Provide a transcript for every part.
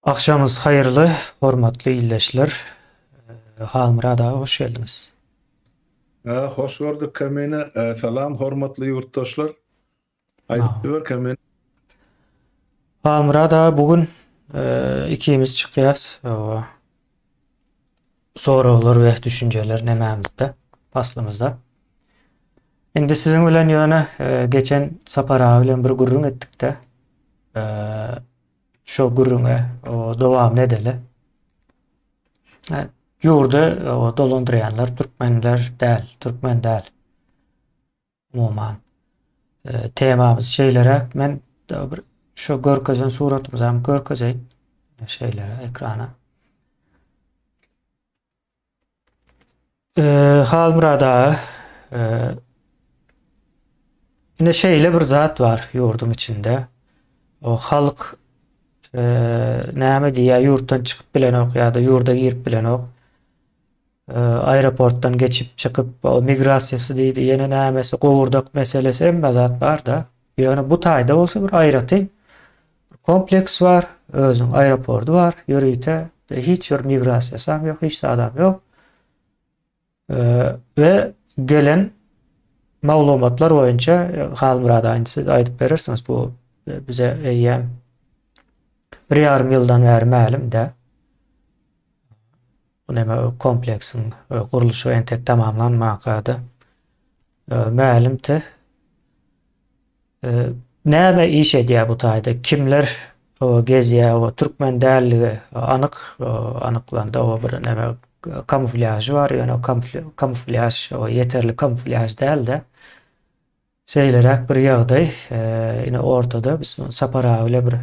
Agşamyňyz haýyrly, hormatly ildeşler. Halmyrat aga hoş geldiňiz. Hoş gördük Kemine. Salam hormatly ýurtdaşlar. Aýdyp ber Kemine. Halmyrat aga bu gün ikimiz çykýas. Soraglar we düşünjeler nemämizde, paslymyzda. Indi siziň bilen ýöne geçen Sapar aga bilen bir gürrüň etdikde. Şo gürrüňe dowamyny edeli. Ýurdy dolandyrýanlar türkmenler däl, türkmen däl. Umuman temamyz şeýleräk. Men bir şo görkezen suratymyzy hem görkezeýin. Şeýleräk ekrana. Halmyrat aga, ine şeýle bir zat bar ýurduň içinde. O halk näme diýýär, ýurtdan çykyp bilenok ýa-da ýurda girip bilenok. Aeroportdan geçip çykyp, o migrasiýasy diýdi, ýene nämesi, gowurdak meselesi hemme zat bar-da. Ýöne bu taýda bolsa bir aýratyn Kompleks bar, özüniň aeroporty bar, ýörite hiç bir migrasiýasam ýok, hiç zadam ýok. We gelen maglumatlar boýunça Halmyrat aga siz aýdyp berersiňiz bu bize eýýäm bir ýarym ýyldan bäri mälim-de. Bu näme kompleksiň gurluşygy entek tamamlanmaka-da mälimdi. Näme iş edýär bu taýda? Kimler gezýär? O türkmen dälligi anyk anyklandy. O bir näme kamuflýažy bar, ýöne kamuflýaž ýeterli kamuflýaž däl-de. Şeýleräk bir ýagdaý ine ortada biz Sapar aga bilen bir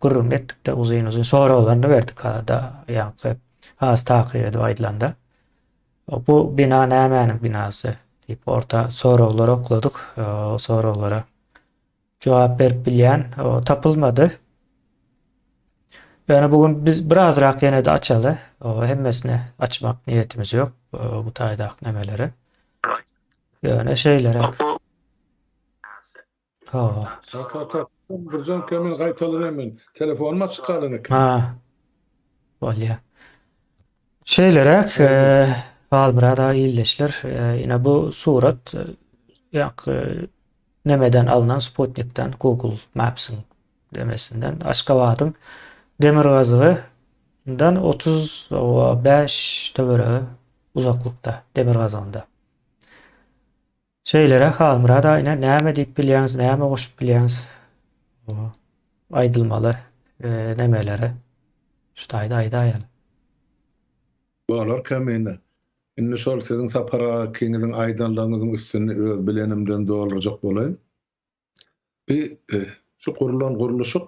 gürrüň etdik-de uzyn-uzyn soraglaryny berdik da ýaňky has takyk edip aýdylanda. Bu bina nämäniň binasy diýip orta soraglar okladyk. O soraglara jogap berip bilýän tapylmady. Ýöne bu gün biz birazrak ýene-de açaly. O hemmesini açmak niýetimiz ýok bu taýdaky nemeleri. Ýöne şeýleräk. Hawa. Ta ta Birjan Kemal gaýtalan men. Telefonym açyk galan eken. Ha. Bolýa. Şeýleräk, Halmyrat aga ildeşler, ine bu surat ýaňky nemeden alnan sputnikden, Google Maps-iň demesinden Aşgabadyň demirgazygyndan 35 töweregi uzaklykda, demirgazygynda. Şeýleräk Halmyrat aga ine näme diýip bilýäňiz, näme goşup bilýäňiz? Aýdylmaly nemeleri şu taýda aýdaýaly. Bolar Kemine. Indi şol siziň Sapar aga ikiňiziň aýdanlaryňyzyň üstüni öz bilenimden doldurjak bolaýyn. Bi şu gurlan gurluşyk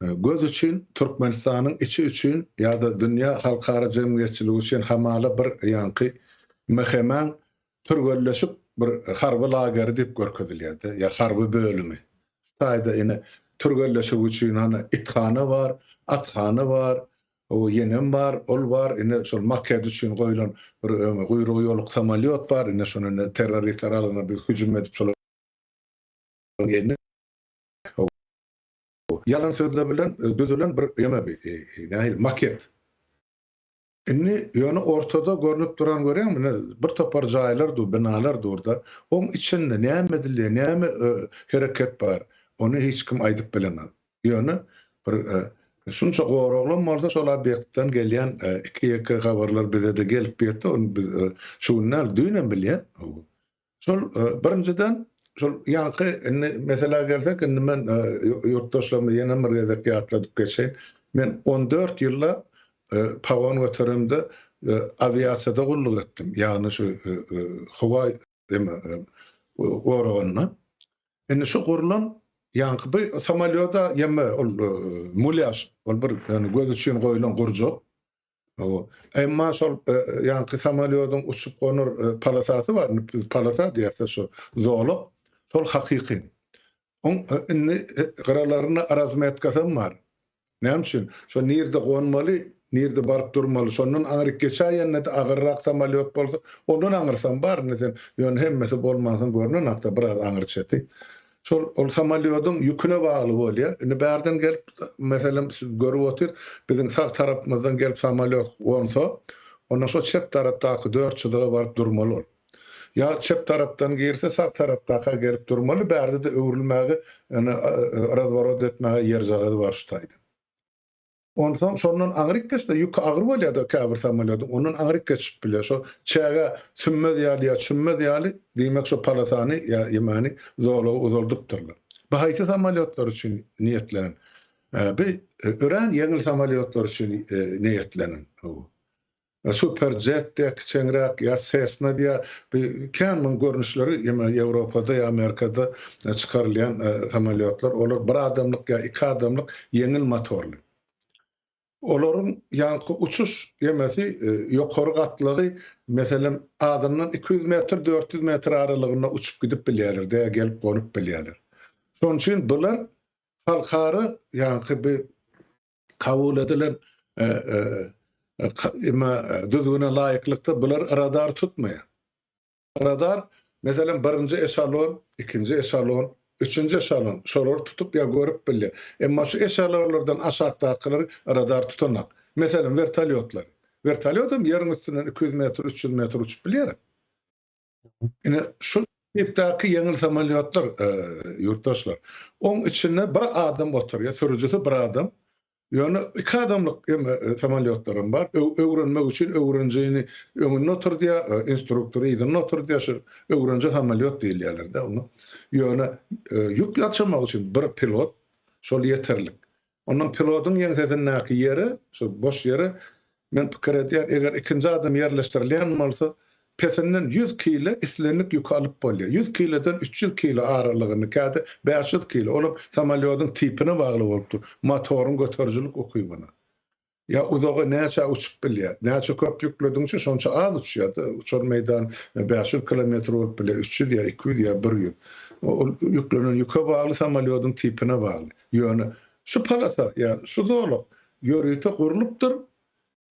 Göz üçin, Türkmenistanyň içi üçin ýa-da dünýä halkara jemgyýetçiligi üçin hamala bir ýaňky MHM-iň türgenleşik bir harby lageri diýip görkezilýär-de, ýa harby bölümi. Şu taýda ine türgenleşik üçin hany ithana bar, athana bar, o ýenem bar, ol bar, ine şol maket üçin goýlan bir öňe guýrugy ýoluk samolýot bar, ine şony ine terroristler alanda biz hüjüm edip şolaryň eline Ýalan sözler bilen düzülen bir ýeme bi, nähili, maket. Indi ýöne ortada görnüp duran görýäňmi, ine, bir topar jaýlar dur, binalar dur-da, oň içinde näme edilýär, näme hereket bar, ony hiç kim aýdyp bilenok. Ýöne bir şunça goraglam bolsa şol obýektden gelýän iki-ýeke habarlar bize-de gelip ýetdi, ony biz şu gün däl, düýnem bilýäs. Şol birinjiden şol ýaňky indi meselä gelsek indi men ýurtdaşlaryma ýene bir gezek ýatladyp geçeýin. Men 14 ýyllap pagon göteremde awiasiýada gulluk etdim. Ýagny şu howa goragynda. Indi şu gurlan ýaňky bu samolýoda ýeme ol mulýaž ol bir göz üçin goýlan gurjak. Hawa. Emma şol ýaňky samolýodyň uçup gonar polosasy bar, indi biz polosa diýýäs-de şo zolak, şol hakyky. Oň indi gyralarynda razmetkasam bar. Näme üçin? Şo nirde gonmaly, nirde baryp durmaly, şondan aňryk geçäýende-de agyrrak samolýot bolsa, ondan aňyrsam bar indi sen, ýöne hemmesi bolmansoň görnenakda biraz aňry çeti. Şol ol samolýodyň ýüküne bagly bolýar. Indi bärden gelip, meselem, siz görüp otyr, biziň sag tarapymyzdan gelip samolýot gonsa, onda şo çep tarapdaky dört çyzyga baryp durmaly ol. Ýa çep tarapdan girse, sag tarapdaka gelip durmaly, bärde-de öwrülmäge, ýöne razworot etmäge ýerjagazy bar şu taýda. Onsoň şondan aňryk geçse, ýüki agyr bolýar-da käbir samolýodyň, ondan aňryk geçip bilýär. Şo çägä sünmez ýaly ýa çümmez ýaly, diýmek şo polosany ýa ýemany, zolagy uzaldypdyrlar. Bu haýsy samolýotlar üçin niýetlenen? Bu örän ýeňil samolýotlar üçin niýetlenen. Super Jet diýä kiçeňräk ýa Cessna diýä bu kän muň görnüşleri ýa Ýewropada ýa Amerikada çykarylýan samolýotlar olar bir adamlyk ýa iki adamlyk ýeňil motorly. Olaryň ýaňky uçuş ýemesi ýokary gatlagy meselem azyndan 200 metr 400 metr aralygynda uçup gidip bilýärler dä gelip gonup bilýärler. Şonuň üçin bular halkara ýaňky bu kabul edilen emma düzgüne laýyklykda bular radar tutmaýar. Radar, meselem, birinji eşalon, ikinji eşalon, üçünji eşalon, şolary tutup ýa görüp bilýär. Emma şu eşalonlardan aşakdakylary radar tutanok. Meselem, wertolýotlary. Wertolýot hem ýeriň üstünden 200 metr, 300 metr uçup bilýär. Ine, şu tipdäki ýeňil samolýotlar, ýurtdaşlar. Oň içinde bir adam oturýar, sürüjisi bir adam. Ýöne iki adamlyk hem samolýotlaram bar. Öwrenmek üçin öwrenijini öňünde oturdýar, instruktory yzynda oturdýar. Şu öwreniji samolýot diýilýärler-de oňa. Ýöne ýük ýaşamak üçin bir pilot şol ýeterlik. Ondan pilotyň ýeňsesindäki ýere, şo boş ýere, men pikir edýän, eger ikinji adam ýerleşdirilýän bolsa, pesinden 100 kile islendik ýüki alyp bolýar. 100 kileden 300 kile aralygyny, käte 500 kile, olam samolýodyň tipine bagly bolup dur, motoryň göterijilik ukybyna. Ýa uzaga näçe uçup bilýär. Näçe köp ýüklediňçe şonça az uçýar-da. Uçar meýdan 500 kilometr bolup bilýär, 300 ýa 200 ýa 100. Ol ýüklenen ýüke bagly, samolýodyň tipine bagly. Ýöne şu polasa ýa şu zolak ýörite gurlupdyr.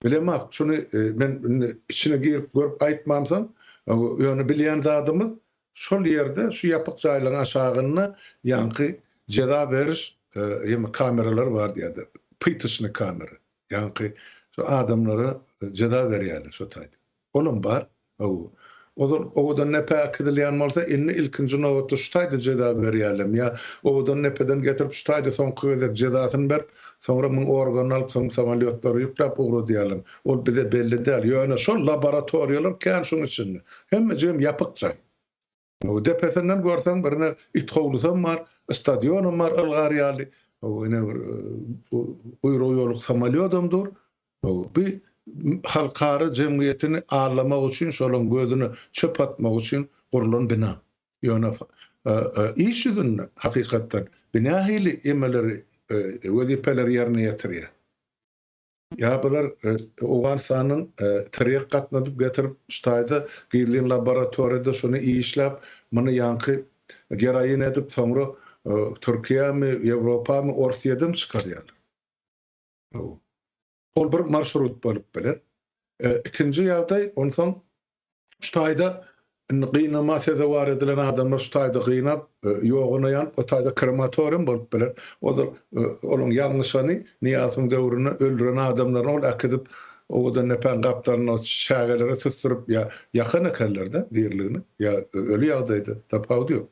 Bilemok, şuny men indi içine girip görüp aýtmamsoň, ýöne bilýän zadymyz Şol ýerde, şu ýapyk jaýlaryň aşagynda ýaňky jeza beriş ýa kameralar bar diýýärdi. Pytyçny kamera. Ýaňky şu adamlara jeza berýärler şo taýda. Olam bar. Hawa. Ozal Owadandepä äkidilýän bolsa, indi ilkinji nobatda şu taýda jeza berýärlermi ýa Owadandepeden getirip şu taýda soňky gezek jezasyny berip, soňra muň organyny alyp soň samolýotlara ýükläp ugradýarlarmy? Ol bize belli däl. Ýöne şol laboratoriýalar kän şuň içinde. Hemmejigem ýapyk jaý. Depesinden görseň birine it howlusam bar, stadionam bar ylgar ýaly. Ine bir guýrugy ýoluk samolýodam dur. Bu halkara jemgyýetini aldamak üçin, şolaryň gözüne çöp atmak üçin gurlan bina. Ýöne iş ýüzünde hakykatdan bu nähili emeleri, wezipeleri ýerine ýetirýär? Ýa bular Owganystanyň tirýek gatnadyp getirip şu taýda gizlin laboratoriýada şuny işläp muny ýaňky geroin edip soňra Türkiýämi, Ýewropamy, Orsýedemi çykarýarlar. Ol bir marşrut bolup biler. Ikinji ýagdaý onsoň Şu taýda indi gynama sezewar edilen adamlar şu taýda gynap, ýoguna ýanyp, o taýda krematorium bolup biler. Ozal olaň ýalňyşany Nyýazowyň döwründe öldüren adamlaryny ol äkidip Owadandepäň gapdalynda çägelere süsdürip ýa ýakan ekenler-de diriligine ýa öli ýagdaýda tapawudy ýok.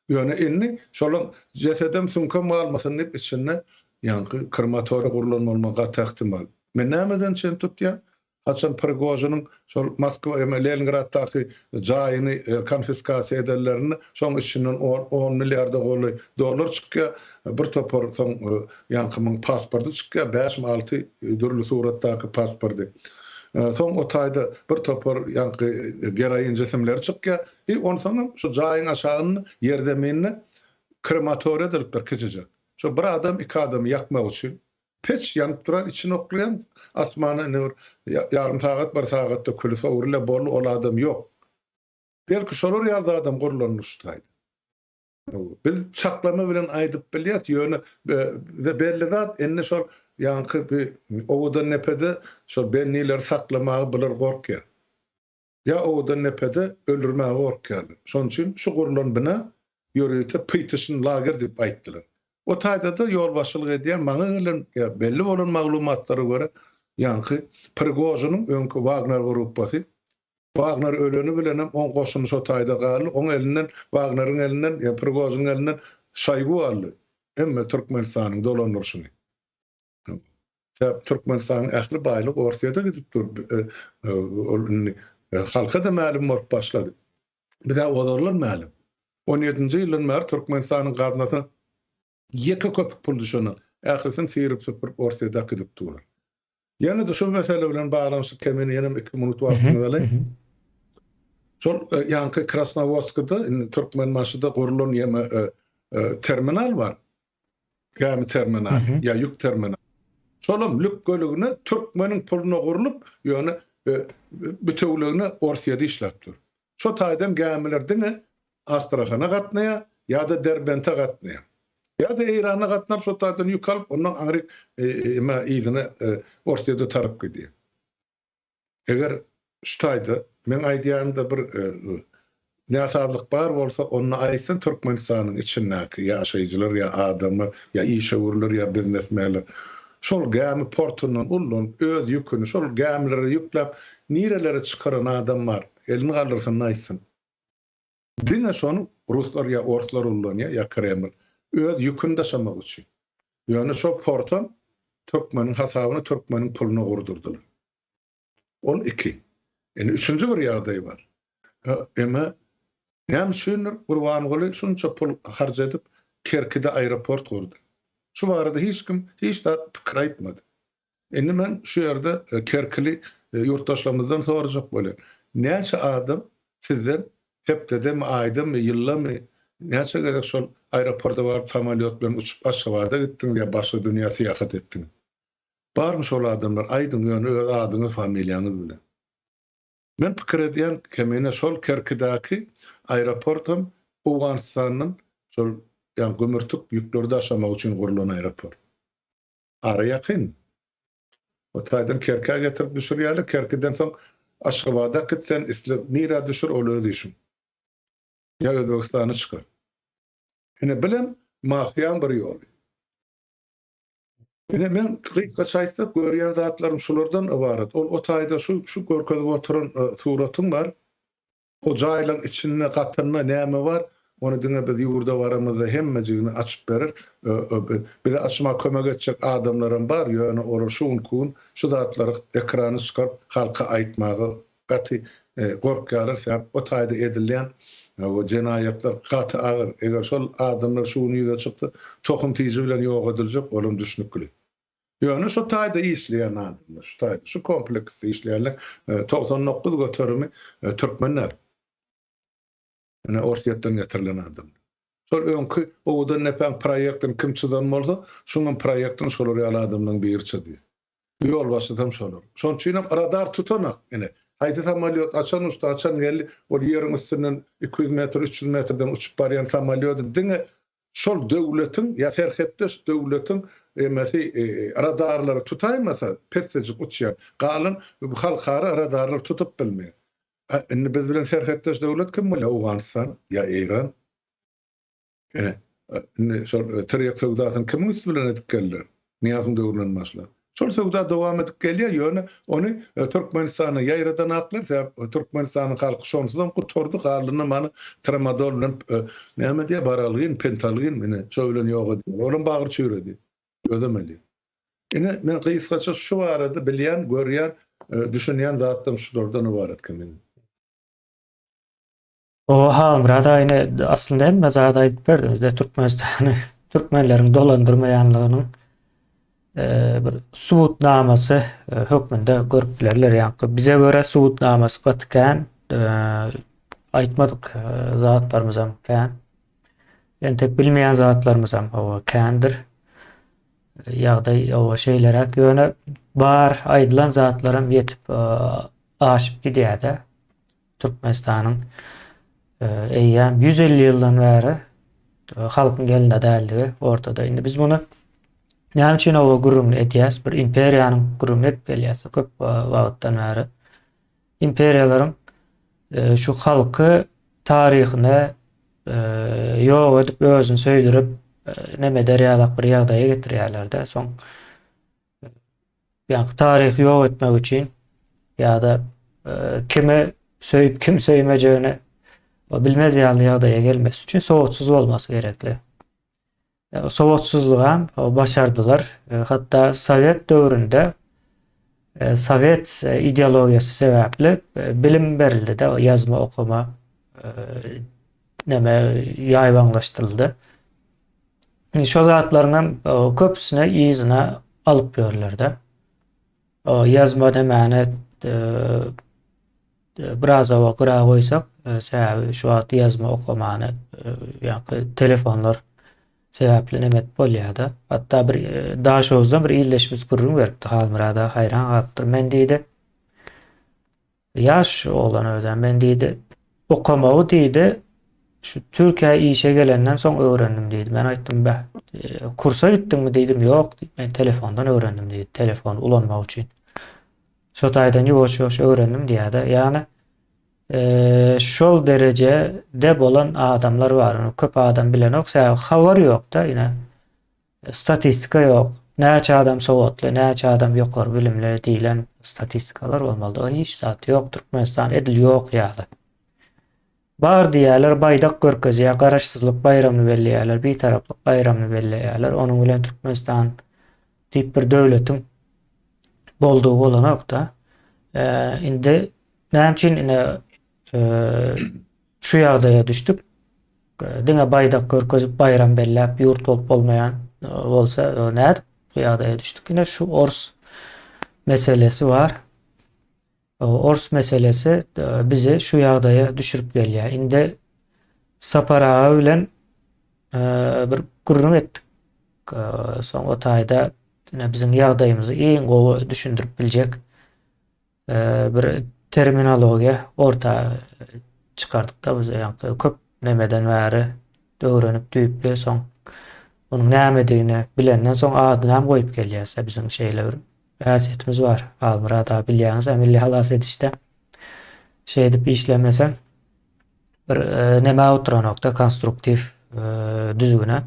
Ýöne indi şolaň jesedem süňkem galmasyn diýip içinde ýaňky krematoriýa gurlan bolmagy gaty ähtimal. Men nämeden çen tutýan? Haçan Prigožiniň şol Moskwa eme Leningraddaky jaýyny konfiskasiýa edenlerinde şoň içinden on on milliarda golaý dollar çykýar. Bir topar soň ýaňky muň pasporty çykýar, bäşmi alty dürli suratdaky pasporty. Soň o taýda bir topar ýaňky geroin jisimleri çykýar. I onsoňam şu jaýyň aşagynda ýerzeminde krematoriýa edilipdir kiçijek. Şo bir adam iki adamy ýakmak üçin. Peç ýanyp duran içini oklaýan asmana ine bir ýarym sagat bir sagatda küli sowrulýar boldy ol adam ýok. Belki şolar ýaly zadam gurlandyr şu taýda. Biz çaklama bilen aýdyp bilýäs ýöne bize belli zat indi şol ýaňky bir Owadandepede şol bendileri saklamaga bular gorkýar. Ýa Owadandepede öldürmäge gorkýarlar. Şonuň üçin şu gurlan bina. ýörite pytyşyn lager diýip aýtdylar. O taýda-da ýolbaşçylyk edýän maňa gelen ýa belli bolan maglumatlara görä ýaňky Prigožiniň öňki Wagner gruppasy Wagner öleni bilenem oň goşuny şo taýda galdy, oň elinden Wagneriň elinden ýa Prigožiniň elinden Şoýgu aldy hemme Türkmenistanyň dolandyryşyny. Sebäp Türkmenistanyň ähli baýlygy Orsýete gidip dur. Ol indi halka-da mälim bolup başlady. Bize ozaldan mälim. On ýedinji ýyldan bäri Türkmenistanyň gaznasyna ýeke köpük pul düşenok. Ählisini syryp-süpürip Orsýete äkidip durlar. Ýene-de şu mesele bilen baglanyşyk kemini ýenem iki minut wagtyňyzy alaýyn. Şol ýaňky Krasnowodskda indi Türkmenbaşyda gurlan ýene terminal bar. Gämi terminaly ýa ýük terminaly. Şolam lükgeligine türkmeniň puluna gurlup, ýöne bütewligine Orsýede işläp dur. Şo taýdan gämiler diňe Astrahana gatnaýar ýa-da Derbente gatnaýar. Ýa-da Eýrana gatnap şo taýdan ýük alyp, ondan aňryk eme yzyna Orsýede tarap gidýär. Eger şu taýda meň aýdýanymda bir näsazlyk bar bolsa, onda aýtsyn Türkmenistanyň içindäki ýaşaýjylar ýa adamlar, ýa işewürler ýa biznesmenler. Şol gämi portundan ullanyp, öz ýüküni şol gämilere ýükläp, nirelere çykaran adam bar, elini galdyrsyn-da aýtsyn. Diňe şony ruslar ýa orslar ullanýar ýa Kreml öz ýüküni daşamak üçin. Ýöne şo portam türkmeniň hasabyna türkmeniň puluna gurdurdylar. Ol iki. Indi üçünji bir ýagdaý bar. Eme näme üçindir Gurbanguly şunça pul harç edip Kerkide aeroport gurdy. Şu barada hiç kim hiç zat pikir aýtmady. Indi men şu ýerde kerkili ýurtdaşlarymyzdan sorajak bolýan. Näçe adam sizden hepdedemi, aýdamy, ýyldamy näçe gezek şol aeroporta baryp samolýot bilen uçup Aşgabada gitdiňiz ýa başga dünýä syýahat etdiňiz? Barmy şol adamlar aýdyň ýöne öz adyňyz familiýaňyz bilen. Men pikir edýän kemine şol Kerkidäki aeroportam Owganystandan şol ýa gümürtik ýükleri daşamak üçin gurlan aeroport. Ara ýakyn. O taýdan Kerkä getirip düşürýärler, Kerkiden soň Aşgabada äkit sen isle nirä düşür ol öz işiň. Ýa Özbegistana çykar. Ine bilem mafiýaň bir ýoly. Ine men gysgaça aýtsak görýän zatlarym şulardan ybarat. Ol o taýda şu şu görkezip oturan suratyň bar. O jaýlaň içinde, gatynda näme bar, ony diňe biz ýurda baramyzda hemmejigini açyp bereris. Bize açmaga kömek etjek adamlaram bar, ýöne olar şu günki gün şu zatlary ekrana çykaryp halka aýtmaga gaty gorkýarlar, sebäp o taýda edilýän jenaýatlar gaty agyr. Eger şol adamlar şu gün ýüze çyksa, tohum-tiji bilen ýok ediljek, olam düşnükli. Ýöne şu taýda işleýän adamlar, şu taýda, şu kompleksde işleýänler 99 göterimi türkmenler. Ine Orsýetden getirilen adamlar. Şol öňki Owadan depäň proýektini kim çyzan bolsa, şuňam proýektini şolar ýaly adamlaryň biri çyzýar. Ýolbaşçysam şolar. Şonuň üçinem radar tutanak ine. Haýsy samolýot haçan uçdy, haçan geldi, ol ýeriň üstünden 200 metr, 300 metrden uçup barýan samolýody diňe Şol döwletiň ýa serhetdeş döwletiň emesi radarlary tutaýmasa pessejik uçýar. Galan halkara radarlar tutup bilmeýär. A indi biz bilen serhetdeş döwlet kim bolýar? Owganystan ýa Eýran. Ine, indi şol tirýek söwdasyny kimiň üsti bilen edip geldiler? Nyýazowyň döwründen başlap. Şol söwda dowam edip gelýär, ýöne ony Türkmenistana ýaýradanaklar, sebäp Türkmenistanyň halky şonsuzam gutardy, galdyna mana tramadol bilen näme diýýär, baralgin, pentalgin, ine, şo bilen ýok edýär. Olam bagyr çüýredi. Özem ölýär. Ine, men gysgaça şu barada bilýän, görýän, düşünýän zatlarym şulardan ybarat kemine. Oba Halmyrat aga ine aslynda hemme zady aýdyp berdiňizde Türkmenistany türkmenleriň dolandyrmaýanlygynyň bir subutnamasy hökmünde görüp bilerler. Ýaňky bize görä subutnamasy gaty kän aýtmadyk zatlarymyzam kän. Entek bilmeýän zatlarymyzam hawa kändir. Ýagdaý hawa şeýleräk ýöne bar aýdylan zatlaram ýetip aşyp gidýär-de. Türkmenistanyň eýýäm 150 ýyldan bäri halkyň elinde däldigi ortada. Indi biz muny näme üçin oba gürrüňini edýäs? Bir imperiýanyň gürrüňini edip gelýäs köp wagtdan bäri. Imperiýalaryň şu halky taryhyny. ýok edip özüni söýdürip neme eder ýalak bir ýagdaýa getirýärler-de. Soň ýa taryhy ýok etmek üçin ýa-da kimi söýüp kim söýmejegini bilmez ýaly ýagdaýa gelmesi üçin sowatsyz bolmasy gerekli. Sowatsyzlygam başardylar. Hatda sowet döwründe sowet ideologiýasy sebäpli bilim berildi-de, ýazma, okama neme ýaýbaňlaşdyryldy. Şo zatlaryň hem köpüsini yzyna alyp ýörler-de. Ýazma nemäni biraz oba gyra goýsak, sebäbi şu wagt ýazma okamany ýa-da telefonlar sebäpli neme edip bolýar-da. Hatda bir Daşoguzdan bir ildeşimiz gürrüň beripdi, Halmyrat aga haýran galypdyr. Men diýdi, Ýaş oglan özem men diýdi, okamagy diýdi, şu Türkiýä işe gelenden soň öwrendim diýdi. Men aýtdym, beh, kursa gitdiňmi diýdim, ýok diýdi, men telefondan öwrendim diýdi, telefony ulanmak üçin. Şo taýdan ýuwaş-ýuwaş öwrendim diýýär-de. Ýagny şol derejede bolan adamlar bar. Köp adam bilenok, sebäbi habar ýok-da, ine. Statistika ýok. Näçe adam sowatly, näçe adam ýokary bilimli diýlen statistikalar bolmalydy. O hiç zat ýok. Türkmenistan edil ýok ýaly. Bar diýýärler, baýdak görkezýär, garaşsyzlyk baýramyny belleýärler, bitaraplyk baýramyny belleýärler. Onuň bilen Türkmenistan diýip bir döwletiň boldugy bolanok-da. Indi näme üçin ine Şu ýagdaýa düşdük. Diňe baýdak görkezip baýram belläp ýurt bolup bolmaýan bolsa nädip bu ýagdaýa düşdük? Ine şu ors meselesi bar. Ors meselesi bizi şu ýagdaýa düşürip gelýär. Indi Sapar aga bilen bir gürrüň etdik. Soň o taýda ine biziň ýagdaýymyzy iň gowy düşündirip biljek bir terminologiýa orta çykardykda biz ýaňky köp nemeden bäri öwrenip düýpli soň onuň nämedigini bilenden soň adyny hem goýup gelýäs biziň şeýle bir häsiýetimiz bar. Halmyrat aga bilýäňiz milli halas edişde şeýdip işlemeseň bir e, nämä oturanokda konstruktiw e, düzgüne.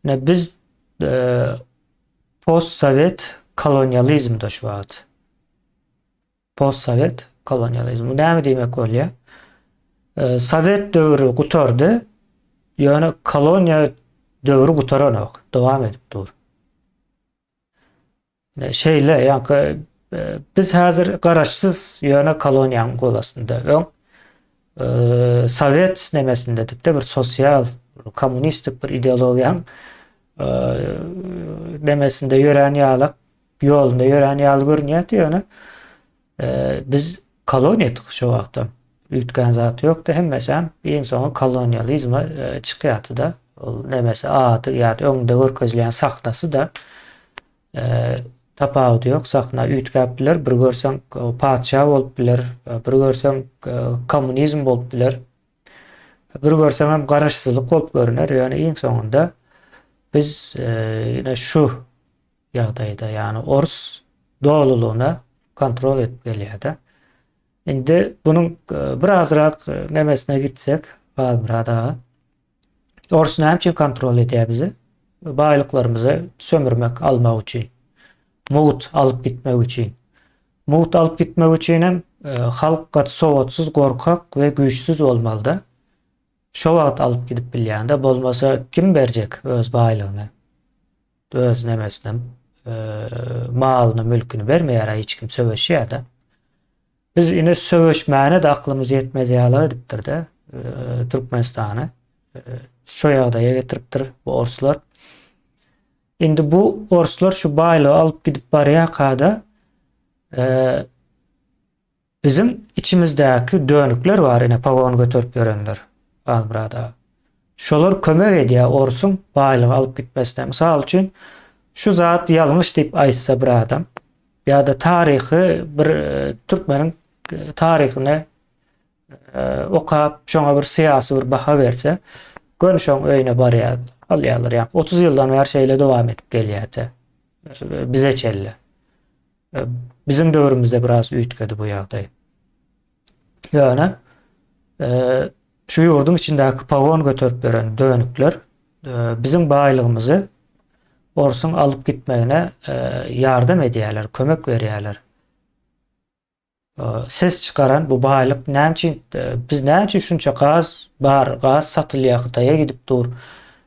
Ne biz e, Post-sowet kolonializmde şu wagt. Post-sowet kolonializm. Bu näme diýmek bolýar? E, sowet döwri gutardy, ýöne koloniýa döwri gutaranok, dowam edip dur. Şeýle, ýa-da e, biz häzir garaşsyz, ýöne koloniýanyň golastynda. Öň e, sowet nemesindedik-de bir sosial, kommunistik bir ideologiýanyň demesinde ýörän ýaly, ýolunda ýörän ýaly görünýärdi ýöne biz koloniýadyk şo wagtam. Üýtgän zat ýokdy, hemmesem iň soňy kolonializme çykýardy-da. Ol nemesi ady ýa-da öňünde görkezilýän sahnasy-da tapawudy ýok. Sahna üýtgäp biler, bir görseň patyşa bolup biler, bir görseň kommunizm bolup biler. Bir görseňem garaşsyzlyk bolup görüner, ýöne iň soňunda biz ýene şu ýagdaýda, ýagny orus dolulygyna kontrol edip gelýär-de. Indi bunuň birazrak nemesine gitsek, Halmyrat aga. Orus näme üçin kontrol edýär bizi? Baýlyklarymyzy sömürmek, almak üçin. Mugt alyp gitmek üçin. Mugt alyp gitmek üçin hem e, halk gaty sowatsyz, gorkak we güýçsüz bolmalyda. Şo wagt alyp gidip bilýände, bolmasa kim berjek öz baýlygyny? Öz nemesini, e, malyny, mülküni bermeýär hiç kim söweşýär-de. Biz ine söweşmäne-de aklymyz ýetmez ýaly edipdir-de e, Türkmenistany. E, şo ýagdaýa getiripdir bu orslar. Indi bu orslar şu baýlygy alyp gidip barýarka-da e, biziň içimizdäki dönükler bar ine pagon göterip ýörenler. Halmyrat aga. Şolar kömek edýär orsuň baýlygy alyp gitmesine. Mysal üçin şu zat ýalňyş diýip aýtsa bir adam ýa-da taryhy bir e, türkmeniň e, taryhyny e, okap şoňa bir syýasy bir baha berse göni şoň öýüne barýar alýarlar. Ýa 30 ýyldan bäri şeýle dowam edip gelýär. Bize çenli. Biziň döwrümizde biraz üýtgedi bu ýagdaý. Ýöne e, Şu ýurduň içindäki pagon göterip ýören dönükler biziň baýlygymyzy orsuň alyp gitmegine ýardam edýärler, kömek berýärler. Ses çykaran bu baýlyk näme üçin biz näme üçin şunça gaz bar, gaz satylýar Hytaýa gidip dur.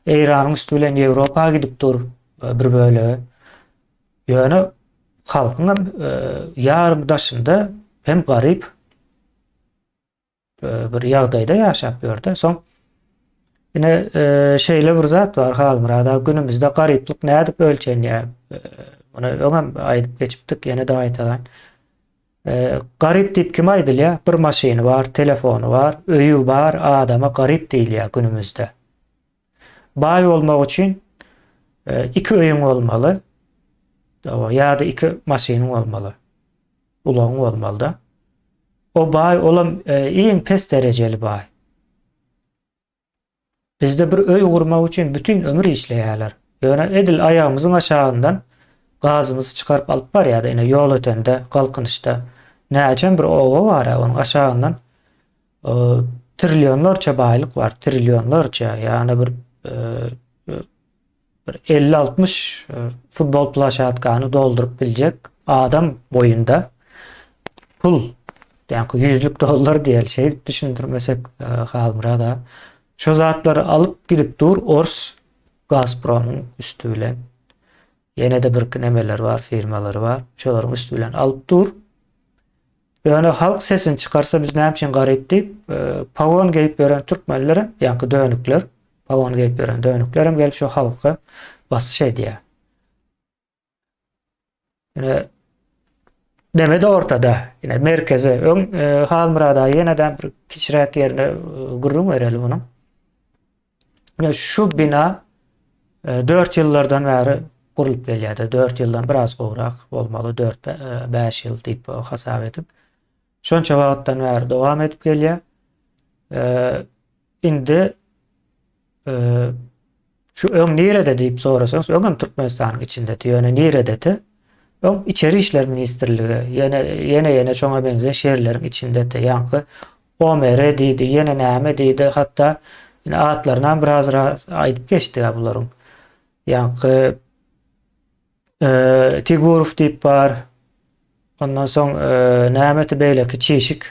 Eýranyň üsti bilen Ýewropa gidip dur bir bölegi. Ýöne halkyň hem ýarymy daşynda hem garyp. bir ýagdaýda ýaşap ýördi. Soň ine şeýle bir zat bar Halmyrat aga günümizde garyplyk nädip ölçenýär? Muny öňem aýdyp geçipdik, ýene-de gaýtalaýyn. Garyp diýip kime aýdylýar? Bir maşyny bar, telefony bar, öýi bar adama garyp diýilýär günümizde. Baý bolmak üçin iki öýüň bolmaly, ýa-da iki maşynyň bolmaly. Ulagyň bolmalyda. O baý olam iň pes derejeli baý. Bizde bir öý gurmak üçin bütin ömür işleýärler. Ýöne edil aýagymyzyň aşagyndan gazymyzy çykaryp alyp barýar-da ine ýol ötende, galkynyşda. Näçem bir oba bar-a onuň aşagyndan trillionlarça baýlyk bar, trillionlarça, ýagny bir Bir 50-60 futbol plaşatkany dolduryp biljek adam boýunda pul, ýa-ni ýüzlük dollar diýeli, şeýdip düşündirmesek Halmyrat aga. Şo zatlary alyp gidip dur ors Gazpromyň üsti bilen. Ýene-de birki nemeler bar, firmalary bar. Şolaryň üsti bilen alyp dur. Ýöne halk sesini çykarsa biz näme üçin garyp diýip, pagon geýip ýören türkmenlerem, ýaňky dönükler, pagon geýip ýören dönüklerem gelip şu halka basyş edýär. Ine neme de ortada, ine merkezi öň e, Halmyrat aga ýene-de bir kiçiräk ýerine e, gürrüň bereli munuň. Ine şu bina 4 e, ýyllardan bäri gurlup gelýärdi. 4 ýyldan biraz gowrak bolmaly, 4-5 ýyl diýip hasap edip. Şonça wagtdan bäri dowam edip gelýär. E, indi e, şu öň nirede diýip sorasaňyz, öňem Türkmenistanyň içindedi, ýöne nirededi? Öň Içeri işler ministrligi, ýene ýene ýene şoňa meňzeş ýerleriň içindedi. Ýaňky OMR diýdi, ýene näme diýdi, hatda ine atlarynam biraz aýdyp geçdik-ä bularyň. Ýaňky Tigurow diýip bar. Ondan soň nämeti beýleki çişik.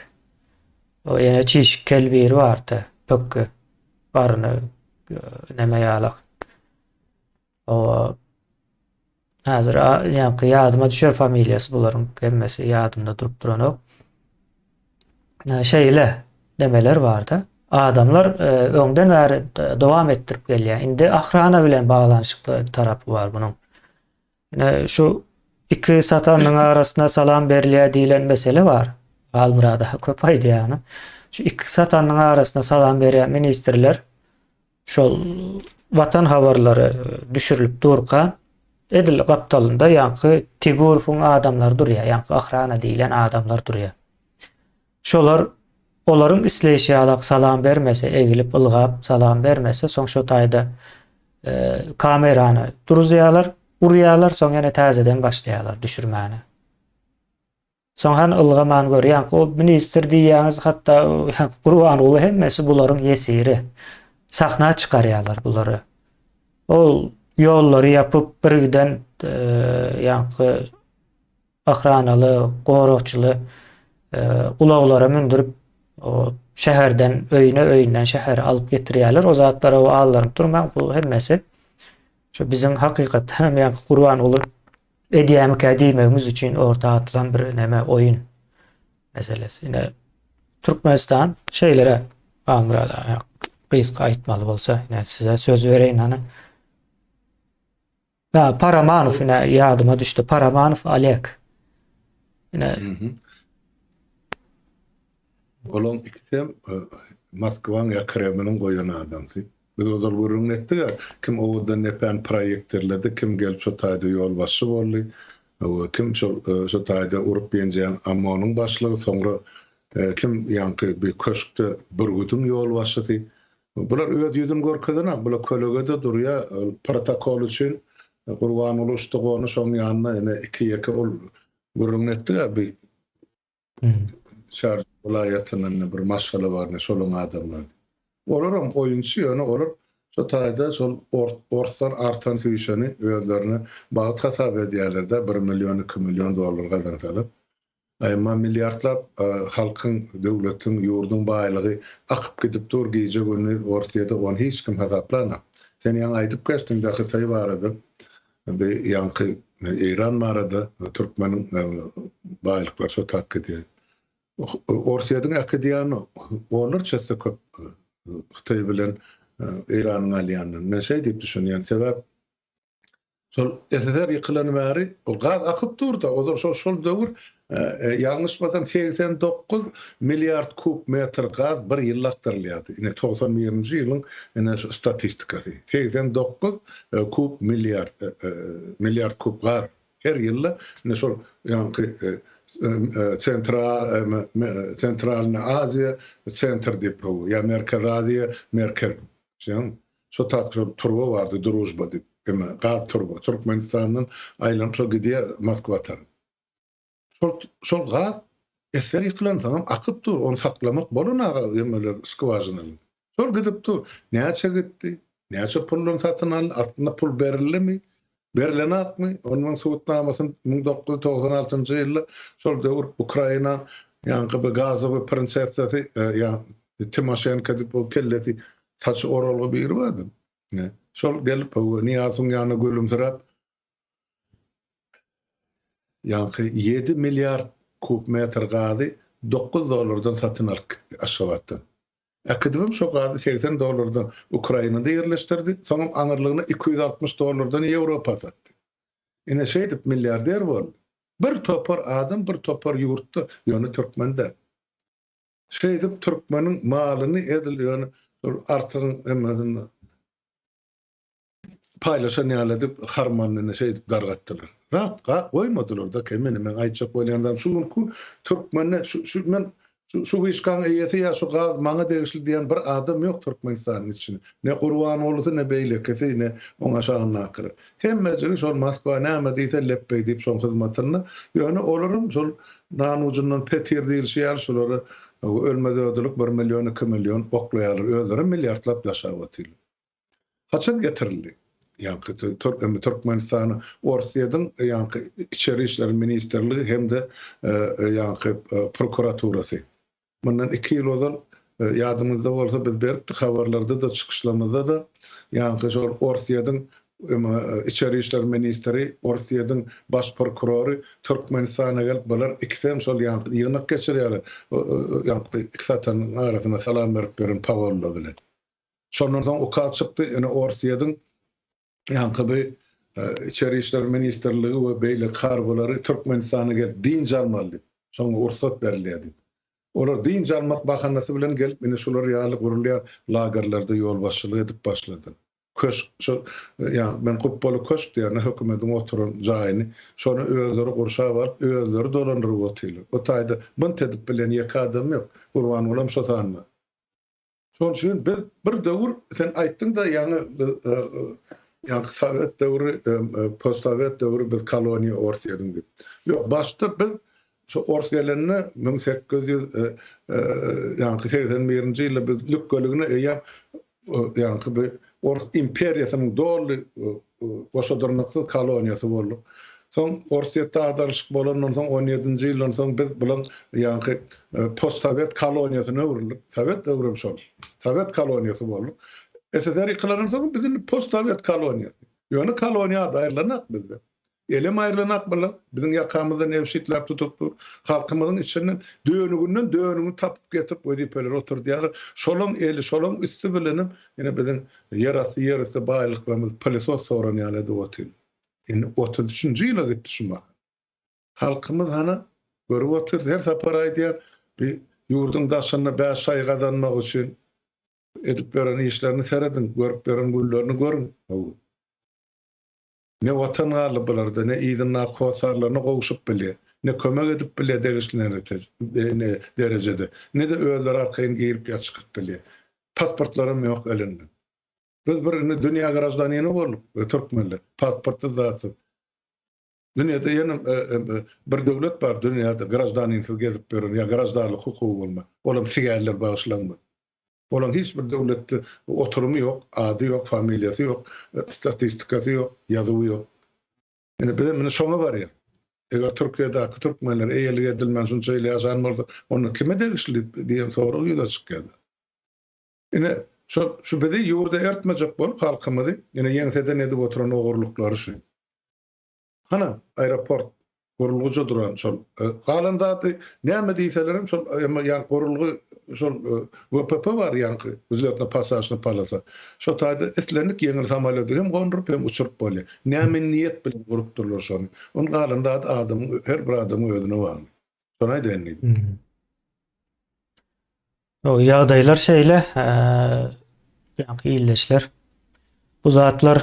O ýene çişik kel biri bardy, pökgi. Garny neme ýalak. O häzir ýaňky ýadyma düşer familiýasy bularyň hemmesi ýadymda durup duranok. Şeýle nemeler bardy. Adamlar öňden bäri dowam etdirip gelýär. Indi ahrana bilen baglanyşykly tarapy bar munuň. Ine şu iki satanyň arasynda salam berilýär diýlen mesele bar. Halmyrada köp aýdýar. Şu iki satanyň arasynda salam berýän ministrler Şol Watan habarlary düşürilip durka, edil gapdalynda ýaňky Tigurowyň adamlary durýar, ýaňky ohrana diýlen adamlar durýar. Şolar olaryň isleýşi ýalak salam bermese, egilip, ylgap salam bermese, soň şo taýda kamerany duruzýarlar, urýarlar, soň ýene täzeden başlaýarlar düşürmäne. Soň hany ylgaman gör, ýaňky o ministr diýýäňiz, hatda ýaňky Gurbanguly hemmesi bularyň ýesiri. Sahna çykarýarlar bulary. Ol ýollary ýapyp birgiden ýaňky ohranaly, goragçyly ulaglara mündürip o şäherden öýüne, öýünden şähere alyp getirýärler. O zatlara aldanyp durmaň, bu hemmesi şu biziň hakykatdan hem ýaňky Gurbanguly edýämikä diýmegimiz üçin orta atylan bir neme oýun meselesi. Ine Türkmenistan şeýlere Halmyrat aga gysga aýtmaly bolsa, ine size söz bereýin hany. Ha, Paramanow ine ýadyma düşdi. Paramanow Oleg. Ine Olaň ikisem e, Moskwaň ýa Kremliň goýan adamsy. Biz ozal gürrüňini etdik-ä, kim Owadan depäni proýektirledi, kim gelip şo taýda ýolbaşçy boldy, kim şol şo taýda urup-ýenjeýän OMON-yň başlygy, soňra kim ýaňky bir köşkde Bürgüdiň ýolbaşçysy. Bular öz ýüzüni görkezenok, bular kölegede durýar, protokol üçin Gurbanguly uçdy-gondy şoň ýanyna, ine iki-ýeke ol gürrüňini etdik-ä bi Çarju welaýatyndan bir maşgala bar, ine şolaň adamlary. Olaram oýunçy ýöne olar şo taýda şol orsdan artan süýşeni özlerine bagt hasap edýärler-de bir million iki million dollar gazansalar. Emma milliardlap halkyň, döwletiň, ýurduň baýlygy akyp gidip dur gije-gündiz Orsýede ony hiç kim hasaplanak. Sen ýaňy aýdyp geçdiň-de Hytaý barada, bi ýaňky Eýran barada türkmeniň baýlyklary şo tap gidýär. Orsýetiň äkidýäni onlarça esse köp Hytaý bilen Eýranyň alýanyndan. Men şeý diýip düşünýän. Sebäp şol SSR ýykylany bäri ol gaz akyp dur-da, ozal şol şol döwür ýalňyşmasam 89 milliard kub metr gaz bir ýylda akdyrylýardy. Ine 91-nji ýylyň ine şu statistikasy. 89 kub milliard milliard kub gaz Her ýylda ine şol ýaňky Sentral Sentralny Aziýa sentr diýip ýa Merkezi Aziýa merkez şeň şo tap şol turba bardy Družba diýip eme gaz turba Türkmenistandan aýlanyp şol gidýär Moskwa tarap. Şol şol gaz esger ýykylansoňam akyp dur ony saklamak bolan aga emeler skwažinalar. Şol gidip dur. Näçe gitdi? Näçe puldan satyn aldy? Aslynda pul berildimi? Berlenakmy? Onuň subutnamasyny 1996-njy ýylda şol döwür Ukraina ýaňky bir gazowy prinsessasy ýa Timoşenko diýip o kellesi saçy oralgy biri bardy. Şol gelip Nyýazowyň ýanyna gülümsiräp Ýaňky ýedi milliard kub metr gazy 9 dollardan satyn alyp gitdi Aşgabatdan. Äkidibem şo gazy 80 dollardan Ukrainada ýerleşdirdi, soňam aňyrlygyna 260 dollardan Ýewropa satdy. Ine şeýdip milliarder boldy. Bir topar adam bir topar ýurtda, ýöne türkmen däl. Şeýdip türkmeniň malyny edil ýöne şol artygyň hemmesini paýlaşan ýaly edip harmanyny şeýdip dargatdylar. Zat goýmadylar-da kemini men aýtjak bolýan zadym şu günki gün türkmende şu şu men şu şu wyşkaň eýesi ýa şu gaz maňa degişli diýen bir adam ýok Türkmenistanyň içinde. Ne Gurbangulusy ne beýlekisi ne oň aşagyndakylar. Hemmejigi şol Moskwa näme diýse lepbeý diýip şoň hyzmatynda. Ýöne olaram şol nan ujundan petir diýilşi ýaly şulara ölmez-ödülik bir million iki million oklaýarlar. Özlerem milliardlap daşap otyrlar. Haçan getirildi? Ýaňky Türkmenistana Orsýetiň ýaňky içeri işler ministrligi hem-de ýaňky prokuraturasy. Mundan 2 ýyl ozal ýadyňyzda bolsa biz beripdik habarlarda-da çykyşlarymyzda-da ýaňky şol Orsýetiň içeri işler ministri, Orsýetiň baş prokurory Türkmenistana gelip bular ikisem şol ýaňky ýygnak geçirýärler. Ýaňky iki satanyň arasynda salam berip ýören Pagolla bilen. Şondan soň ukaz çykdy, ine Orsýetiň ýaňky bi Içeri işler ministrligi we beýleki harbylary Türkmenistana gelip dynç almaly diýip, şoňa rugsat berilýär diýip. Olar dynç almak bahanasy bilen gelip ine şular ýaly gurulýan lagerlerde ýolbaşçylyk edip başladylar. Köşk, şol ýa men gupbaly köşk diýýän, hökümetiň oturan jaýyny, şony özleri gurşap alyp, özleri dolandyryp otyrlar. Bu taýda bunt edip bilen ýeke adam ýok. Gurbangulam şo sanda. Şonuň üçin biz bir döwür sen aýtdyň-da ýaňy biz ýaňky sowet döwri, postsowet döwri biz koloniýa Orsýetiň diýip. Ýok, başda biz şu ors gelende 1800 ýaňky 81-nji ýylda biz lükgeligine eýýäm ýaňky bir ors imperiýasynyň doly Goşa dyrnaksyz koloniýasy bolduk. Soň Orsýetde agdarylyşyk bolandan soň on ýedinji ýyldan soň biz bulaň ýaňky postsowet koloniýasyna öwrüldik. Sowet döwrem şol. Sowet koloniýasy bolduk. SSR ýykylandan soň biz indi postsowet koloniýasy. Ýöne koloniýa ady aýrylanak bizde. Elem aýrylanak bular. Biziň ýakamyzdan ebşitläp tutup dur. Halkymyzyň içinden dönüginden dönügini tapyp getirip wezipelere oturdýarlar. Şolaň eli, şolaň üsti bilenem ine biziň Ýerasty, ýerüsti baýlyklarymyzy pylesos soran ýaly edip otyr. Indi 33-nji ýyla gitdi şu mahal. Halkymyz hana görüp otyrys, her sapar aýdýar, bi ýurduň daşynda bäş şaý gazanmak üçin edip ýören işlerini serediň, görüp ýören günlerini görüň. Ne watan galdy bularda, ne yzyndaky hossarlaryna gowşup bilýär, ne kömek edip bilýär degişli derejede, ne-de özleri arkaýyn girip ýa çykyp bilýär. Pasportlaram ýok elinde. Biz bir indi dünýä graždanini bolduk, türkmenler, pasportsyz zatsyz. Dünýäde ýene bir döwlet bar dünýäde graždaninsiz gezip ýören ýa graždanlyk hukugy bolman. Olam sigärler bagyşlanma. Olaryň hiç bir döwletde oturymy ýok, ady ýok, familiýasy ýok, statistikasy ýok, ýazuwy ýok. Ine bizem ine şoňa barýas. Eger Türkiýedäki türkmenler eýelik edilmän şunça ýyl ýaşan bolsa, onda kime degişli diýen sorag ýüze çykýar. Ine şo şu bizi ýurda ertmejek bolup halkymyzy ine ýeňseden edip oturan ogurlyklary şu. Hana, aeroport gurulgyja duran şol. Galan zady näme diýselerem şol emma ýa gurulgy şol WPP bar ýaňky wzlýotno-pasažnyý polosa. Şo taýda islendik ýeňil samolýody hem gonduryp hem uçuryp bolýar. Näme niýet bilen gurupdyrlar şony. Ony galan zady adamyň her bir adamyň özüne bagly. Şony aýdaýyn diýdim. Ýagdaýlar şeýle, ýaňky ildeşler. Bu zatlar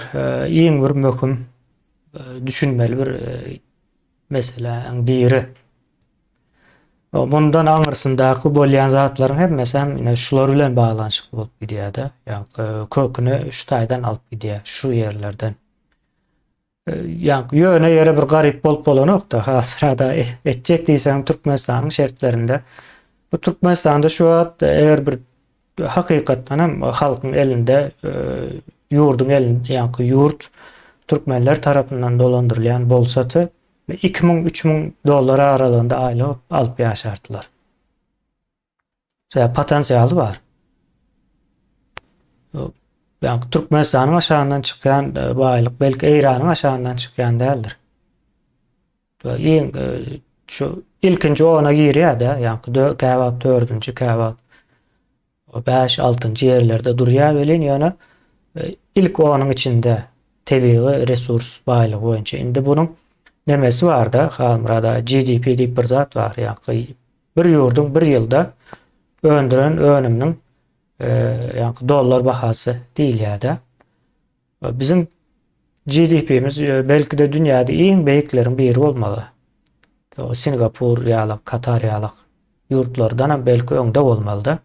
iň bir möhüm düşünmeli bir meseläň biri. Mundan aňyrsyndaky bolýan zatlaryň hemmesi hem ine şular bilen baglanyşykly bolup gidýär-de. Ýaňky köküni şu taýdan alyp gidýär, şu ýerlerden. Ýaňky ýöne ýere bir garyp bolup bolanok-da, hasrada etjek diýseň Türkmenistanyň şertlerinde. Bu Türkmenistanda şu wagt eger bir hakykatdan hem halkyň elinde ýurduň elinde, ýaňky ýurt türkmenler tarapyndan dolandyrylýan bolsady, 2000, 3000 dollar aralygynda aýlyk alyp ýaşardylar. Sebäbi potensialy bar. Ýa Türkmenistanyň aşagyndan çykýan e, baýlyk belki Eýranyň aşagyndan çykýan däldir. Iň e, şu ilkinji ona girýär-de, ýa käwagt dördünji, käwagt 5, 6-njy ýerlerde durýar welin, ýöne e, ilk onuň içinde tebigy resurs baýlygy boýunça. Indi bunuň nemesi bar-da, Halmyrada GDP diýip bir zat bar, ýa Bir ýurduň bir ýylda öndüren önüminiň ýaňky dollar bahasy diýilýär-de. Biziň GDP-miz belki-de dünýäde iň beýikleriň biri bolmaly. Singapur ýaly, Katar ýaly ýurtlardan hem belki öňde bolmaly-da.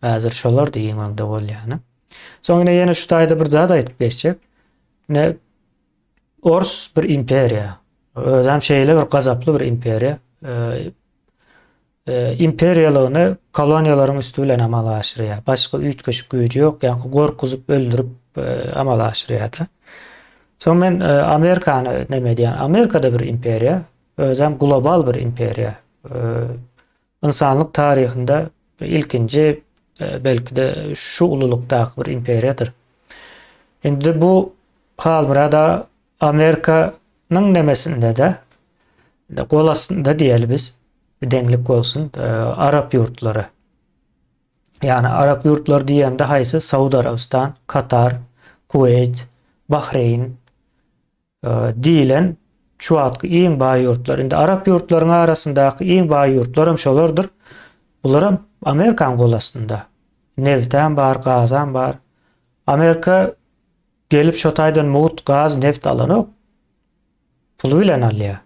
Häzir şolar da iň öňde bolýany. Soň ine ýene şu taýda bir zat aýdyp geçjek. Ine Ors bir imperiýa. Özem şeýle bir gazaply bir imperiýa. Imperiýalygyny koloniýalaryň üsti bilen amala aşyrýar. Başga üýtgeşik güýji ýok, ýa-da gorkuzyp, öldürip amala aşyrýar-da. Soň men Amerikany neme edýän? Amerikada bir imperiýa, özem global bir imperiýa. Ynsanlyk taryhynda ilkinji belki-de şu ululykdaky bir imperiýadyr. Indi bu Halmyrada Amerikanyň nemesinde-de gol astynda diýeli biz, bir deňlik bolsun, arap ýurtlary. Ýagny arap ýurtlary diýemde haýsy? Saud Arabystan, Katar, Kuweýt, Bahreýn, diýlen şu wagtky iň baý ýurtlar. Indi arap ýurtlaryň arasyndaky iň baý ýurtlar hem şolardyr. Bularam Amerikanyň gol astynda. Nebtem bar, gazam bar. Amerika gelip şo taýdan mugt gaz, neft alanok. Puly bilen alýar.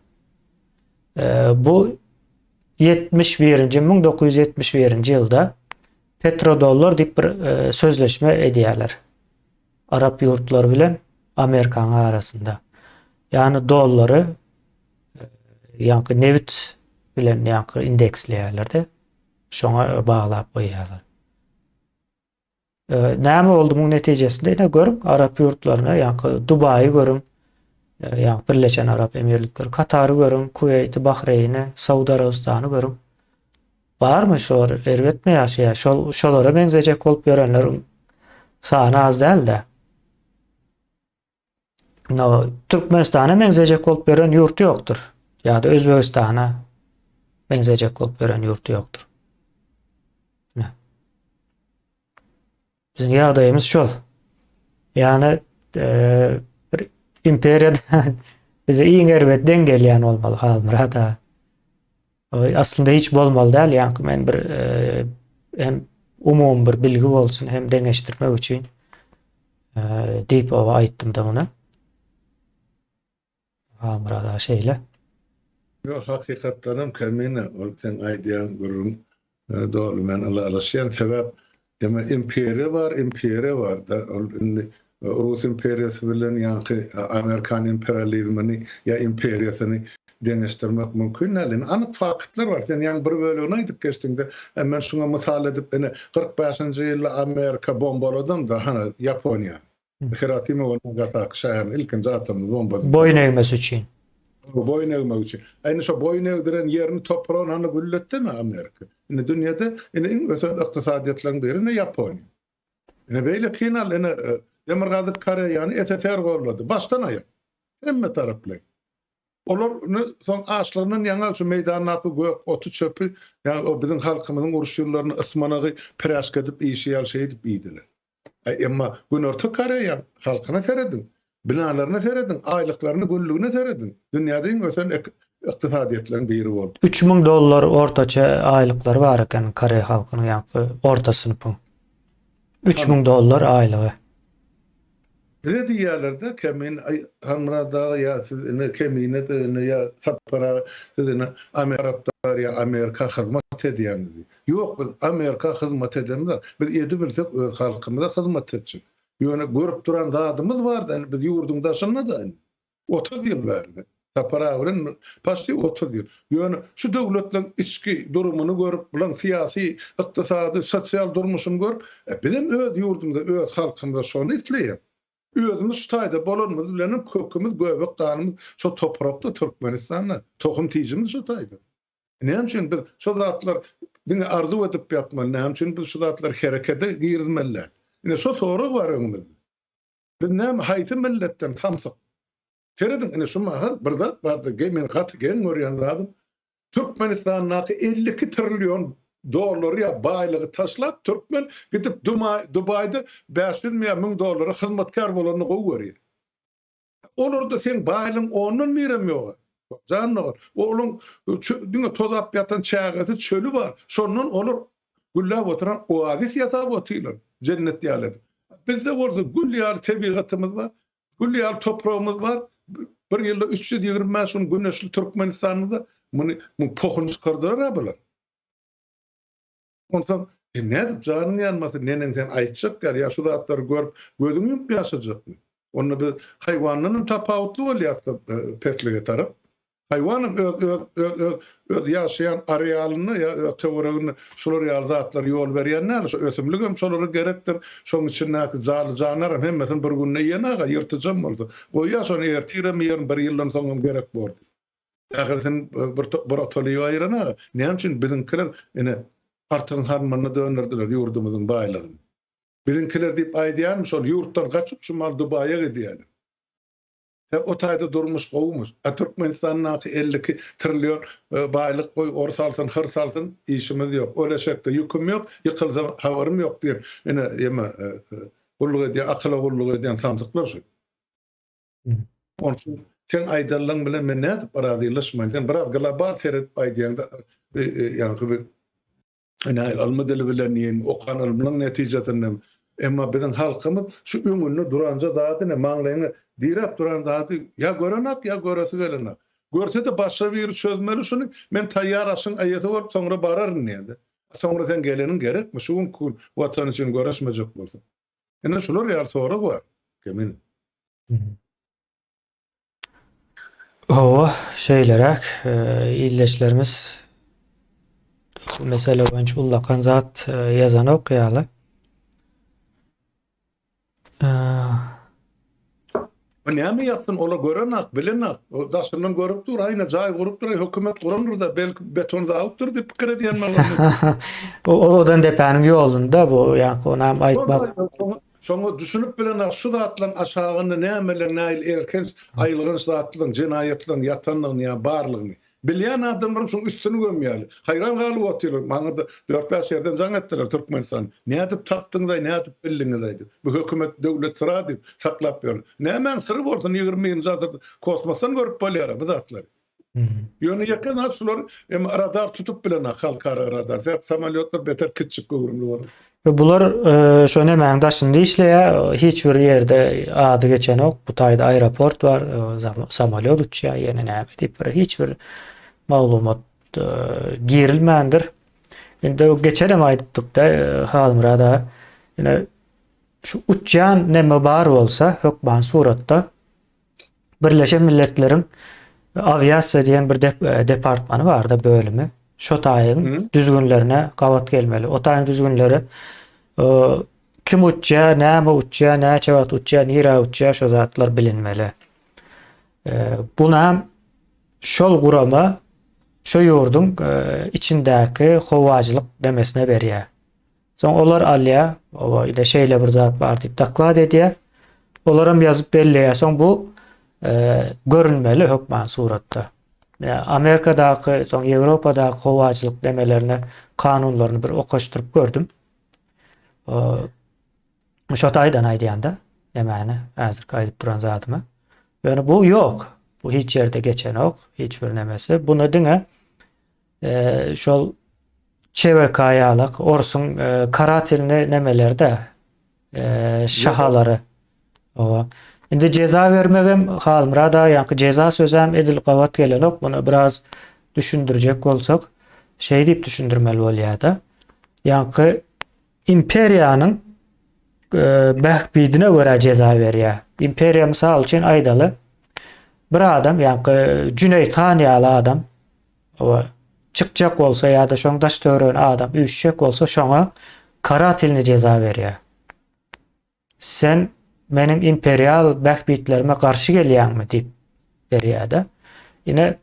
Bu 71-nji 1971-nji ýylda petrodollar diýip bir sözleşme edýärler. Arap ýurtlary bilen Amerikanyň arasynda. Ýagny dollary ýaňky nebit bilen ýaňky indeksleýärler-de, şoňa baglap goýýarlar. Näme boldy muň netijesinde? Ine görüň, arap ýurtlaryna, ýaňky Dubaýy görüň, ýaňky Birleşen Arap Emirlikleri, Katary görüň, Kuweýti, Bahreýni, Saud Arabystany görüň. Barmy şolar erbetmi ýaşaýar? Şol şolara meňzejek bolup ýörenleriň sany az däl-de. No, Türkmenistana meňzejek bolup ýören ýurt ýokdur. Ýa-da Özbegistana meňzejek bolup ýören ýurt ýokdur. Ne? Biziň ýagdaýymyz şol. Ýagny e, bir imperiýada bize iň erbet deň gelýän bolmaly Halmyrat aga. Aslynda hiç bolmaly däl, ýaňky men bir e, hem umumy bir bilgi bolsun, hem deňeşdirmek üçin e, diýip oba aýtdym da muny. Halmyrat aga şeýle. Ýok, hakykatdanam Kemine, ol seň aýdýan gürrüň doly men ylalaşýan. Sebäp eme imperiýa bar, imperiýa bar-da. Ol indi Rus imperiýasy bilen ýaňky Amerikan imperializmini ýa imperiýasyny. deňeşdirmek mümkin däl. Indi anyk faktlar bar. Sen ýaňy bir bölegini aýdyp geçdiňde, men şuňa mysal edip ine 45-nji ýylda Amerika bombaladam-da hany Ýaponiýany. Hirosima we Nagasaki şäherine ilkinji atomly bomba zyňdy. Boýun egmesi üçin. Boýun egmek üçin. A indi şo boýun egdiren ýerini topragyny hany gülletdimi Amerika? Indi dünýede indi iň ösen ykdysadyýetleriň biri ine Ýaponiýa. Ine beýlekini al ine Demirgazyk Koreýany SSR gollady. Başdan aýak. Hemme taraplaýyn. Olar indi soň açlygyndan ýaňa şu meýdandaky gök oty çöpi ýa o biziň halkymyzyň uruş ýyllarynda ysmanagy piräşka edip iýşi ýaly şeýdip iýdiler. Emma Günorta Koreýa halkyna serediň, binalaryna serediň, aýlyklaryna, günlügine serediň. Dünýäde iň ösen ykdysadyýetleriň biri boldy. 3000 dollar ortaça aýlyklary bar eken koreý halkynyň ýaňky orta synpyň. 3000 dollar aýlygy. Bize diýýärler-de, Kemine, aý, Halmyrat aga, ýa siz ine Kemine-de ine ýa Sapar aga, siz ine Amerika ýa Amerika hyzmat edýäňiz diýip. Ýok, biz Amerika hyzmat edemizok. Biz edibilsek öz halkymyza hyzmat etjek. Ýöne görüp duran zadymyz bar-da, indi biz ýurduň daşynda-da indi. 30 ýyl bäri. Sapar aga bilen paçti 30 ýyl. Ýöne şu döwletleriň içki durumyny görüp, bularyň syýasy, ykdysady, sosial durmuşyny görüp, e, bizem öz ýurdumyza, öz halkymyza şony isleýäs. Özümiz şu taýda bolanymyz bilenem kökümiz, göbek ganymyz şo toprakda, Türkmenistanda. Tohum tijimiz şo taýda. Näme üçin biz şo zatlar diňe arzuw edip ýatmaly, näme üçin biz şu zatlary herekete girizmeli däl? Ine şo sorag bar öňümizde. Biz näme haýsy milletden samsyk? Serediň ine şu mahal bir zat bardy, men gaty geň görýän zadym. Türkmenistandaky 52 trillion dollary ýa baýlygy taşlap türkmen gidip Dubaýda 500 mi ýa 1000 dollara hyzmatkär bolanyny gowy görýär. Olarda seň baýlygyň ondan birem ýok. Jan dogan, olaň diňe tozap ýatan çägesi, çöli bar. Şondan olar gülläp oturan oazis ýasap otyrlar, jennet ýaly edip. Bizde bolsa gül ýaly tebigatymyz bar, gül ýaly topragymyz bar. Bir ýylda 325 gün güneşli Türkmenistanymyzda muny muň pohuny çykardylar-a bular. Onsoň sen nädip janyň ýanmasyn, neneň sen aýtjak ýaly ýa şu zatlary görüp gözüňi ýumup ýaşajakmy? Onda biz haýwandan hem tapawutly bolýas-da peslige tarap. Haýwan hem öz öz öz öz öz ýaşaýan arealynda ýa öz töwereginde şular ýaly zatlara ýol berýän däl. Şu ösümlik hem şolara gerekdir. Şoň içindäki janly jandar hem hemmesini bir günde iýen aga, ýyrtyjam bolsa. Goýýar şony ertirem iýerin, bir ýyldan soň hem gerek bor diýip. Ählisini bir bir otalyga aýyran aga. Näme üçin biziňkiler ine artygyň harmanyna dönderdiler ýurdumyzyň baýlygyny. Biziňkiler diýip aýdýanym şol ýurtdan gaçyp şu mal Dubaýa gidýärler. Sebäp o taýda durmuş gowumyş. A Türkmenistandaky 52 trillion baýlyk goý orus alsyn hyrs alsyn işimiz ýok. Ol eşekde ýüküm ýok, ýykylsa habarym ýok diýip ine ýeme gulluk edýän akyla gulluk edýän samsyklar şu. Onuň üçin seň aýdanlaryň bilen men nädip razylaşmaýyn? Sen biraz global seredip aýdýaňda, ýaňky bir nähili ylmy dili bilen diýeýin, okan ylmynyň netijesinde. Emma biziň halkymyz şu öňünde duranja zady ne, maňlaýyňa diräp duran zady ýa görenak, ýa göresi gelenok. Görse-de başga biri çözmeli şuny, men taýýar aşyň eýesi bolup soňra bararyn diýende. Soňra seň geleniň gerekmi şu günki gün Watan üçin göreşmejek bolsaň? Ine şular ýaly sorag bar. Kemin. Hawa, şeýleräk ildeşlerimiz bu mesele boýunça ullakan zat ýazanok ýaly. O näme ýazsyn, olar görenak, bilenak. O daşyndan görüp dur, aýna jaý gurup dur, hökümet gurandyr-da, belki beton zawoddyr diýip pikir edýän bolarmy? Bu owadan depäniň ýolunda bu, ýaňky onam aýtmak. Şoňa düşünip bilenak, şu zatlaryň aşagynda nämeler, nähili elhenç, aýylganç zatlaryň, jenaýatlaryň ýatandygyny ýa barlygyny. Bilýän adamlarym şuň üstüni gömýärler. Haýran galyp otyrlar. Maňa-da dört-bäş ýerden jaň etdiler Türkmenistan. Nädip tapdyňyz-aý, nädip bildiňiz-aý diýip. Bu hökümet döwlet syra diýip saklap ýörler. Nämäň syry bolsun, 21-nji asyrda kosmosdan görüp bolýar-a bu zatlary. Ýöne ýeke zat şular hem radar tutup bilenok, halkara radar. Sebäp samolýotlar beter kiçjik göwrümli bolar. Bular şo nemäň daşynda işleýär, hiç bir ýerde ady geçenok, bu taýda aeroport bar, samolýot uçýar, ýene näme diýip bir hiç bir maglumat girilmändir. Indi geçenem aýdypdykda Halmyrat aga, ine şu uçýan neme bar bolsa hökman suratda Birleşen Milletleriň Awiasiýa diýen bir dep departmany barda bölümi. Şo taýyň düzgünlerine gabat gelmeli. O taýyň düzgünleri kim uçýar, näme uçýar, näçe wagt uçýar, nirä uçýar, şo zatlar bilinmeli. Bunam şol gurama şo ýurduň içindäki howajylyk nemesine berýär. Soň olar alýar, oba ine şeýle bir zat bar diýip doklad edýär. Olaram ýazyp belleýär. Soň bu görünmeli hökman suratda. Amerikadaky, soň Ýewropadaky howajylyk nemelerine kanunlaryny bir okaşdyryp gördüm. Şo taýdan aýdýanda, nämäni häzirki aýdyp duran zadymy. Ýöne bu ýok. Bu hiç ýerde geçenok, hiç bir nemesi. Bunu diňe şol ÇVK ýalak orsuň karatelny nemelerde şahalary. Owa. Indi jeza bermegem Halmyrat aga ýaňky jeza sözem edil gabat gelenok. Muny biraz düşündirjek bolsak, şeý diýip düşündirmeli bolýar-da. Ýaňky imperiýanyň bähbidine görä jeza berýär. Imperiýa mysal üçin aýdaly, bir adam ýaňky Jüneýt han ýaly adam Hawa, çykjak bolsa ýa-da şoň daş-töweregine adam üýşjek bolsa şoňa karatelnyý jeza berýär. Sen meniň imperial bähbitlerime garşy gelýäňmi diýip berýär-de. Ine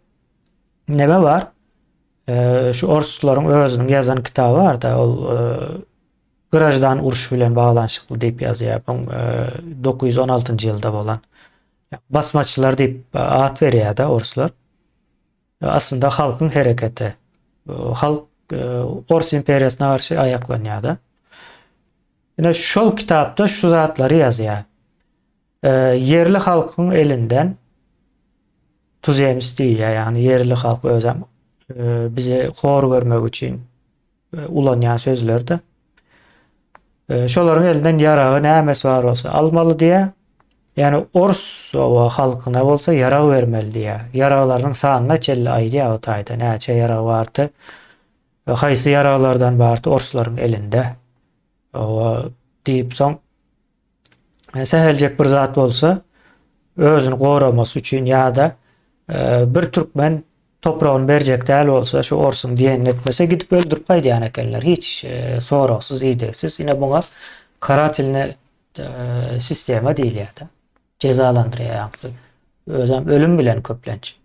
neme bar? Şu orslaryň özüniň ýazan kitaby bar-da, ol graždan urşy bilen baglanyşykly diýip ýazýar. Bu 916-njy ýylda bolan. Basmaçylar diýip at berýär-de orslar. Aslynda halkyň hereketi. Halk Ors imperiýasyna garşy aýaklanýar-da. Ine şol kitapda şu zatlary ýazýar. Ýerli halkyň elinden tuzems diýýär, ýagny ýerli halk özem bizi hor görmek üçin ulanýan sözler-de. Şolaryň elinden ýaragy nämesi bar bolsa almaly diýýär. Ýagny ors halkyna bolsa ýarag bermeli diýýär. Ýaraglarynyň sanyna çenli aýdýar o taýda näçe ýarag bardy we haýsy ýaraglardan bardy orslaryň elinde. Owa diýip soň säheljek bir zat bolsa özüni goramasy üçin ýa-da bir türkmen topragyny berjek däl bolsa şu orsuň diýenini etmese gidip öldürip gaýdýan ekenler hiç soragsyz idegsiz ine muňa karatelny sistema diýilýär-de jezalandyrýar ýaňky özem ölüm bilen köplenç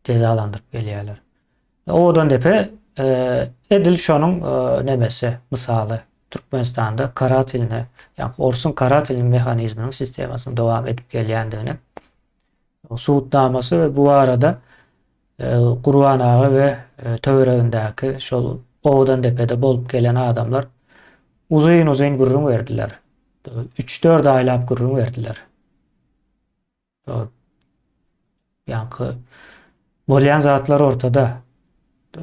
jezalandyryp gelýärler. Owadandepe edil şonuň nemesi, mysaly. Türkmenistanda karatelny, ýagny orsuň karatelny mehanizminiň sistemasynyň dowam edip gelýändigini subutnamasy we bu barada Gurban aga we töweregindäki şol Owadandepede bolup gelen adamlar uzyn-uzyn gürrüň berdiler. Üç-dört aýlap gürrüň berdiler. Ýaňky bolýan zatlar ortada.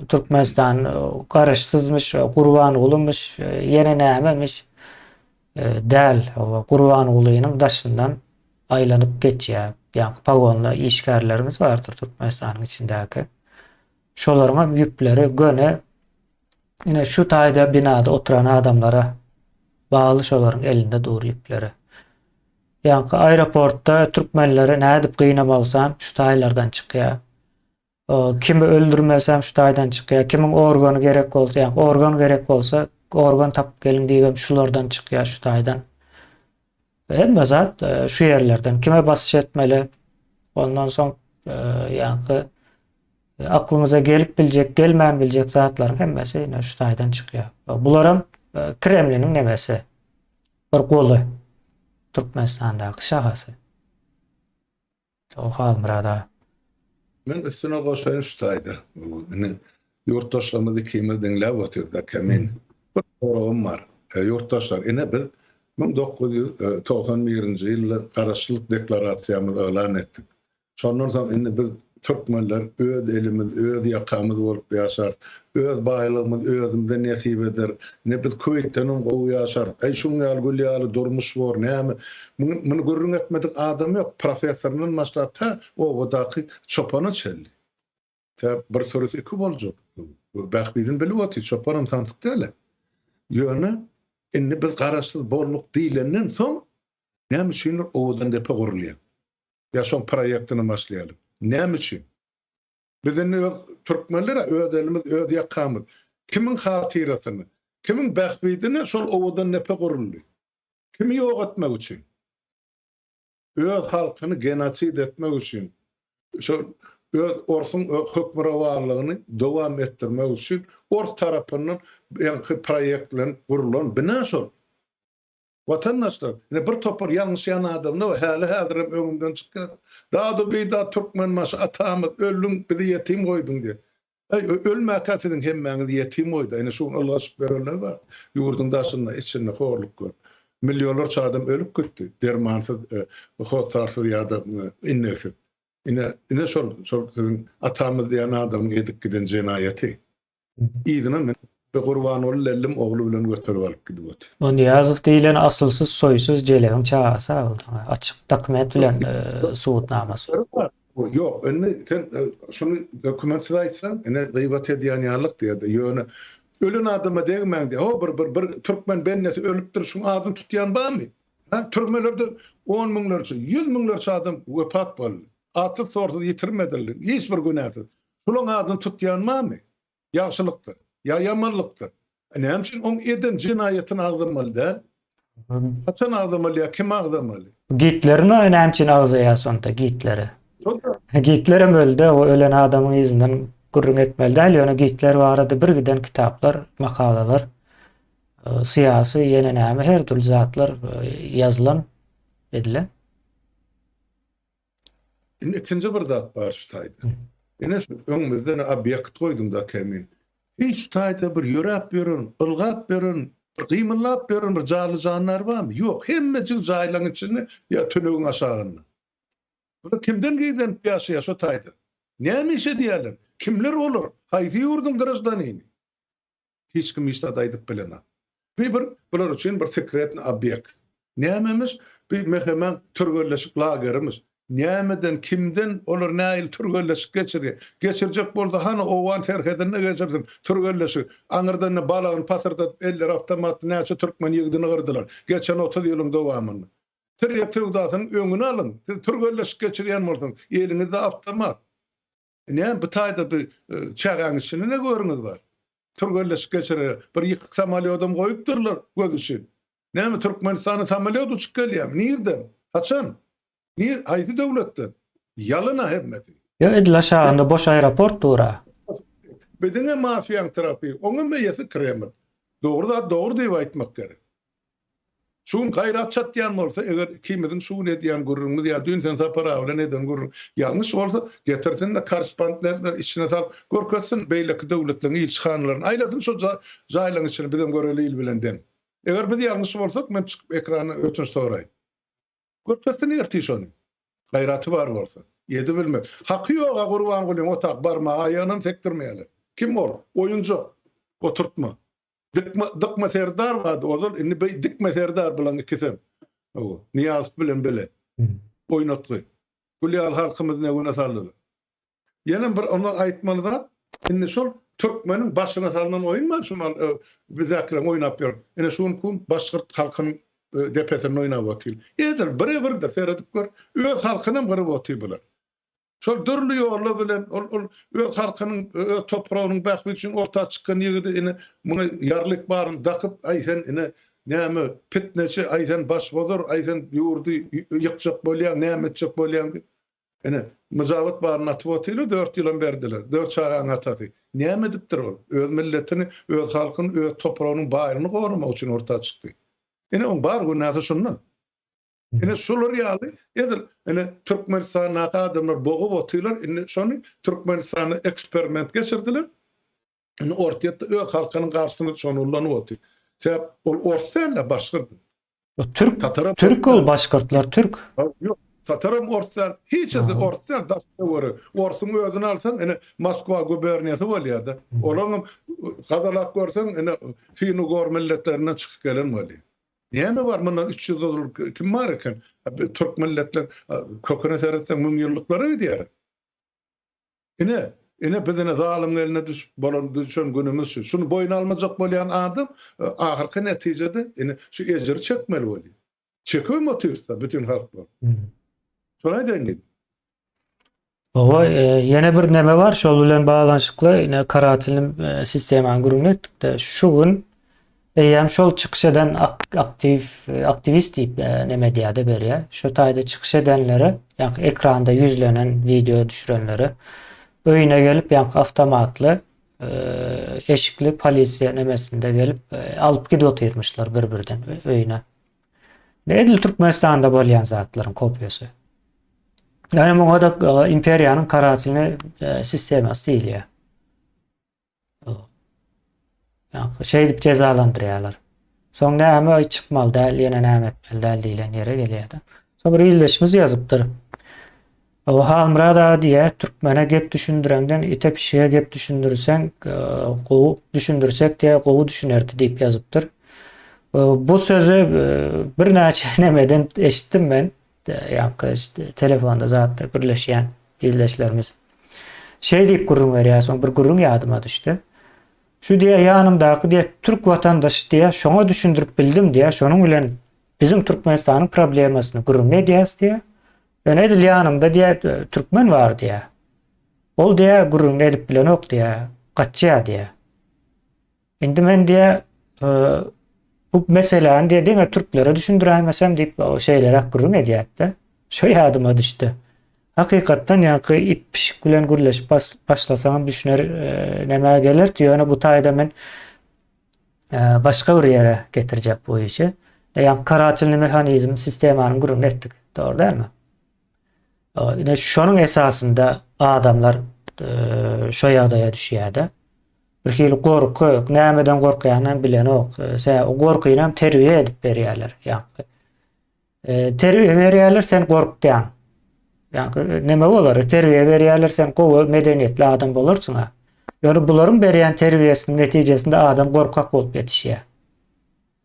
Türkmenistan garaşsyzmyş, Gurbangulymyş, ýene nämemiş däl. Gurbangulynyň daşyndan aýlanyp geçýär. Ýaňky pagonly işgärlerimiz bardyr Türkmenistanyň içindäki. Şolaryň hem ýüpleri göni ine şu taýda binada oturan adamlara bagly şolaryň elinde dur ýüpleri. Ýaňky aeroportda türkmenleri nädip gynamalysam şu taýlardan çykýar. Kimi öldürmesem şu taýdan çykýar. Kimiň organy gerek bolsa, ýaňky organ gerek bolsa, organ tapyp geliň diýibem şulardan çykýar şu taýdan. Hemme zat e, şu ýerlerden. Kime basyş etmeli? Ondan soň e, ýaňky e, aklyňyza gelip biljek, gelmän biljek zatlaryň hemmesi ine şu taýdan çykýar. Bularam Kremliniň nemesi. Bir goly. Türkmenistandaky şahasy. O Halmyrat aga. Men üstüne goşaýyn şu taýda. Indi ýurtdaşlarymyz ikimiz diňläp otyrda Kemin. Bir soragym bar. Ýurtdaşlar, ine biz 1991-nji ýylda Garaşsyzlyk deklarasiýamyzy yglan etdik. Şondan soň indi biz türkmenler öz elimiz, öz ýakamyz bolup ýaşarys. Öz baýlygymyz özümize nesip eder. Ine biz Kuweýtdenem gowy ýaşarys. Äý şuň ýaly gül ýaly durmuş bor, näme? Muny gürrüň etmedik adam ýok. Professoryndan başlap tä obadaky çopana çenli. Tä bir sürüsi iki boljak. Bähbidini bilip otyr, çopanam samsyk däl-ä. Ýöne indi biz garaşsyz bolduk diýlenden soň näme üçindir Owadandepe gurulýar. Ýa şoň proýektini başlaýaly. Näme üçin? Biz indi öz türkmenler-ä öz elimiz, öz ýakamyz. Kimiň hatyrasyna, kimiň bähbidine şol owadan depe guruldy? Kimi ýok etmek üçin? Öz halkyny genosid etmek üçin, şol öz orsuň hökmürowanlygyny dowam etdirmek üçin ors tarapyndan ýaňky proýektlenip gurlan bina şol. Watandaşlar, ine bir topar ýalňyşýan adamlar bar, häli-häzirem öňümden çykýar. Dadu-bidat Türkmenbaşy atamyz, öldüň, bizi ýetim goýduň diýip. Äý, ölmäkä siziň hemmäňizi ýetim goýdy. Ine şu gün ylgaşyp ýörenler bar. Ýurduň daşynda, içinde horluk görüp. Millionlarça adam ölüp gitdi, dermansyz, hossarsyz ýa-da innegsiz. Ine, ine şol, şol siziň atamyz diýen adamyň edip giden jenaýaty. Yzyna men Gurbanguly lellim ogly bilen göterip alyp gidip otyr. O Nyýazow diýlen asylsyz soýsuz jelebiň çagasy a ol daňa. Açyk dokument bilen subutnamasy. Ýok, indi sen şuny dokumentsiz aýtsaň, ine gybat edýän ýalyk diýerdi. Ýöne ölen adama degmäň diýýär. Ho bir bir bir türkmen bendesi ölüpdir, şuň adyny tutýan barmy? Ha, türmelerde on müňlerçe, ýüz müňlerçe adam wepat boldy. Atsyz-sorsuz ýitirim edildi, hiç bir günäsiz. Şulaň adyny tutýan barmy? Ýagşylykda ýa ýamanlykda. Näme üçin oň eden jenaýatyny agzamaly däl? Haçan agzamaly ýa kim agzamaly? Gitleri näme üçin agzaýas onda Gitleri? Gitlerem öldi, o ölen adamyň yzyndan gürrüň etmeli däl, ýöne Gitler barada bir giden kitaplar, makalalar, syýasy ýene näme her dürli zatlar ýazylan, edilen. Indi ikinji bir zat bar şu taýda. Ine şu öňümizde ine obýekt goýdum da Kemin. Hiç taýda bir ýöräp ýören, ylgap ýören, bir gymyldap ýören bir janly jandar barmy? Ýok. Hemmejik jaýlaryň içinde ýa tünegiň aşagynda. Bular kimden gizlenip ýaşaýar şu taýda? Näme iş edýärler? Kimler olar? Haýsy ýurduň graždanini? Hiç kim hiç zat aýdyp bilenok. Bu bir bular üçin bir sekretny obýekt. Nämemiş? Bu MHM-iň türgenleşik lagerimiş. Nämeden, kimden olar nähili türgenleşik geçirýär? Geçirjek bolsa hany owgan serhedinde geçirsin türgenleşigi. Aňyrdan indi balagyny pasyrdadyp elleri awtomatly näçe türkmen ýigidini gyrdylar geçen 30 ýylyň dowamynda. Tirýek söwdasynyň öňüni alyň. Siz türgenleşik geçirýän bolsaňyz eliňizde awtomat. Näme bu taýda bir çägäň içinde ne görüňiz bar? Türgenleşik geçirer. Bir ýykyk samolýodam goýupdyrlar göz üçin. Näme Türkmenistana samolýot uçup gelýärmi? Nirden? Haçan? Nir haýsy döwletden? Ýalan-a hemmesi. Ýok edil aşagynda boş aeroport dur-a. Biziňem mafiýaň trapy, oňam eýesi Kreml. Dogry zat dogry diýip aýtmak gerek. Şu gün gaýrat çatýan bolsa, eger ikimiziň şu gün edýän gürrüňimiz ýa düýn sen Sapar aga bilen eden gürrüň ýalňyş bolsa, getirsin-de korrespondentleri içine salyp görkezsin, beýleki döwletleriň ilçihanalaryny aýlasyn şo jaýlaryň içine bizem göreli il bilen deň. Eger biz ýalňyş bolsak, men çykyp ekrana ötünç soraýyn. Görkezsin ertir şony. Gaýraty bar bolsa. Edibilmez. Haky ýog-a Gurbangulyň otag barmaga aýagynam sekdirmeýärler. Kim ol? Oýunjak. Oturtma. Dykma, Dykma serdar bardy ozal, indi beý Dikme serdar bulaň ikisem. Hawa, Nyýazow bilen bile. Oýnatgy. Gül ýaly halkymyzy ne güne saldylar. Ýenem bir onda aýtmaly zat, indi şol türkmeniň başyna salnan oýun bar şu mal bizdäkileň oýnap ýör. Ine şu günki gün başgyrt halkynyň depesinde oýnap otyr. Edil bire-birdir, seredip gör. Öz halkynam gyryp otyr bular. Şol dürli ýollar bilen ol ol öz halkynyň, öz topragynyň bähbidi üçin orta çykan ýigidi ine muňa ýarlyk baryny dakyp, aý sen ine näme pitneçi, aý sen başbozar, aý sen ýurdy ýykjak bolýaň, näme etjek bolýaň diýip, ine myjabat baryny atyp otyrlar, dört ýylam berdiler. Dört çagaň atasy. Näme edipdir ol? Öz milletini, öz halkyny, öz topragynyň baýlygyny goramak üçin orta çykdy. Ine oň bar günäsi şunda. Ine şular ýaly edil ine Türkmenistandaky adamlar bogup otyrlar. Indi şony Türkmenistanda eksperiment geçirdiler. Indi Orsýetde öz halkynyň garşysyna şony ulanyp otyr. Sebäp ol ors däl-de başgyrt. Türk, Tataram türk ol başgyrtlar türk. Ýok, tataram ors däl, hiçisi ors däl daş töweregi. Orsuň özüni alsaň ine Moskwa guberniýasy bolýar-da. Olaňam gazalap görseň ine fin-ugor milletlerinden çykyp gelen bolýar. Näme bar mundan 300 ýyl kim bar eken? Türk milletler köküne seretseň müňýyllyklara gidýär. Ine, ine biz ine zalymyň eline düşüp bolan düşen günümiz şu. Şuny boýun almajak bolýan adam ahyrky netijede ine şu ejiri çekmeli bolýar. Çekibem otyrys-da bütün halk bolup. Şony aýdaýyn diýdim. Hawa, ýene bir neme bar, şol bilen baglanyşykly, ine karatelny sistemany gürrüň etdik-de, şu gün eýýäm şol çykyş eden aktiw, aktiwist diýip neme edýär-de berýär. Şu taýda çykyş edenlere, ýaňky ekranda ýüzlenen wideo düşürenlere öýüne gelip, ýaňky awtomatly eşikli polisiýa nemesinde gelip alyp gidip otyrmyşlar bir-birden öýüne. Edil Türkmenistanda bolýan zatlaryň kopiýasy. Ýani muňa da e, imperiýanyň karatelny e, sistemasy diýilýär. Ýa şeýdip jezalandyrýarlar. Soň näme oý çykmaly däl, ýene näme etmeli däl diýlen ýere gelýär-de. Soň bir ildeşimiz ýazypdyr. O Halmyrat aga diýýär, türkmene gep düşündireňden ite pişige gep düşündirseň e, gowy düşündirsek diýýär, gowy düşünerdi diýip ýazypdyr. E, bu sözi e, birnäçe nemeden eşitdim men. Ýaňky telefonda zatda gürleşýän ildeşlerimiz. Şeý diýip gürrüň berýär, soň bir gürrüň ýadyma düşdi. Şu diýýär, ýanymdaky diýýär, türk watandaşy diýýär, şoňa düşündirip bildim diýýär, şonuň bilen biziň Türkmenistanyň problemasyny gürrüň edýäs diýýär. Ýöne edil ýanymda diýýär, türkmen bar diýýär. Ol diýýär, gürrüňini edip bilenok diýýär, gaçýar diýýär. Indi men diýýär, bu meseläni diýýär, diňe türklere düşündiräýmesem diýip, şeýleräk gürrüň edýärdi-de. Şo ýadyma düşdi. Hakykatdan ýaňky it pişik bilen gürleşip başlasaňam düşüner nämä gelerdi, ýöne bu taýda men başga bir ýere getirjek bu işi. Ýa karatelny mehanizm sistemanyň gürrüňini etdik. Dogry dälmi? Ine şonuň esasynda adamlar şo ýagdaýa düşýär-de. Bir hili gorky, nämeden gorkýanyny hem bilenok. Sebäbi o gorkyny hem terbiýe edip berýärler. Ýa terbiýe berýärler, sen gorkýaň. Ýa neme bolar? Terbiýe berýärler, sen gowy medeniýetli adam bolarsyň. Ýöne bularyň berýän terbiýesiniň netijesinde adam gorkak bolup ýetişýär.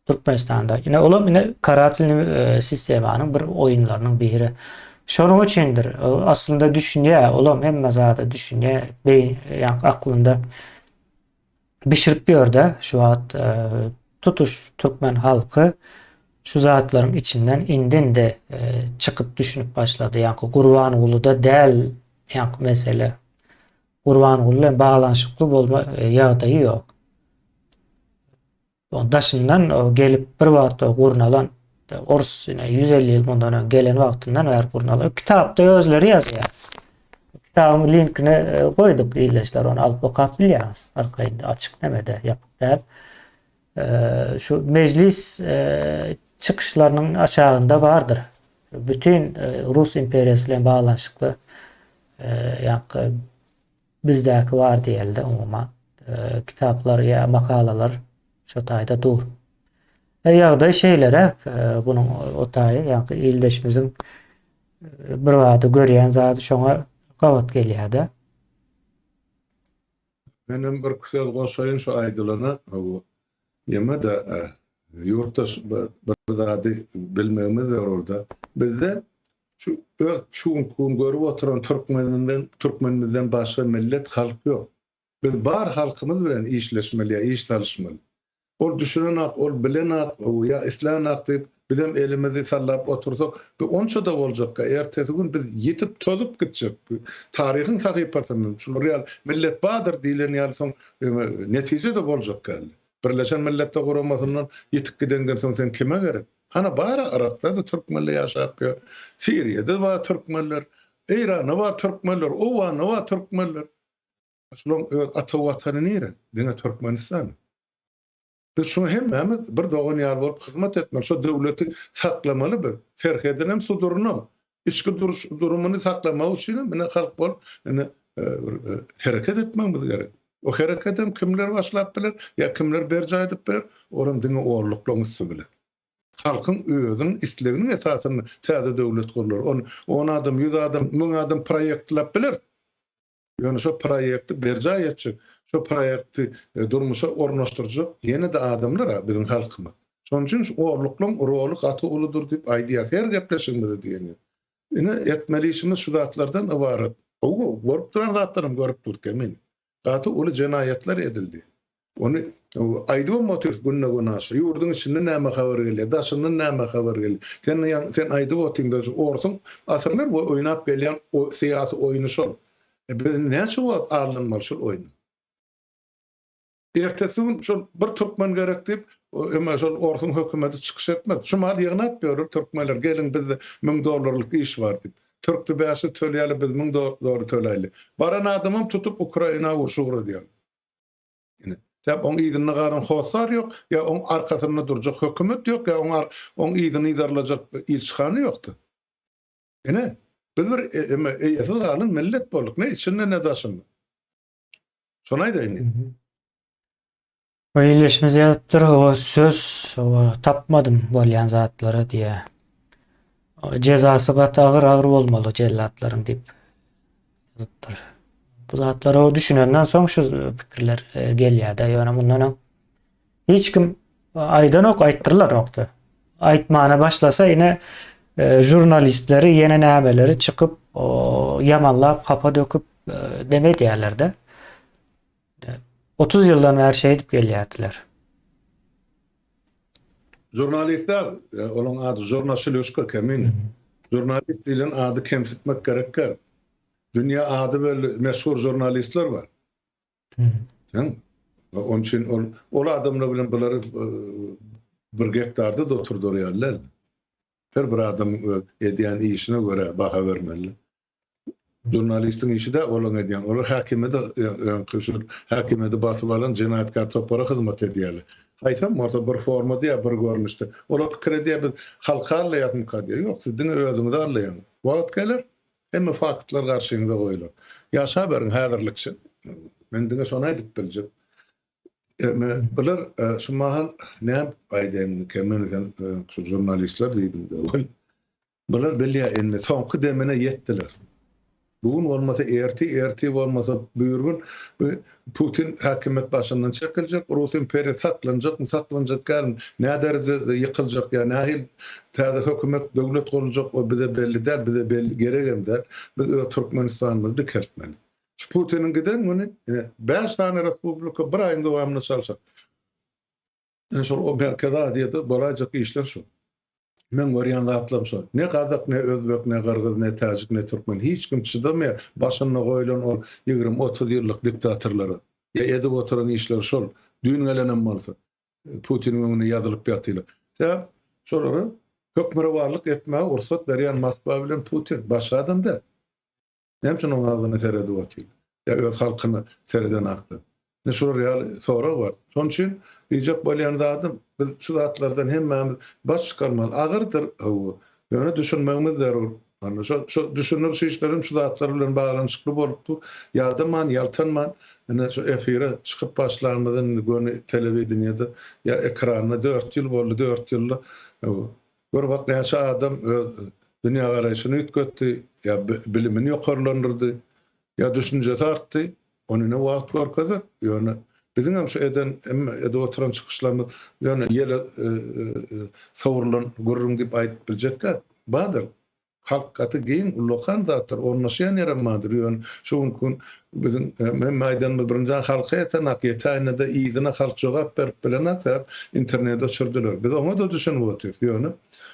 Türkmenistanda. Ine olam ine karatelny e, sistemanyň bir oýunlarynyň biri. Şonuň üçindir. Aslynda düşünýär, olam hemme zada düşünýär. Beýin, ýa aklynda bişirip ýörde şu wagt e, tutuş türkmen halky şu zatlaryň içinden indi-indi e, çykyp düşünip başlady. Ýa Gurbangulyda däl ýa mesele. Gurbanguly bilen baglanyşykly bolma e, ýagdaýy ýok. Daşyndan gelip bir wagtda gurnalan orus ine 150 ýyl mundan öň gelen wagtyndan bäri gurnalan. Kitapda özleri ýazýar. Kitabyň linkini e, goýduk ildeşler ony alyp okap bilýäňiz. Arkaýyn açyk nemede ýapyk däl. E, şu mejlis e, çykyşlarynyň aşagynda bardyr. Bütün Rus imperiýasy bilen baglanyşykly ýa Bizdäki bar diýelde umuman. Kitaplar ýa makalalar şo taýda dur. E ýagdaý şeýleräk, bunuň o taýy ýaňky ildeşimiziň bir zady görýän zady şoňa gabat gelýär-de. Menem bir söz goşaýyn şu aýdylana. Ýeme-de ýurtdaş bir zady bilmegimiz zerurda. Bizde şu öz şu günki gün görüp oturan türkmeninden türkmenimizden başga millet halk ýok. Biz bar halkymyz bilen işleşmeli ýa iş salyşmaly. Ol düşünenak, ol bilenak ýa islänak diýip bizem elimizi sallap otursak bu onça-da boljakka ertesi gün biz ýitip tozup gitjek. Taryhyň sahypasyndan şular ýaly millet bardyr diýlen ýaly soň netije-de boljak däldi. Birleşen Milletler Guramasyndan ýitip gidenden soň sen kime gerek? Hana bar-a Yrakda-da türkmenler ýaşap ýör. Siriýada bar türkmenler, Eýranda bar türkmenler, Owganda bar türkmenler. Şularyň öz ata watany nire? Diňe Türkmenistan. Biz şuňa hemmämiz bir dogan ýaly bolup hyzmat etmeli. Şo döwleti saklamaly biz. Serhedinem, sudurynam, içki duruş durumyny saklamak üçinem ine halk bolup ine bir hereket etmegimiz gerek. O hereketem kimler başlap biler ýa kimler berjaý edip biler, olam diňe orluklaryň üsti bilen. Halkyň özüniň isleginiň esasynda täze döwlet gurlar. Ony on adam, ýüz adam, müň adam proýektläp biler. Ýöne şo proýekti berjaý etjek, şo proýekti durmuşa ornaşdyrjak ýene-de adamlar-a biziň halkymyz. Şonuň üçin şu orluklaryň roly gaty uludyr diýip aýdýas her gepleşigimizde diýen ýaly. Ine, etmeli işimiz şu zatlardan ybarat. Gowy, bolup duran zatlaram görüp durduk, emin. Gaty uly jenaýatlar edildi. Ony aýdybam otyrys günde-günaşa. Ýurduň içinden näme habar gelýär, daşyndan näme habar gelýär. Sen ýaňy sen aýdyp otyňda şu orsuň asyrlar boýy oýnap gelýän syýasy oýny şol. E biz indi näçe wagt aldanmaly şol oýna? Ertesi gün şol bir türkmen gerek diýip, emma şol orsuň hökümeti çykyş etmez. Şu mahal ýygnap ýörler türkmenler, geliň bizde 1000 dollarlyk iş bar diýip. Türkde 500 töleýärler, biz 1000 dollar töläýli. Baran adamam tutup Ukraina urşa ugradýarlar. Ine, sebäp oň yzynda galan hossar ýok, ýa oň arkasynda durjak hökümet ýok, ýa oň oň yzyny yzarlajak ilçihana ýokdy. Ine, biz bir eme eýesiz galan millet bolduk, ne içinde ne daşynda. Şony aýdaýyn. Bir ildeşimiz ýazypdyr, o söz o tapmadym bolýan zatlara diýýär. Jezasy gaty agyr agyr bolmaly jellatlaryň diýip ýazypdyr. Bu zatlara o düşünenden soň şu pikirler e, gelýär-de, ýöne mundan öň hiç kim aýdanok, aýtdyrlar nokta. Aýtmana başlasa ine e, žurnalistleri ýene nämeleri çykyp, o, ýamanlap, hapa döküp e, neme edýärler-de. 30 ýyldan bäri şeýdip gelýärdiler. Žurnalist däl, olaň ady žurnaşilýuşka Kemine. Žurnalist diýlen ady kemsitmek gerek däl. Dünýä ady belli meşhur žurnalistler bar. Sen onuň üçin ol ol adamlar bilen bulary bir gektarda-da oturdar ýaly däl. Her bir adamyň öz edýän işine görä baha bermeli. Žurnalistiň işi däl olaň edýän. Olar häkimiýete öňki şu häkimiýeti basyp alan jenaýatkär topara hyzmat edýärler. Haýsam bolsa bir formada ýa bir görnüşde. Olar pikir edýär biz halky aldaýasmyka diýýär. Ýok siz diňe özüňizi aldaýaňyz. Wagt geler hemme faktlar garşyňyza goýular. Ýaşaberiň häzirlikçe. Men diňe şony aýdyp biljek. Bular şu mahal näme aýdaýyn men sen şu žurnalistler diýdim. Bular bilýär indi soňky demine ýetdiler. Bu gün bolmasa ertir, ertir bolmasa büýrgün bu Putin häkimiýet başyndan çekiljek, Rus imperiýasy saklanjakmy, saklanjak dälmi, nä derejede ýykyljak ýa nähili täze hökümet, döwlet guruljak o bize belli däl, bize belli geregem däl. Biz öz Türkmenistanymyzy dikeltmeli. Şu Putiniň giden güni ine bäş sany respublika bir aýyň dowamynda çalşar. Ine şol o Merkezi Aziýada bolaýjak işler şu. Meň görýän zatlarym şol. Ne gazak, ne özbek, ne gyrgyz, ne täjik, ne türkmen hiç kim çydamaýar başynda goýlan ol 20-30 ýyllyk diktatorlara. Ýa edip oturan işleri şol. Düýn gelenem bolsa Putiniň öňünde ýazylyp ýatylar. Sebäp şolara hökmürowanlyk etmäge rugsat berýän Moskwa bilen Putin. Başga adam däl. Näme üçin oň agzyna seredip otyr? Ýa öz halkyna seredenakda? Ine şular ýaly sorag bar. Şonuň üçin diýjek bolýan zadym, biz şu zatlardan hemmämiz baş çykarmaly. Agyrdyr, hawa. Ýöne düşünmegimiz zerur. Ana şo şo düşündiriş işlerem şu zatlar bilen baglanyşykly bolup dur. Ýadaman, ýaltanman, ine şu efire çykyp başlanymyz indi göni telewideniýede ýa ekranda dört ýyl boldy, dört ýylda hawa. Gör bak näçe adam öz dünýägaraýşyny üýtgetdi, ýa bilimini ýokarlandyrdy, ýa düşünjesi artdy. Ony ine wagt görkezer. Ýöne biziň hem şu eden hemme edip oturan çykyşlarymyz ýöne ýele sowrulan gürrüň diýip aýdyp biljek däl. Bardyr. Halk gaty giň, ullakan zatdyr, ornaşýan ýerem bardyr, ýöne şu günki gün biziň hemme aýdanymyz birinjiden halka ýetenak, ýetäýende-de yzyna halk jogap berip bilenak, sebäp interneti öçürdiler. Biz oňa-da düşünip otyrys, ýöne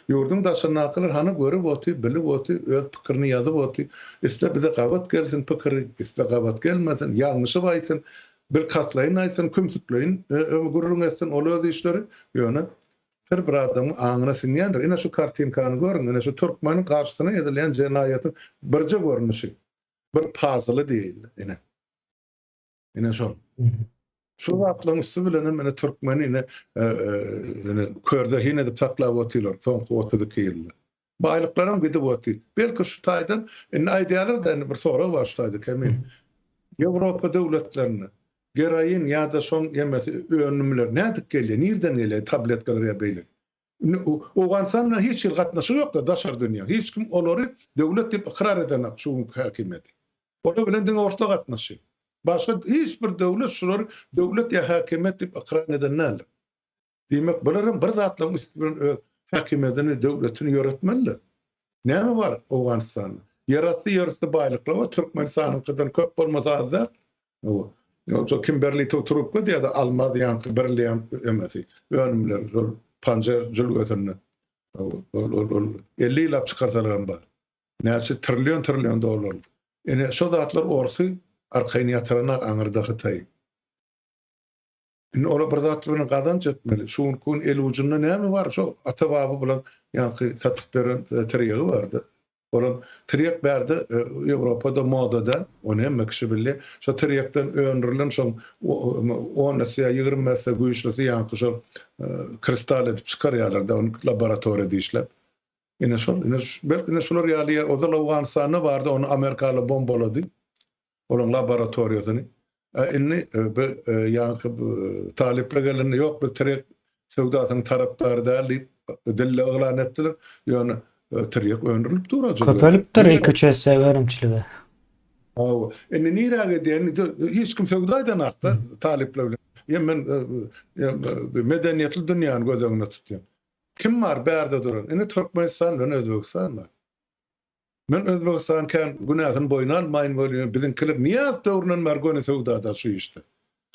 ýurduň daşyndakylar hany görüp otyr, bilip otyr, öz pikirini ýazyp otyr, isle bize gabat gelsin pikiri, isle gabat gelmesin, ýalňyşyp aýtsyn, bilkastlaýyn aýtsyn, kümsükleýin gürrüň etsin, ol öz işleri, ýöne Her bir adamyň aňyna siňýändir. Ine şu kartinkany görüň, ine şu türkmeniň garşysyna edilýän jenaýatyň birje görnüşi. Bir pazyly diýeýin, ine. Ine şol. Şu zatlaryň üsti bilen hem ine türkmeni ine ine körzehin edip saklap otyrlar soňky 32 ýylda. Baýlyklaram gidip otyr. Belki şu taýdan indi aýdýarlar-da indi bir sorag bar şu taýda Kemil. Ýewropa döwletlerinde Geroin ýa-da şoň ýemesi önümler nädip gelýär, nirden gelýär tabletkalar ýa beýleki. Indi Owganystan bilen hiç hili gatnaşygy ýok-da daşary dünýäň. Hiç kim olary döwlet diýip ykrar edenok şu günki häkimiýeti. Olar bilen diňe orslar gatnaşýar. Başga hiç bir döwlet şulary döwlet ýa häkimiýet diýip ykrar eden däldir. Diýmek, bularam bir zatlaryň üsti bilen öz häkimiýetini, döwletini ýöretmeliler. Näme bar Owganystanda? Ýerasty, ýerüsti baýlyklar bar, Türkmenistanyňkydan köp bolmasa az däl. Hawa. Ýogsa kimberlitow trubka diýýär-de almaz ýaňky brilliant emesi, önümleri şol Panjer jülgesinde. Ol ol ol 50 ýyllap çykarsalar hem bar. Näçe trillion trillion dollar. Ine şo zatlar orsy arkaýyn ýatyranak aňyrda Hytaý. Indi olar bir zatlar bilen gazanç etmeli. Şu günki gün el ujunda näme bar? Şo ata-baba bilen ýaňky satyp beren tirýegi bardy. Olam tirýek bärde Ýewropada moda däl. Ony hemme kişi bilýär. Şo tirýekden öndürilen şoň on esse ýa 20 esse güýçlüsi ýaňky şol kristal edip çykarýarlar-da ony laboratoriýada işläp. Ine şol, ine belki ine şular ýaly ýer ozal Owganystanda bardy, ony amerikalylar bombalady. Olaryň laboratoriýasyny. A indi bu ýaňky talyplar gelende ýok biz tirýek söwdasynyň tarapdary däl diýip dille yglan etdiler. Ýöne tirýek öndürilip dur ajy. Köpelipdir iki-üç esse önümçiligi. Hawa. Indi nirä gidýär? Indi hiç kim söwda edenok-da talyplar bilen. Ýa men medeniýetli dünýäni göz öňünde tutýan. Kim bar bärde duran? Indi Türkmenistan bilen Özbegistan bar. Men Özbegistan kän günäsini boýun almaýyn welin biziňkiler Nyýazow döwründen bäri göni söwdada şu işde.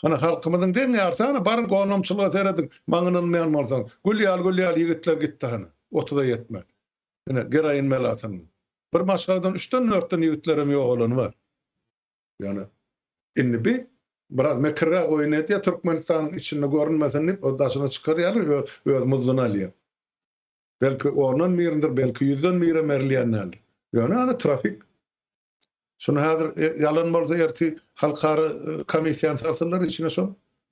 Hany halkymyzyň deň ýarysy hany baryň gonamçylyga serediň maňa ynanmaýan bolsaň gül ýaly gül ýaly ýigitler gitdi hany otuza ýetmän. Ine geroin belasynda. Bir maşgaladan üçden dörtden ýigitlerem ýogalany bar. Ýöne indi bi biraz mekirräk oýun edýär Türkmenistanyň içinde görünmesin diýip o daşyna çykar ýaly öz muzduny alýar. Belki ondan birindir, belki ýüzden birem berilýän däldir. Ýöne ana trafik. Şuny häzir e, ýalan bolsa ertir halkara e, komissiýany salsynlar içine şol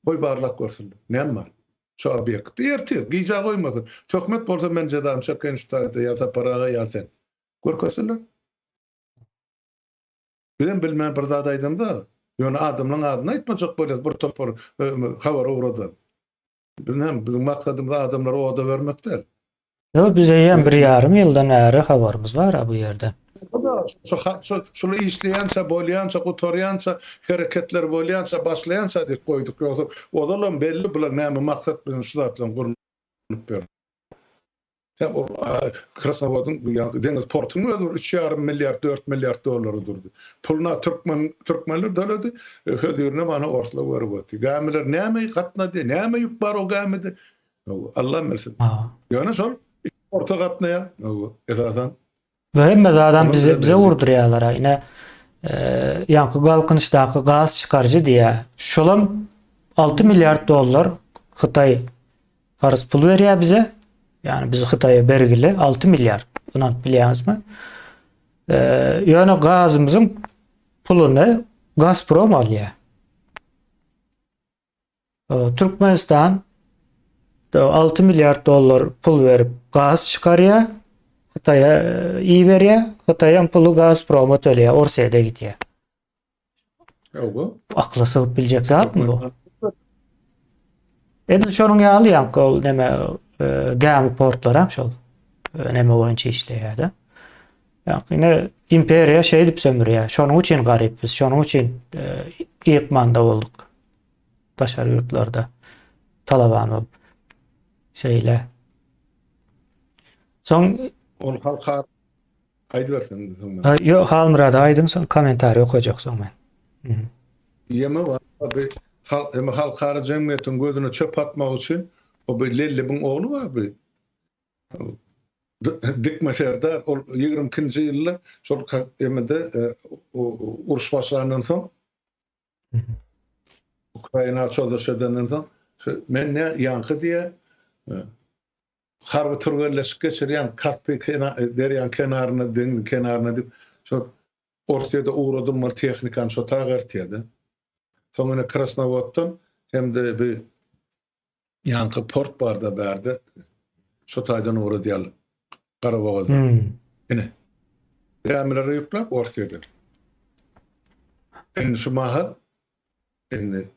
goý barlap görsünler. Näme bar? Şu obýektde ertir gijä goýmasyn. Töhmet bolsa men jezamy çekeýin şu taýda ýa Sapar aga ýa sen. Görkezsinler. Bizem bilmän bir zat aýdamda, ýöne adamlaryň adyny aýtmajak bolýas bir topar e, habar ugradan. Biz näme, biziň maksadymyz adamlary oda bermek däl. Ýok, biz eýýäm bir ýarym ýyldan bäri habarymyz bar-a bu ýerde. Şu şu şuly işleýänçä, bolýança, gutarýança, hereketler bolýança, başlaýança diýip goýduk. Ýogsa ozalam belli bular näme maksat bilen şu zatlaryň gurlup ýör. Ýa ol Krasnowodyň ýa deňiz portunyň özi bir 3,5 milliard, 4 milliard dollara durdy. Puluna türkmen türkmenler töledi, hözirine bana orslar görüp otyr. Gämiler näme gatnady, näme ýük bar o gämide? Allah bilsin. Ýöne şol porta gatnaýar, esasan. Bu hemme zadam bize bize urdurýarlar. Ine ýaňky Galkynyşdaky gaz çykaryjy diýýär. Şolam 6 milliard dollar Hytaý Karz pul berýär bize. Ýagny biz Hytaýa bergili 6 milliard. Ynanyp bilýäňizmi? Ýöne gazymyzyň puluny Gazprom alýar. Türkmenistan 6 milliard dollar pul berip gaz çykarýar. Hytaýa iberýär. Hytaýam puly Gazproma töleýär, Orsýete gidýär. Ýoga. Akla sygyp biljek zatmy bu? Edil şonuň ýaly ýaňky ol neme e, gämi portlary hem şol e, neme boýunça işleýär-de. Ýaňky ine imperiýa şeýdip sömürýär. Şonuň üçin garyp biz, şonuň üçin e, ýykmanda bolduk. Daşary ýurtlarda talaban bolup. Şeýle. Soň ol halka Aýdyberseň soň men. Ýok, Halmyrat aýdyň soň kommentariý okajak soň men. Ýeme bar bu halk eme halkara jemgyýetiň gözüne çöp atmak üçin o bir Lellebiň ogly bar bu. Dikme Serdar ol 22-nji ýylda şol emede uruş başlandan soň Ukraina çozuş edenden soň men ne ýaňky diýe Harby türgenleşik geçirýän Kaspi derýanyň kenaryna, deňziň kenaryna diýip, şol Orsýede ugradylmaly tehnikany şo taýga eltýär-de. Soň ine Krasnowoddan hem-de bi ýaňky port bar-da bärde, şo taýdan ugradýarlar, Garabogazdan. Ine, gämilere ýükläp Orsýeden. Indi şu mahal indi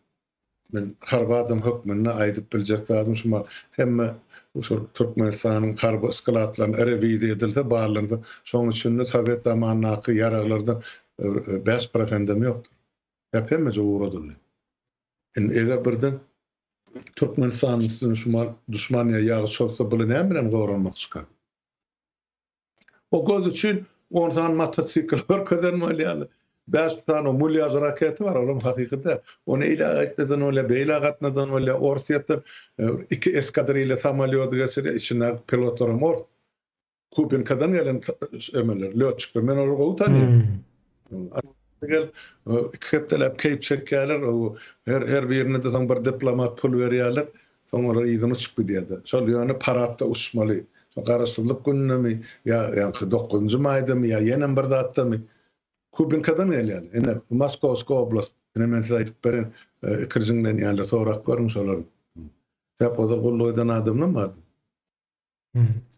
Men harby adam hökmünde aýdyp biljek zadym şu mal, hemme şol Türkmenistanyň harby skladlaryny rewiziýa edilse, barlansa, şoň içinde sowet zamanyndaky ýaraglardan 5 prosendem ýokdur. Hep hemmeje ugradyldy. Indi eger birden Türkmenistanyň üstüne şu mal duşman ýa ýagy çozsa, buly näme bilen goranmak çykar? O göz üçin on sany motosikl görkezen bolýarlar. 5 sany mulýaž rakety bar, olam hakyky däl. Ony eýle gaýtnadan bolýar, beýle gatnadan bolýar. Orsýetden iki eskadrilýa samolýody geçirýär, içindäki pilotlaram ors. Kubinkadan gelen emeler, lötçikler. Men olary gowy tanýan. Gel, iki hepdeläp keýp çekýärler. Her her birine-de soň bir diplomat pul berýärler. Soň olar yzyna uçup gidýärler. Şol ýöne paradda uçmaly. Şol Garaşsyzlyk günündemi ýa ýaňky dokuzynjy maýdamy ýa ýenem bir zatdamy. Kubinkadan gelýärler. Ine, Moskowskiý oblast. Ine men size aýdyp berin, ikirjiňlenýärler, sorap görüň şolary. Sebäp ozal gulluk eden adamlam bardy.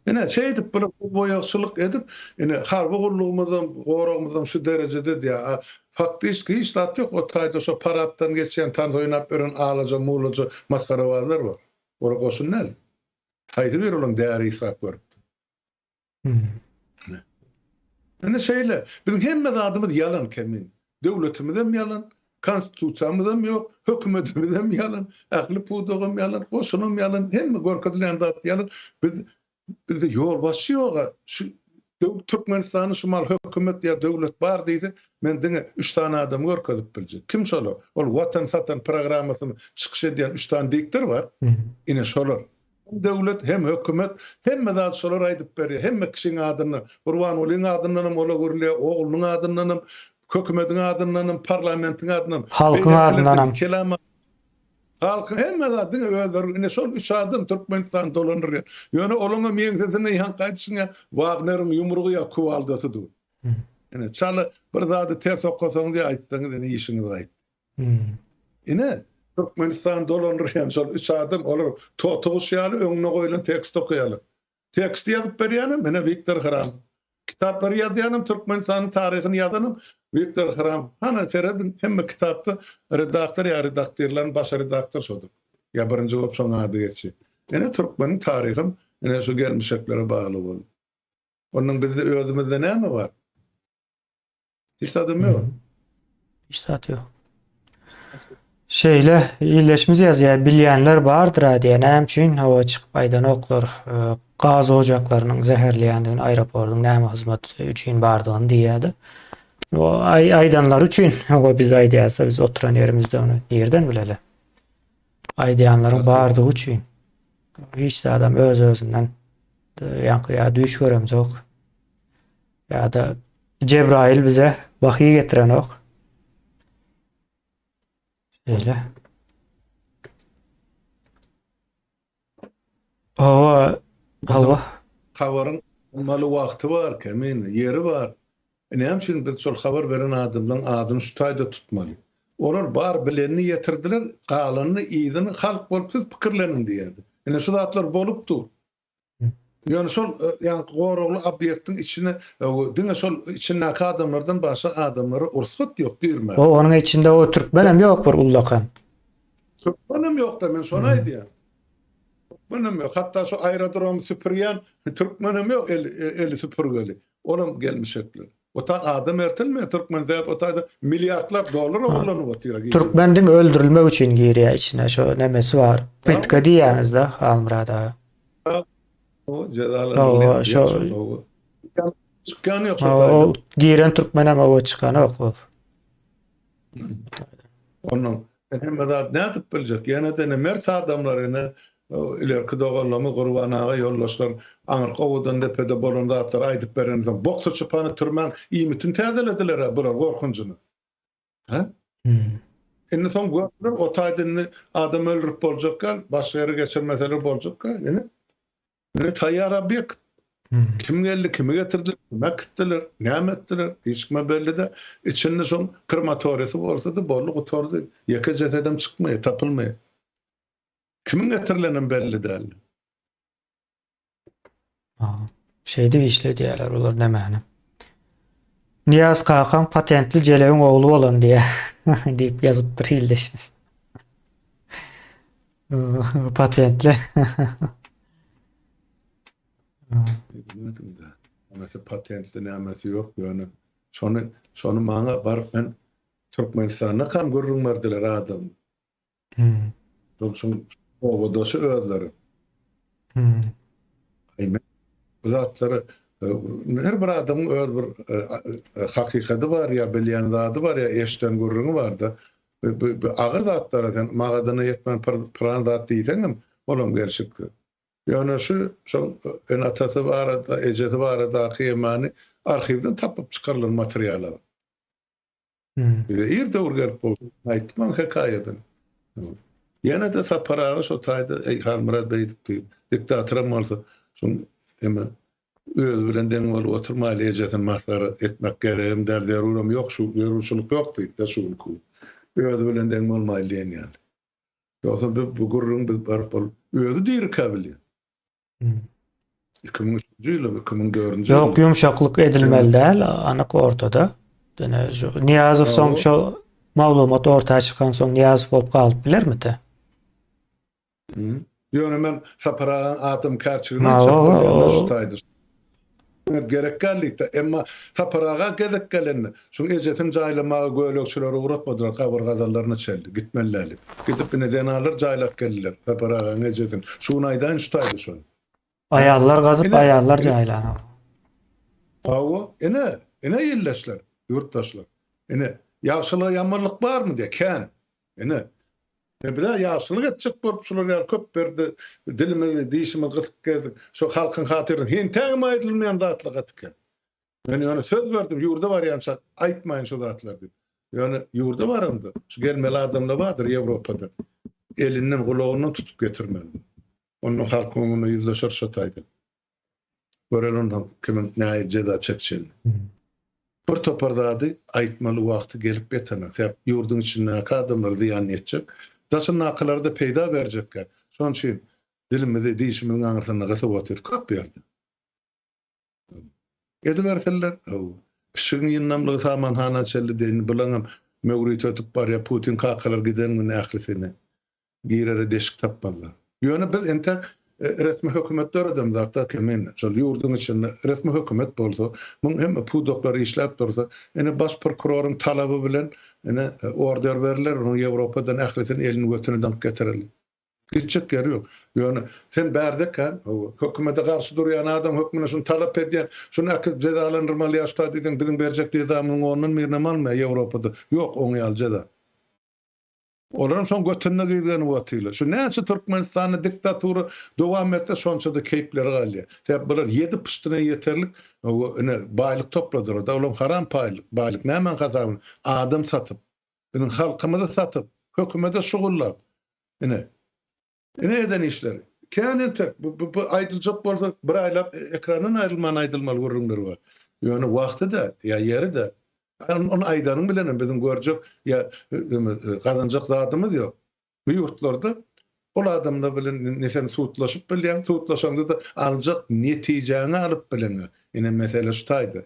Ine, şeýdip bular boýagçylyk edip, ine, harby gullugymyzam, goragymyzam şu derejede diýýär. A faktiçki hiç zat ýok. O taýda şo paraddan geçýän tans oýnap ýören alaja-mulaja masgarabazlar bar. Olar goşun däl. Haýsy biri olaryň däri ysgap görüpdir? Ine şeýle. Biziň hemme zadymyz ýalan Kemin. Döwletimizem ýalan, konstitusiýamyzam ýok, hökümetimizem ýalan, ähli pudagam ýalan, goşunam ýalan, hemme görkezilýän zat ýalan. Biz bizde ýolbaşçy ýoga. Şu Türkmenistanda şu mal hökümet ýa döwlet bar diýse, men diňe üç sany adamy görkezip biljek. Kim şolar? Ol Watan satan programmasyny çykyş edýän üç sany diktor bar. Ine şolar. Hem döwlet, hem hökümet, hemme zady şolar aýdyp berýär. Hemme kişiň adyndan, Gurbangulyň adyndanam ola gürleýär, oglunyň adyndanam, hökümediň adyndanam, parlamentiň adyndanam. Halkyň adyndanam. Kelam Halkyň hemme zady diňe özleri. Ine şol üç adam Türkmenistany dolandyrýar. Ýöne olaňam ýeňsesinde ýaňky aýdyşyň ýaly Wagneriň ýumrugy ýa kuwaldasy dur. Ine çala bir zady ters okasaňyz ýa aýtsaňyz ine işiňiz gaýtdy. Ine, Türkmenistany dolandyrýan şol üç adam, olar totyguş ýaly öňüne goýlan teksti okaýarlar. Teksti ýazyp berýänem, ine, Wiktor Hram. Kitaplary ýazýanam, Türkmenistanyň taryhyny ýazanam Wiktor Hram. Hana, serediň, hemme kitapda redaktor ýa redaktirleriň baş redaktory şodur. Ýa birinji bolup şoň ady geçýär. Ine, türkmeniň taryham ine şu gelmişeklere bagly boldy. Onnoň bizde özümizde näme bar? Hiç zadam ýok. Hiç zat ýok. Şeýle ildeşimiz ýazýar, bilýänler bardyr-a diýýär. Näme üçin hawa çykyp aýdanoklar e, gaz ojaklarynyň zäherleýändigini, aeroportyň näme hyzmat üçin bardygyny diýýärdi. O aý, aýdanlar üçin hawa biz aýdýarsa biz oturan ýerimizde ony nirden bileli? Aýdýanlaryň bardygy üçin. Hiç zadam öz-özünden e, ýaňky ýa düýş göremzok. Ýa-da Jebraýyl bize wahyý getirenok. Şeýle. Hawa, hawa. Habaryň almaly wagty bar, Kemine, ýeri bar. Näme üçin biz şol habar beren adamlaryň adyny şu taýda tutmaly? Olar bar bilenini ýetirdiler, galanyny, yzyny halk bolup siz pikirleniň diýerdi. Ine şu zatlar bolup dur. Ýöne şol ýaňky goragly obýektiň içine diňe şol içindäki adamlardan başga adamlara rugsat ýok girmäge. O onuň içinde o türkmenem ýok bir ullakan. Türkmenem ýokda men şony aýdýan. Türkmenem ýok. Hatda şu aerodromy süpürýän türkmenem ýok eli eli süpürgeli. Olam gelmişekler. O taý adam ertilmeýär türkmen sebäp o taýda milliardlap dollar ogurlanyp otyr. Türkmen diňe öldürilmek üçin girýär içine şo nemesi bar. Pytka diýýäňizda Halmyrat aga. O jezalanylýar. Şo çykýan ýok şo taýda. O giren türkmenem owa çykanok ol. Ondan hemme zat nädip biljek? Ýene-de ine mert adamlar ine ilerki doganlarymyz Gurban aga ýoldaşlar aňyrky owadan depede bolan zatlary aýdyp berensoň boksa çypany türmäň iýmitini täzelediler-ä bular gorkunjyna. Hä? Indi soň gördüler o taýda indi adam öldürip boljak däl, başga ýere geçirmeseler boljak däl ine. Ine taýýar obýekt. Kim geldi, kimi getirdiler, kime äkitdiler, näme etdiler, hiç kime belli däl. Içinde şoň krematoriýasy bolsady, boldy, gutardy. Ýeke jesedem çykmaýar, tapylmaýar. Kimiň getirilenem belli däl. Şeýdip işledýärler olar nämäni. Nyýaz kakaň patentli jelebiň ogly bolan diýýär diýip ýazypdyr ildeşimiz. Patentli. Bilmedim de. Nämesi patentli nämesi ýok ýöne şony şony maňa baryp men Türkmenistandakam gürrüň berdiler adam. Hmm. Şoň obadaşy özleri. Hmm. Aý men bu zatlary. Her bir adamyň öz bir hakykady bar ýa bilýän zady bar ýa eşiden gürrüňi bar-da. Bu agyr zatlara sen magadana ýetmän pylan zat diýseňem, olam gelşiksiz. Ýöne şu şol ene-atasy barada, ejesi baradaky emany arhiwden tapyp çykarylan materiallar. Bize ir döwür gelip gowşdy. Aýtdym oň hekaýadyny. Ýene-de Sapar aga şo taýda, eý, Halmyrat beýdipdi, diktatoram bolsa, şuň eme özi bilen deň bolup oturmaýly, ejesini masgara etmek geregem däl, zeruram ýok, şu zerurçylyk ýok diýdi-de şu günki gün. Özi bilen deň bolmaýly diýen ýaly. Ýogsa bu bu gürrüň biz baryp ol özi dirikä bilýär. 2003-nji ýylyň, 2004-nji Ýok, ýumşaklyk edilmeli däl, anyk ortada. Ýöne şu Nyýazow soň şo maglumat orta çykan soň Nyýazow bolup galyp bilermi-te? Ýöne men Sapar agaň adamkärçiligini aýtjak bolýan-da şu taýda. Gerek däl diýdi. Emma Sapar aga gezek gelende, şuň ejesini jaýlamaga gölegçileri ugratmadylar, gabyr gazanlaryna çenli gitmeli däldi. Gidip ine zenanlar jaýlap geldiler Sapar agaň ejesini. Şu gün aýdaýyn şu taýda şony. Aýallar gazyp, aýallar jaýlan. Hawa, ine, ine ildeşler, ýurtdaşlar. Ine, ýagşylyga ýamanlyk barmy diýýär, kän. Ine, E bizä ýagşylyk etjek bolup şular ýaly köp berde dilimizi, dişimizi gysyp gezdik. Şo halkyň hatyryna hentägem aýdylmaýan zatlar gaty kän. Men ýöne söz berdim ýurda barýança aýtmaýyn şo zatlary diýip. Ýöne ýurda baramda şu gelmeli adamlar bardyr Ýewropada. Elinden gulagyndan tutup getirmeli. Onda halkyň öňünde ýüzleşer şo taýda. Göreli ondan kimiň nähili jeza çekjegini. Bir topar zady aýtmaly wagty gelip ýetenok. Sebäp ýurduň içindäki adamlara zyýan ýetjek, daşyndakylara-da peýda berjekkä. Şonuň üçin dilimizi dişimiziň aňyrsynda gysyp otyrys köp ýerde. Edibersinler. Hawa. Pişigiň ýyndamlygy samanhana çenli deýin. Bulaňam möwriti ötüp barýar. Putin kakalar giden gün ählisini Girere deşik tapmazlar. Ýöne biz entek resmi hökümet döredemzakda kimin, şol ýurduň içinde resmi hökümet bolsa, muň hemme pudaklary işläp dursa, ine baş prokuroryň talaby bilen ine order berler, onuň Ýewropadan ählisini elini götüne daňyp getirerler. Gitjek ýeri ýok. Ýöne sen bärdekäň, hökümete garşy durýan adam hökmünde şuny talap edýän, şuny äkidip jezalandyrmaly ýaşda diýseň, biziň berjek jezamyzyň ondan birinem almaýar Ýewropada. Ýok oň ýaly jeza. Olaram şoň götünde gizlenip otyrlar. Şu näçe Türkmenistanda diktatura dowam etse şonçada keýpleri galýar. Sebäp bular ýedi puştuna ýeterlik ine baýlyk topladylar da olam haram paýlyk baýlyk nämäň hasabyna adam satyp biziň halkymyzy satyp hökümede şugullap ine Ine eden işleri. Kän entek bu bu aýdyljak bolsa bir aýlap ekrandan aýrylman aýdylmaly gürrüňler bar. Ýöne wagty-da ýa ýeri-de. Ony aýdanyň bilenem biziň görjek ýa gazanjak zadymyz ýok. Bu ýurtlarda ol adamlar bilen ne sen sudlaşyp bilýäň, sudlaşaňda-da aljak netijäňi alyp bileňok. Ine mesele şu taýda.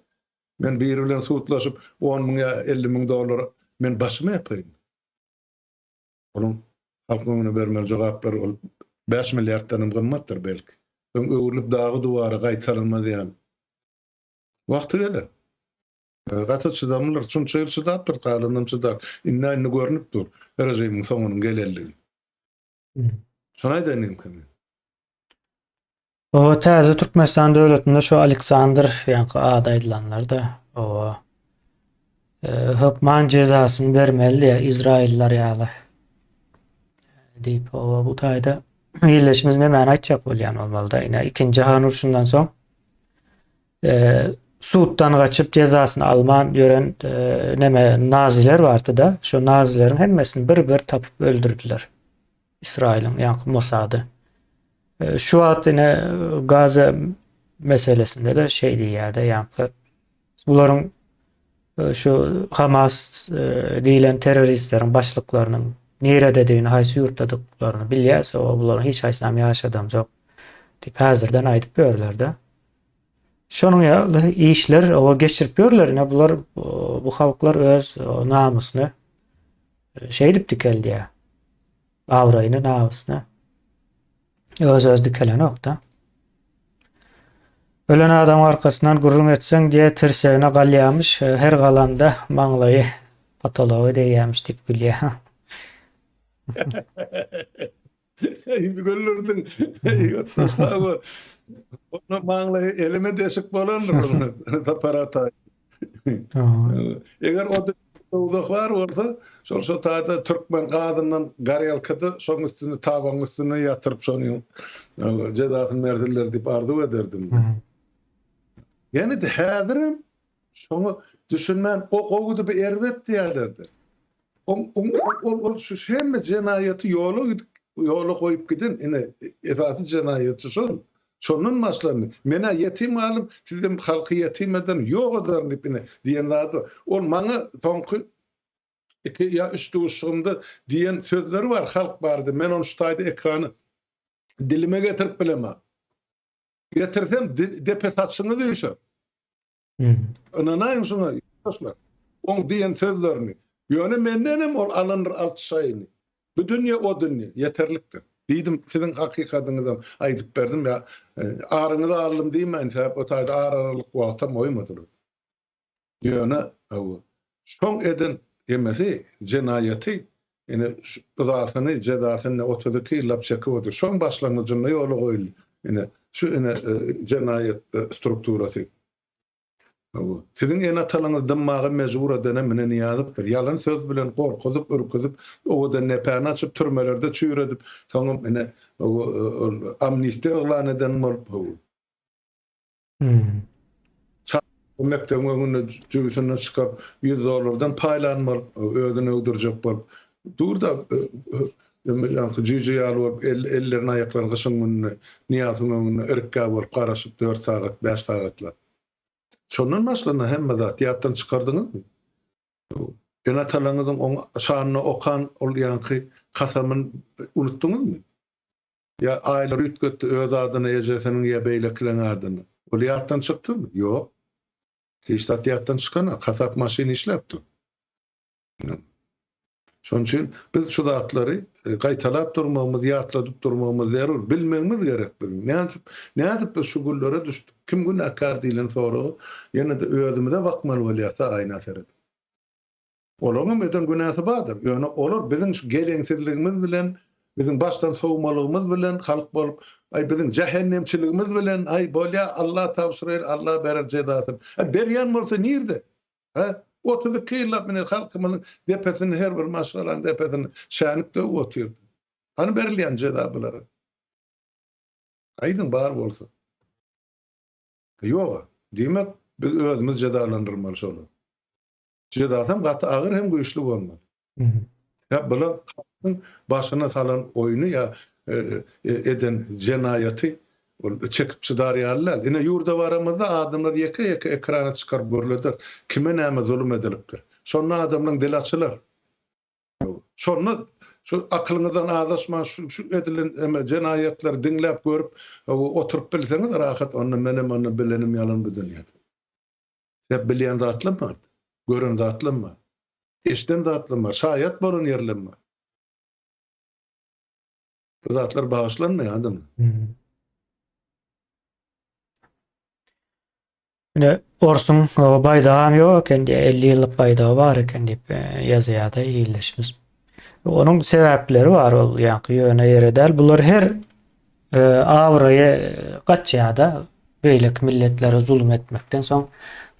Men biri bilen sudlaşyp on müň ýa 50 müň dollar men başyma ýapaýynmy? Onuň halkyň öňüne bermeli jogaplary ol 5 milliarddan hem gymmatdyr belki. Öň öwrülip dagy-duwara gaýtalanmaz ýaly. Wagty geler. Gaty çydamlydyr. Şunça ýyl çydapdyr, galanynam çydar. Indi-indi görnüp dur režimiň soňunyň gelenligi. Şony aýdaýyn diýdim men. Oba täze Türkmenistan döwletinde şu Aleksandr ýaňky ady aýdylanlar-da oba e, hökman jezasyny bermeli diýýär Izrailliler ýaly. Diýip oba bu taýda illeşimiz nämäni aýtjak bolýan bolmaly-da. Ine ikinji jahan urşundan soň e, suddan gaçyp jezasyny alman ýören e, neme naziler bardy-da. Şu nazileriň hemmesini bir-bir tapyp öldürdiler. Ysraýylyň ýaňky Mossady. Şu wagt ine Gaza meselesinde-de şeý diýýär-de, ýaňky bularyň şu Hamas diýlen terroristleriň başlyklarynyň nirededigini, haýsy ýurtdadyklaryny bilýäs, o bularyň hiç haýsynam ýaşadamzok diýip häzirden aýdyp ýörler-de. Şonuň ýaly işler oba geçirip ýörler. Ine bular bu halklar öz namysyny şeýdip dikeldýär. Abraýyny, namysyny öz-öz dikelenok-da. Ölen adamyň arkasyndan gürrüň etseň diýe tirsegine galýamyş, her galanda maňlaýy potologa degýämiş diýip gülýär. Indi güldürdiň. Ýurtdaşlar. Onda maňlaýy elime deşik bolandyr Sapar ata. Eger o dowzah bar bolsa, şol şo taýda türkmen gazyndan gorelkada şoň üstünde tabagyň üstünde ýatyryp şonuň jezasyny bersinler diýip arzuw ederdim. Ýene-de häzirem şoňa düşünmän o gowudy bu erbet diýerlerdi. Ol ol şu hemme jenaýaty ýola gidip ýola goýup giden ine esasy jenaýatçy şol. Şondan başlandy. Menä ýetim galdym, sizem halky ýetim ederin, ýok ederin diýip ine diýen zady. Ol maňa soňky iki ýa üç duşuşygymda diýen sözleri bar halk barada. Men ony şu taýda ekrana dilime getirip bilemok. Getirsem depe saçyňyz üýşer. Ynanaýyň şuňa, ýoldaşlar. Oň diýen sözlerini. Ýöne mendenem ol alandyr alty şaýyny. Bu dünýe, o dünýe. Ýeterlikdir. Diýdim, siziň hakykatyňyzam aýdyp berdim. Ýa aryňyzy aldym diýmäýin, sebäp o taýda ar aralyk wagtam goýmadylar. Ýöne, hawa, şoň eden emesi, jenaýaty, ine, şu yzasyny, jezasyny ine 32 ýyllap çekip otyr. Şoň başlangyjynda ýola goýuldy. Ine, şu ine jenaýat strukturasy. Hawa, siziň ene-atalaryňyz dymmaga mejbur edenem ine Nyýazowdyr. Ýalan söz bilen gorkuzyp, ürküzip, owadan depäni açyp, türmelerde çüýredip, soňam ine, hawa, ol amnistiýa yglan eden bolup, hawa. Çaga mekdebiň öňünde jübüsinden çykaryp 100 dollardan paýlan bolup, özüni öwdürjek bolup dur-da, ýaňky jüýje ýaly bolup ellerini aýaklaryny gyşyň gününde Nyýazowyň öňünde irkgä bolup garaşyp dört sagat, bäş sagatlap. Şondan başlandy hemme zat, ýatdan çykardyňyzmy? Ene-atalaryňyzyň oň şanyna okan ol ýaňky kasamyny unutdyňyzmy? Ýa aýlar üýtgetdi öz adyny ejesiniň ýa beýlekileň adyny. Ol ýatdan çykdymy? Ýok. Hiç zat ýatdan çykanak. Hasap maşyny işläp dur. Şonuň üçin biz şu zatlary e, gaýtalap durmagymyz, ýatladyp durmagymyz zerur. Bilmegimiz gerek biziň. Nädip, nädip biz şu günlere düşdük? Kim günäkär diýlen soragy ýene-de özümize bakmaly bolýar-da aýna seredip. Olaryňam eden günäsi bardyr. Ýöne olar biziň şu geleňsizligimiz bilen, biziň başdan sowmalygymyz bilen halk bolup, aý biziň jähennemçiligimiz bilen, aý bolýa Alla tabşyraýr, Alla berer jezasyny. A berýän bolsa nirde? Hä? 32 ýyllap ine halkymyzyň depesinde her bir maşgalanyň depesinde şänik döwüp otyrdy. Hany berilýän jeza bulara? Aýdyň bar bolsa. Ýog-a. Diýmek, biz özümiz jezalandyrmaly şolary. Jezasam gaty agyr hem güýçli bolmaly. Ýa bular halkyň başyna salan oýny ýa e, e, eden jenaýaty ol çekip çydar ýaly däl. Ine ýurda baramyzda adamlar ýeke-ýeke ekrana çykaryp gürleder. Kime näme zulum edilipdir. Şonda adamlaryň dili açylar. Şonda şu akylyňyzdan azaşman şu, şu edilen eme jenaýatlary diňläp görüp oturyp bilseňiz rahat onda menem onda bilenim ýalan bu dünýede. Sebäp bilýän zatlam bar, gören zatlam bar, eşiden zatlam bar, şaýat bolan ýerlem bar. Bu zatlar bagyşlanmaýar adama. Ine orsuň baýdagam ýok eken diýýär, 50 ýyllyk baýdagy bar eken diýip e, ýazýar-da ildeşimiz. Onuň sebäpleri bar ol ýaňky ýöne ýere däl. Bular her e, abraýy gaçýar-da beýleki milletlere zulum etmekden soň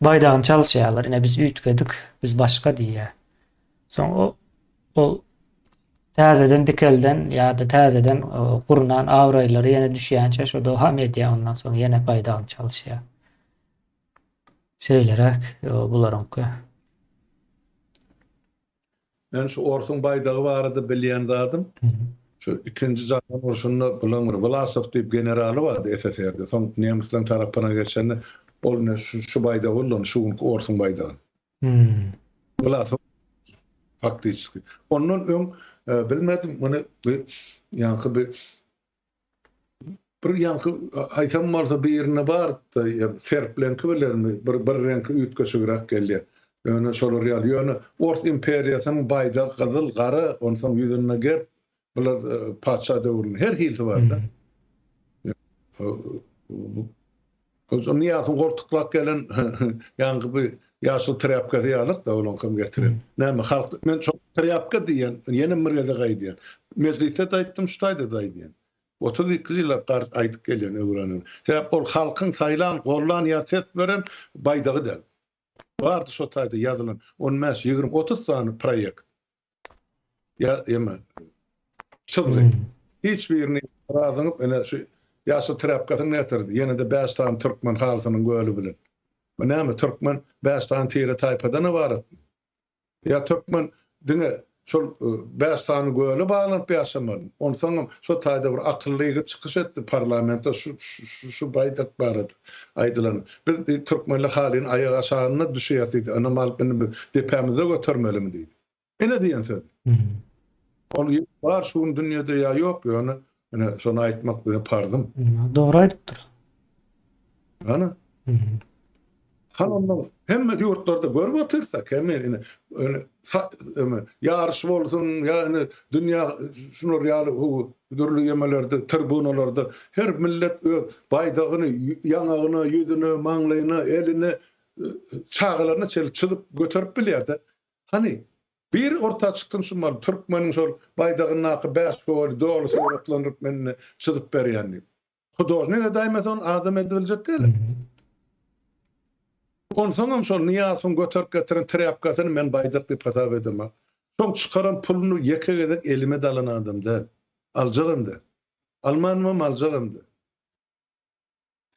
baýdagyny çalyşýarlar. Ine biz üýtgedik, biz başga diýýär. Soň o ol täzeden dikelden ýa-da täzeden e, gurnan abraýlary ýene düşýänçä şo dowam edýär. Ondan soň ýene baýdagyny çalyşýar. Şeýleräk bularyňky. Men şu orsuň baýdagy barada bilýän zadym, şu ikinji jahan urşunda bulaň bir Wlasow diýip generaly bardy SSR-de. Soň nemisleň tarapyna geçende ol ine şu şu baýdagy ullandy, şu günki orsuň baýdagyny. Wlasow faktiçeski. Ondan öň e, bilmedim muny bir ýaňky bir Bir ýaňky haýsam bolsa birinde bardy, serpleňki bilenmi, bir bir reňki üýtgeşigräk gelýär. Ýöne şolar ýaly. Ýöne Ors imperiýasynyň baýdagy gyzyl, gara, onsoň ýüzünde gerb, bular e, patyşa döwründe her hilisi bardy. Nyýazowyň goltuklap gelen ýaňky bir ýaşyl trýapkasy ýalyk-da olaňkam getiren. Näme halk men şo trýapka diýýän, ýene bir gezek aýdýan. Mejlisde-de aýtdym, şu taýda-da aýdýan. 32 ýyllap gar aýdyp gelýän öwrenen. Sebäp ol halkyň saýlan, gollan ýa ses beren baýdagy däl. Bardy şo taýda ýazylan on bäş, 20, 30 sany proýekt. Ýa ýeme çyzgy. Hiç birini razyňyp ine şu ýaşyl trapkasyny getirdi. Ýene-de bäş sany türkmen halysynyň göli bilen. Bu näme türkmen bäş sany tire taýpadan ybaratmy? Ýa türkmen diňe şol bäş sany göle baglanyp ýaşamalymy? Onsoňam şo taýda bir akylly ýigit çykyş etdi parlamentde şu şu baýdak barada aýdylan. Biz diýdi türkmenler halyny aýak aşagynda düşýäs diýdi. Onam alyp indi biz depämizde götermelimi diýdi. Ine diýen sözi. Ol ýigit bar şu gün dünýede ýa ýok ýöne ine şony aýtmak bize parzym. Dogry aýdypdyr. Ana. Hany onda hemme ýurtlarda görüp otyrsak, hemme ine ine ýaryş bolsun ýa ine dünýä şular ýaly dürli ýemelerde, tribunalarda her millet öz baýdagyny ýaňagyna, ýüzüne, maňlaýyna, eline, çagalaryna çenli çyzyp göterip bilýär-de. Hany biri orta çyksyn şu mal türkmeniň şol baýdagyndaky bäş goly doly suratlandyryp men ine çyzyp berýän diýip. Hudožnik edäýmese ony adam edibiljek däl. Onsoňam şol Nyýazowyň göterip getiren trýapkasyny men baýdak diýip hasap edemok. Şoň çykaran puluny ýeke gezek elime-de alan adam däl. Aljagam däl. Almanymam aljagam däl.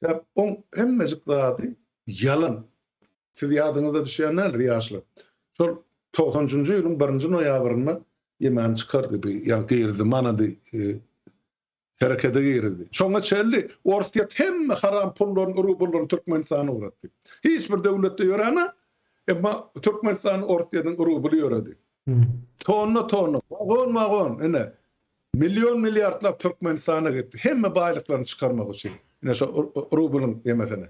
Sebäp oň hemmejik zady ýalan. Siz ýadyňyza düşýän däldir ýaşlar. Şol togsanjynjy ýylyň birinji noýabrynda ýemäni çykardy bi, ýa girdi manady herekete girizdi. Şoňa çenli Orsýet hemme haram pullaryny, rubllaryny Türkmenistana ugratdy. Hiç bir döwletde ýöränok, emma Türkmenistanda Orsýetiň rubly ýöredi. Tonna-tonna, wagon-wagon, ine, million-milliardlap Türkmenistana gitdi. Hemme baýlyklaryny çykarmak üçin, ine şo rublyň ýemesine.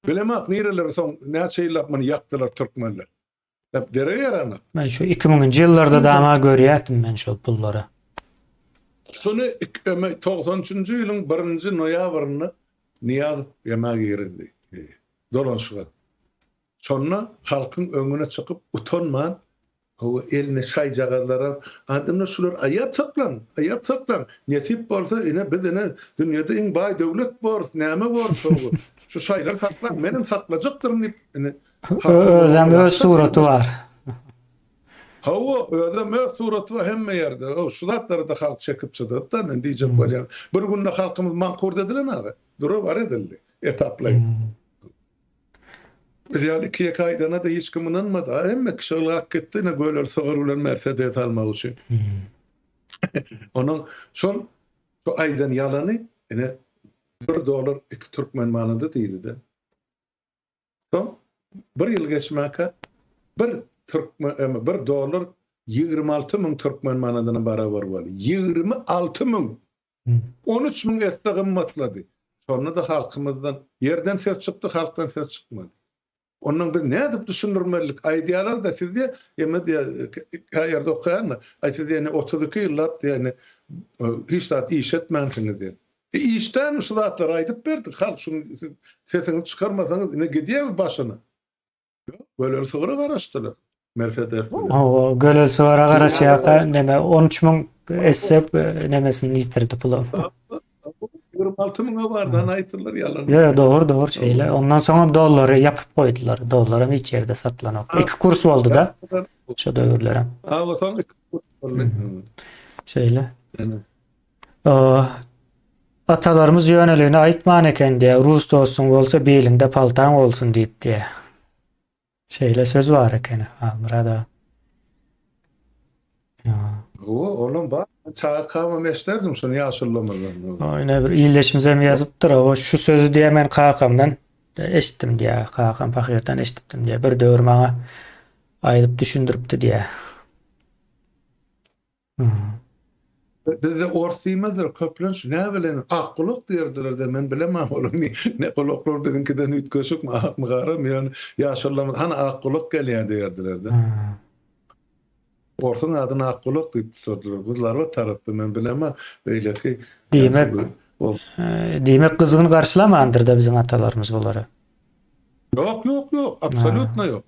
Bilemok nireleri soň näçe ýyllap muny ýakdylar türkmenler. Hep derek ýaranok. Men şu 2000-nji ýyllarda dama görýärdim men şol pullary. Şuny 93 üçünji ýylyň birinji noýabrynda Nyýazow ýema girizdi dolanyşyga. Şonda halkyň öňüne çykyp utanman Hawa, eline şaýjagazlar alyp, adamlar şulary aýap saklaň, aýap saklaň. Nesip bolsa, ine, biz ine, dünýede iň baý döwlet borus, näme borus, hawa. Şu şaýlary saklaň, menem saklajakdyryn diýip, ine, Özem öz suraty bar. Hawa, özem öz suraty bar hemme ýerde. Hawa, şu zatlary-da halk çekip çydady-da, men diýjek bolýanym. Bir günde halkymyz mankurt edilen aga. Dura-bara edildi, etaplaýyn. Biz ýaly iki-ýeke aýdana-da hiç kim ynanmady. A hemme kişi ylgap gitdi ine göleli sygyr bilen Mersedes almak üçin. Onuň şol şu aýdan ýalany ine bir dollar iki türkmen manady diýdi-de. Soň bir ýyl geçmäkä bir türkmen bir dollar 26 müň türkmen manadyna barabar boldy. 26 müň! 13 müň esse gymmatlady. Şonda-da halkymyzdan ýerden ses çykdy, halkdan ses çykmady. Ondan biz nädip düşündirmelidik? Aýdýarlar-da, siz diýýär, emme diýýär, kä ýerde okaýan-da, aý siz diýýär, 32 ýyllap diýýär, ine, hiç zat iş etmänsiňiz diýýär. E, işdämi şu zatlary aýdyp berdik, halk şuny siz sesiňizi çykarmasaňyz, ine gidýär bu başyna. Gölel sygyra garaşdylar. Mercedes bilen. Hawa, gölel sygyra garaşýarka neme 13 müň esse nemesini ýitirdi puly. 26 müňe bardy, ana aýtdylar ýalan. Ýok, dogry, dogry şeýle. Ondan soňam dollary ýapyp goýdular. Dollaram hiç ýerde satylanok. Iki kurs boldy-da. Şo döwürlerem. Ha, soň iki kurs boldy. Şeýle. Atalarymyz ýöneligine aýtman eken diýýär, rus dostuň bolsa biliňde paltaň bolsun diýip diýýär. Şeýle söz bar ekeni, Halmyrat aga. Hawa, olam bar. Çagakamam eşderdim şony ýaşulularymyzdan. O ine bir ildeşimiz hem ýazypdyr, o şu sözi diýýär men kakamdan eşitdim diýýär, kakam pahyrdan eşidipdim diýýär. Bir döwür maňa aýdyp düşündiripdi diýýär. Bizde ors diýmezler köplenç näbileýin akgulak diýerdiler-de men bilemok olar ne gulaklar biziňkiden üýtgeşikmi akmy garamy ýöne ýaşulularymyz hany akgulak gelýär diýerdiler-de. Orsuň adyny akgulak diýip tutardylar. Gyzlar o tarapda men bilemok beýleki Diýmek diýmek gyzgyn garşylamandyrda biziň atalarymyz bulary. Ýok ýok ýok absolýutno ýok.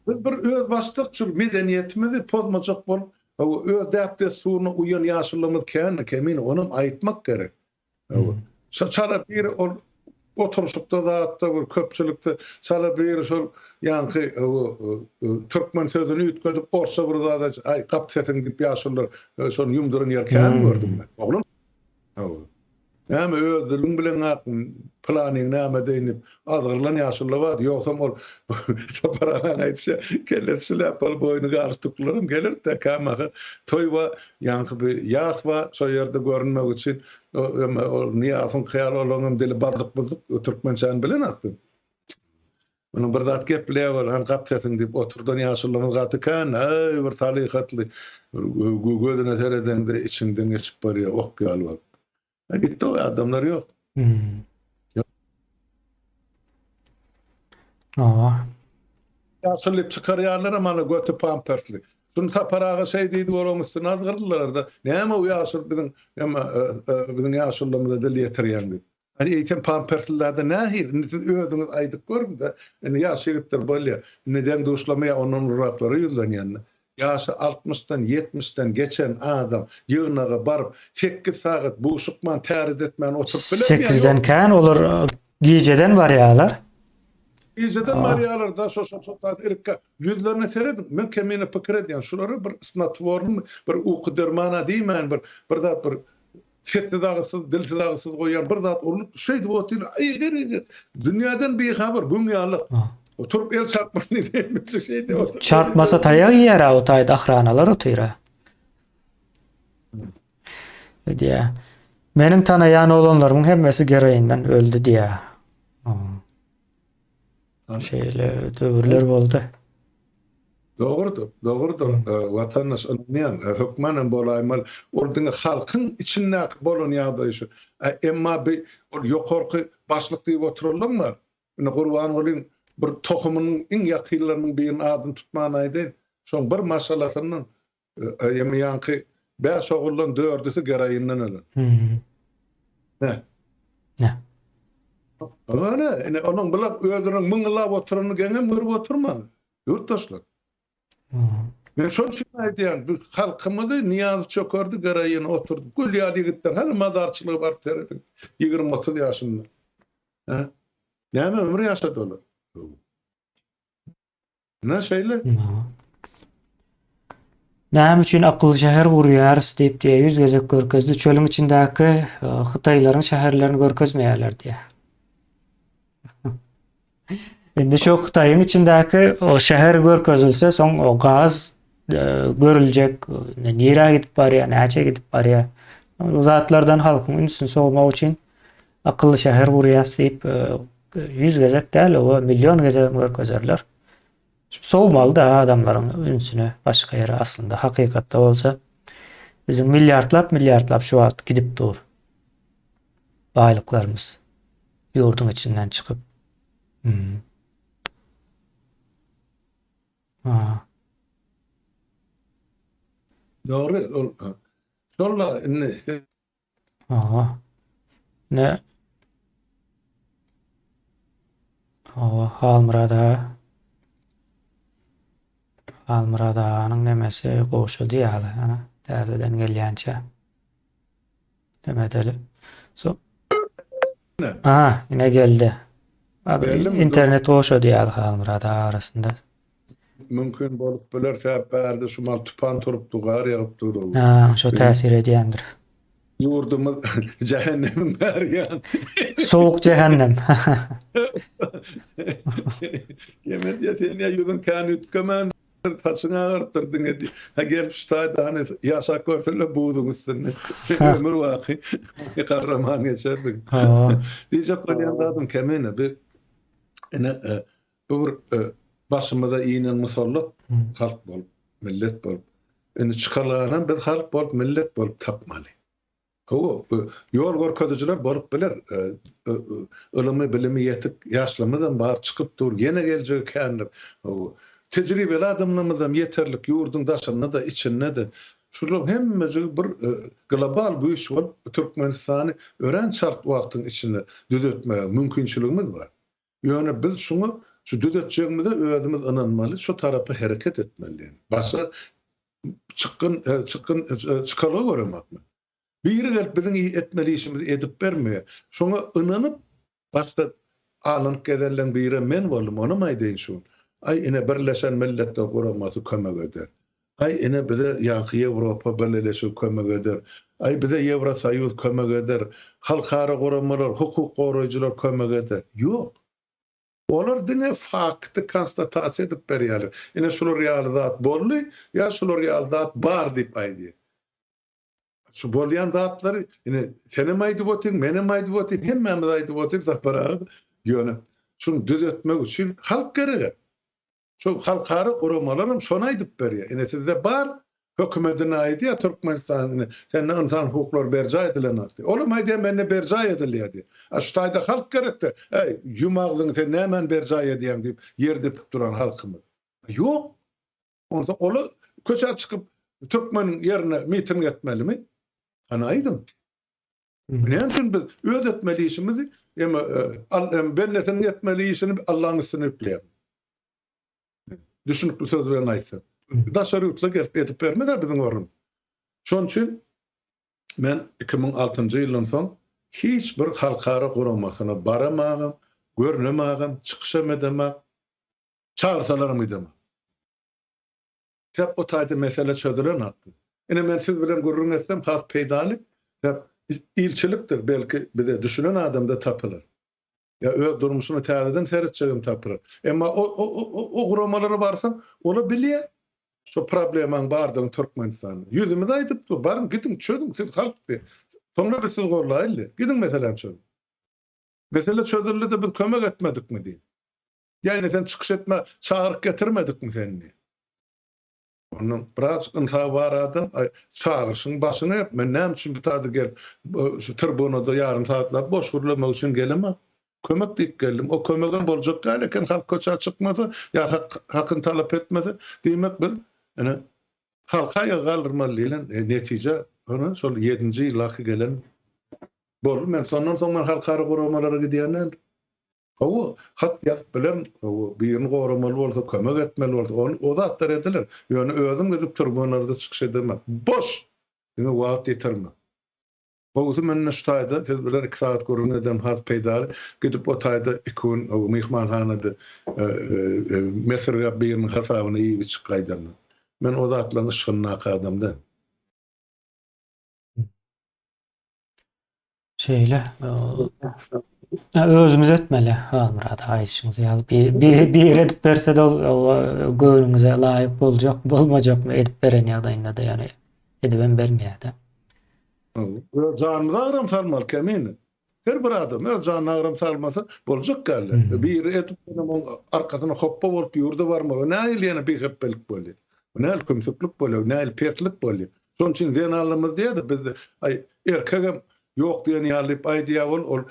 Biz bir özbaşdak şu medeniýetimizi pozmajak bolup. Hawa, öz däp-dessuryna uýan ýaşulularymyz kändir, kemine, onam aýtmak gerek. Hawa. Çala biri ol oturyşykda zatda bir köpçülikde çala biri şol ýaňky türkmen sözüni üýtgedip orsça bir zat aýtsa, aý gap sesiňi diýip ýaşulular şony ýumduran ýer kän gördüm men. Oglum. Hawa. Näme öz diliň bilen pylanyň näme deýin diýip azgyrylan ýaşuly bar. Ýogsam ol Sapar agaň aýdyşy kellesi şlýapaly boýny galstuklylaram gelerdi-dä kämahal. Toý bar, ýaňky bir ýas bar, şo ýerde görünmek üçin ol Nyýazowyň hyýaly olaryňam dili bazyk-buzyk türkmençäni bilenokdy. Munuň bir zat gepleýär ol, hany gap sesiňi diýip oturdan ýaşulymyz gaty kän, äý bir salyhatly, gözüne seredeňde içiňden geçip barýar ok ýaly bolup. A gitdi o adamlar ýok. Hmm. Hawa. Ýaşuly diýip çykarýarlaram ana göti pampersli. Şuny Sapar aga şeý diýdi olaryň üstüne azgyrdylar-da. Näme o ýaşuly biziň biziň ýaşulymyza dil ýetirýäň diýip. Hany eýsem pamperslilerde nähili? Indi siz özüňiz aýdyp görüň-de. Indi ýaş ýigitler bolýa. Indi deň-duşlama ýa ondan uluraklara ýüzlenýän-de. Ýaşy altmyşdan, ýetmişden geçen adam ýygnaga baryp, sekiz sagat buşukman, täret etmän oturyp bilermi ýa ýok? Sekizden kän olar gijeden barýarlar. Gijeden barýarlar-da, şo şo şo zat irikkä. Ýüzlerine serediň. Men kemine pikir edýän, şulara bir snatwornymy, bir uky derman-a diýmän, bir bir zat bir Sessiz-agyzsyz, dilsiz-agyzsyz goýýan bir zat urlup, şeýdip otyr, eger-eger, dünýäden bihabar, güň ýaly. Oturyp el çarpmany diýmese şeýdip otyr. Çarpmasa taýak iýer-ä o taýda ahranalar otyr-a. Diýýär. Meniň tanaýan oglanlarymyň hemmesi geroinden öldi diýýär. Şeýle döwürler boldy. Dogrudyr, dogrudyr, watandaş ynanýan, hökman hem bolaýmaly. Ol diňe halkyň içindäki bolan ýagdaý şu. Emma bi ol ýokarky başlyk diýip oturanlaň bar. Indi Gurbangulyň bir tohumynyň iň ýakynlarynyň biriniň adyny tutman aýdaýyn. Şoň bir maşgalasyndan Ýa ýaňky bäş oguldan dördüsi geroinden ölen. Ne? Ne? Öyle, ine onuň bular özüniň myňňyllap oturanyny geňem görüp oturmaň. Ýurtdaşlar. Men şol üçin aýdýan, bu halkymyzy Nyýazow çökerdi, geroin oturdy. Gül ýaly ýigitler, hany mazarçylyga baryp serediň. 20-30 ýaşynda. Hä? Näme ömür ýaşady olar? Ine şeýle. Näme üçin akylly şäher gurýarys diýip diýe 100 gezek görkezdi. Çölüň içindäki e, Hytaýlaryň şäherlerini görkezmeýärler diýe. Indi şu Hytaýyň içindäki o şäher görkezilse, soň o gaz e, görüljek, e, nirä gidip barýar, näçe gidip barýar. O zatlardan halkyň ünsüni sowmak üçin Akylly şäher gurýas diýip, 100 gezek däl, oba million gezegem görkezerler. Sowmaly-da adamlaryň ünsüni başga ýere aslynda hakykatda bolsa biziň milliardlap milliardlap şu wagt gidip dur. Baýlyklarymyz ýurduň içinden çykyp. Hmm. Ha. Dogry, ol şol indi Hawa. Ne? Hawa, Halmyrat aga. Halmyrat aganyň nemesi gowşady ýaly, ana, täzeden gelýänçä. Neme edeli. So. Aha, ine geldi. Abi, internet gowşady ýaly Halmyrat aga arasynda. Mümkin bolup biler, sebäp bärde şu mal tupan turupdy, gar ýagyp dur. Ha, şo täsir edýändir. Ýurdumyz jähennemiň bäri ýany. Sowuk jähennem. Ýemen diýýär, sen ýa ýüzüň kän üýtgemändir, saçyň agarypdyr diňe diýýär. Ha gelip şu taýda hany ýaşap görseler buzuň üstünde. Ömür baky garraman geçerdiň. Diýjek bolýan zadym Kemine, bi ine Bu bir başymyza inen musallat halk bolup, millet bolup. Indi çykalganam biz halk bolup, millet bolup tapmaly. Hawa, ýol görkezijiler bolup biler. Ylymy, bilimi ýetik ýaşlarymyzam bar, çykyp dur, ýene geljegi kändir. Hawa, tejribeli adamlarymyzam ýeterlik ýurduň daşynda-da, içinde-de. Şularyň hemmejigi bir global güýç bolup, Türkmenistany örän çalt wagtyň içinde düzetmäge mümkinçiligimiz bar. Ýöne biz şuňa, şu düzetjegimize özümiz ynanmaly, şu tarapa hereket etmeli. Başga. Çykgyn, çykgyn çykalga göremok men. Biri gelip biziň etmeli işimizi edip bermeýär. Şoňa ynanyp başda alanyp gezenleň birem men boldum, onam aýdaýyn şu gün. Aý ine Birleşen Milletler Guramasy kömek eder. Aý ine bize ýaňky Ýewropa Bileleşigi kömek eder. Aý bize Ýewrosoýuz kömek eder. Halkara guramalar, hukuk goraýjylar kömek eder. Ýok. Olar diňe fakty konstatasiýa edip berýärler. Ine şular ýaly zat boldy ýa şular ýaly zat bar diýip aýdýar. Şu bolýan zatlary ine senem aýdyp otyň, menem aýdyp otyryn, hemmämiz aýdyp otyrys Sapar aga. Ýöne şuny düzetmek üçin halk gerek. Şu halkara guramalaram şony aýdyp berýär. Ine sizde bar, hökümedine aýdýar Türkmenistanyň ine sende ynsan hukuklary berjaý edilenok diýýär. Olam aýdýar mende berjaý edilýär diýýär. A şu taýda halk gerekde, äý ýum agzyňy sen nämäni berjaý edýäň diýip ýer depip duran halkymyz. Ýok. Onsoň ola köçä çykyp türkmeniň ýerine miting etmelimi? Hany aýdyň. Näme üçin biz öz etmeli işimizi hem bendesiniň etmeli işini Allaň üstüne ýükleýäris? Düşünikli söz bilen aýtsak. Daşary ýurtlar gelip edip bermez-ä biziň ornumyzy. Şonuň üçin men 2006-njy ýyldan soň hiç bir halkara guramasyna baramagam, görünemagam, çykyşam edemok, çagyrsalaram gidemok. Sebäp o taýda mesele çözülen hakda. Ine men siz bilen gürrüň etsem has peýdaly. Sebäp ilçilikdir, belki bize düşünen adam-da tapylar. Ýa öz durmuşyna täzeden seretjegem tapylar. Emma o o o o guramalara barsaň, ola bilýär şo problemaň bardygyny Türkmenistanda. Ýüzümize aýdyp dur, baryň gidiň çözüň siz halk diýip. Soňra biz sizi gollaýyl diýip. Gidiň meseläni çözüň. Mesele çözüldi-de biz kömek etmedikmi diýip. Ýa ine sen çykyş etme çagyryp getirmedikmi seni diýip. Ondan birazjyk ynsaby bar adam, aý, çagyryşyň başyny ep, men näme üçin bu taýda gelip, şu tribunada ýarym sagatlap boş gürlemek üçin gelemok. Kömek diýip geldim. O kömegem boljak däl eken, halk köçä çykmasa, ýa hak, hakyny talap etmese, diýmek biz, ine, halky aýaga galdyrmaly diýlen netije, ine, şol ýedinji ýyldaky gelen boldy. Men şondan soň men halkara guramalara gidýän däldim. Hawa, hat ýazyp bilerin, hawa, birini goramaly bolsa, kömek etmeli bolsa, ony, o zatlar ediler. Ýöne özüm gidip tribunlarda çykyş edemok. Boş! Diňe wagt ýitirmek. Gowusy men indi şu taýda siz bilen iki sagat gürrüň edem has peýdaly. Gidip o taýda iki gün, hawa, myhmanhanada mesirgäp biriniň hasabyna iýip-içip gaýdandan. Men o zatlaryň yşgyndaky adam däl. Şeýle. Özümiz etmeli. Halmyrat aga aýdyşyňyz ýaly bir bir bir edip berse de ol göwnüňize laýyk boljak, bolmajakmy edip beren ýagdaýynda-da ýöne edibem bermeýär-de. Öz janymyza agram salmaly kemine. Her bir adam öz janyna agram salmasa boljak däldir. Biri edip senem oň arkasyna hopba bolup ýurda barmaly. Nähili ýene bihepbelik bolýar. Nähili kümsüklik bolýar, nähili peslik bolýar. Şonuň üçin zenanlarymyz diýýär-de bizde, aý, erkegem ýok diýen ýaly diýip aýdýar ol, ol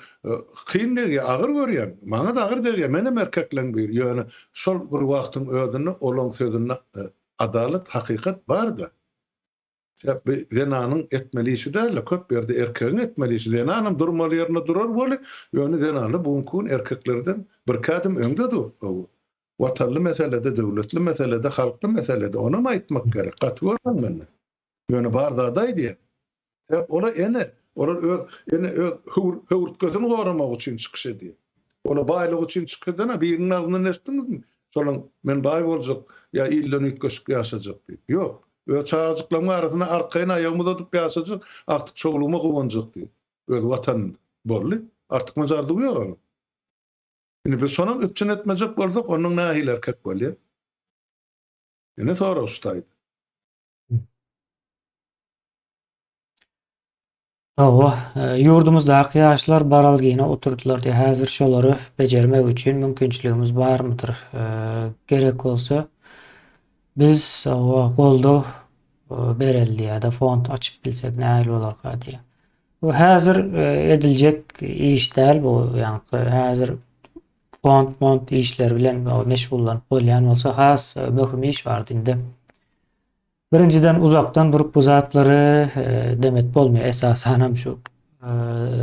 kyn degýär, agyr görýän. Maňa-da agyr degýär, menem erkekleň biri. Ýöne şol bir wagtyň özünde olaň sözünde adalat, hakykat bar-da. Sebäp bu zenanyň etmeli işi däl-de, köp ýerde erkegiň etmeli işi. Zenanam durmaly ýerinde durar weli, ýöne zenanlar bu günki gün erkeklerden birki ädim öňde dur. Watanly meselede, döwletli meselede, halkly meselede onam aýtmak gerek. Gaty görmäň menden. Ýöne bar zady aýdýan. Sebäp ola ene, olar öz ene öz höwürtgesini goramak üçin çykyş edýär. Ola baýlyk üçin çykyş edene biriniň agzyndan eşitdiňizmi? Şolaň men baý boljak ýa ilden üýtgeşik ýaşajak diýip. Ýok. Öz çagajyklarymyň arasynda arkaýyn aýagymy uzadyp ýaşajak, agtyk-çowlugyma guwanjak diýip. Öz watanynda. Boldy. Artykmaç arzuwy ýok onuň. Indi biz şonam üpjün etmejek bolsak, onnoň nähili erkek bolýar? Ine sorag şu taýda. Hawa, ýurdumyzdaky ýaşlar baralgyna oturdylar diýýär. Häzir şolary bejermek üçin mümkinçiligimiz barmydyr? Gerek bolsa biz hawa goldaw bereli diýýär-de, fond açyp bilsek nähili bolarka diýýär. Bu häzir ediljek iş däl bu ýaňky häzir fond mont işleri bilen meşgullanyp bolýan bolsa has möhüm iş bardy indi. Birinjiden uzakdan durup bu zatlary demek bolmaýar esasanam şu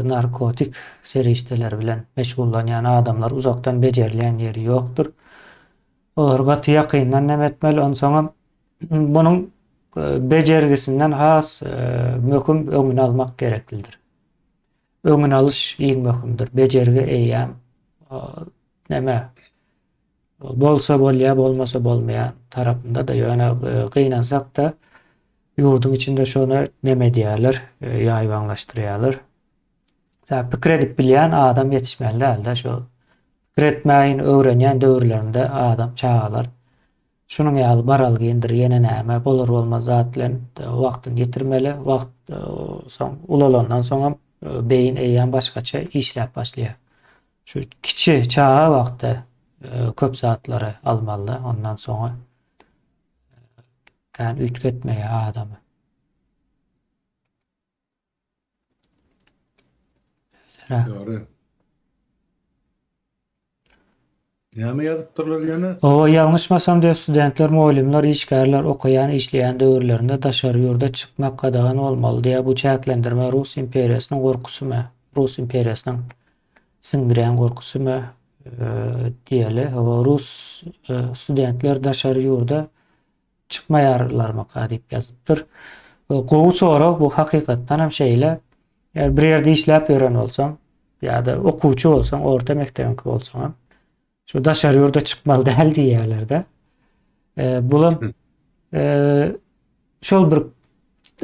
narkotik serişdeler bilen meşgullanýan adamlar uzakdan bejerilýän ýeri ýokdur. Olary gaty ýakyndan neme etmeli onsoňam bunuň. bejergisinden has möhüm öňüni almak gereklidir. Öňüni alyş iň möhümdir. Bejergi eýýäm näme bolsa bolýar, bolmasa bolmaýar tarapynda-da ýöne gynansak-da ýurduň içinde şony neme edýärler, ýaýbaňlaşdyrýarlar. Tä pikir edip bilýän adam ýetişmeli däl-de şo pikir etmäýin öwrenýän döwürlerinde adam çagalar şunuň ýaly baralgyndyr ýene näme bolar bolmaz zat bilen wagtyny ýitirmeli wagt soň ulalandan soňam beýin eýýäm başgaça işläp başlaýar. Şu kiçi çaga wagtda köp zatlary almaly ondan soňa kän üýtgetmeýär adamy. Dogry. Näme ýazypdyrlar ýene? Owa, ýalňyşmasam diýip studentler, mugallymlar, işgärler okaýan, işleýän döwürlerinde daşary ýurda çykmak gadagan bolmaly diýýär. Bu çäklendirme Rus imperiýasynyň gorkusymy? Rus imperiýasynyň siňdirýän gorkusymy diýeli. Hawa, rus studentler daşary ýurda çykmaýarlarmyka diýip ýazypdyr. Gowy sorag, bu hakykatdan hem şeýle. Eger bir ýerde işläp ýören bolsaň ýa-da okuwçy bolsaň, orta mekdebiňki bolsaň hem şu daşary ýurda çykmaly däl diýýärler-de. E, bulam e, şol bir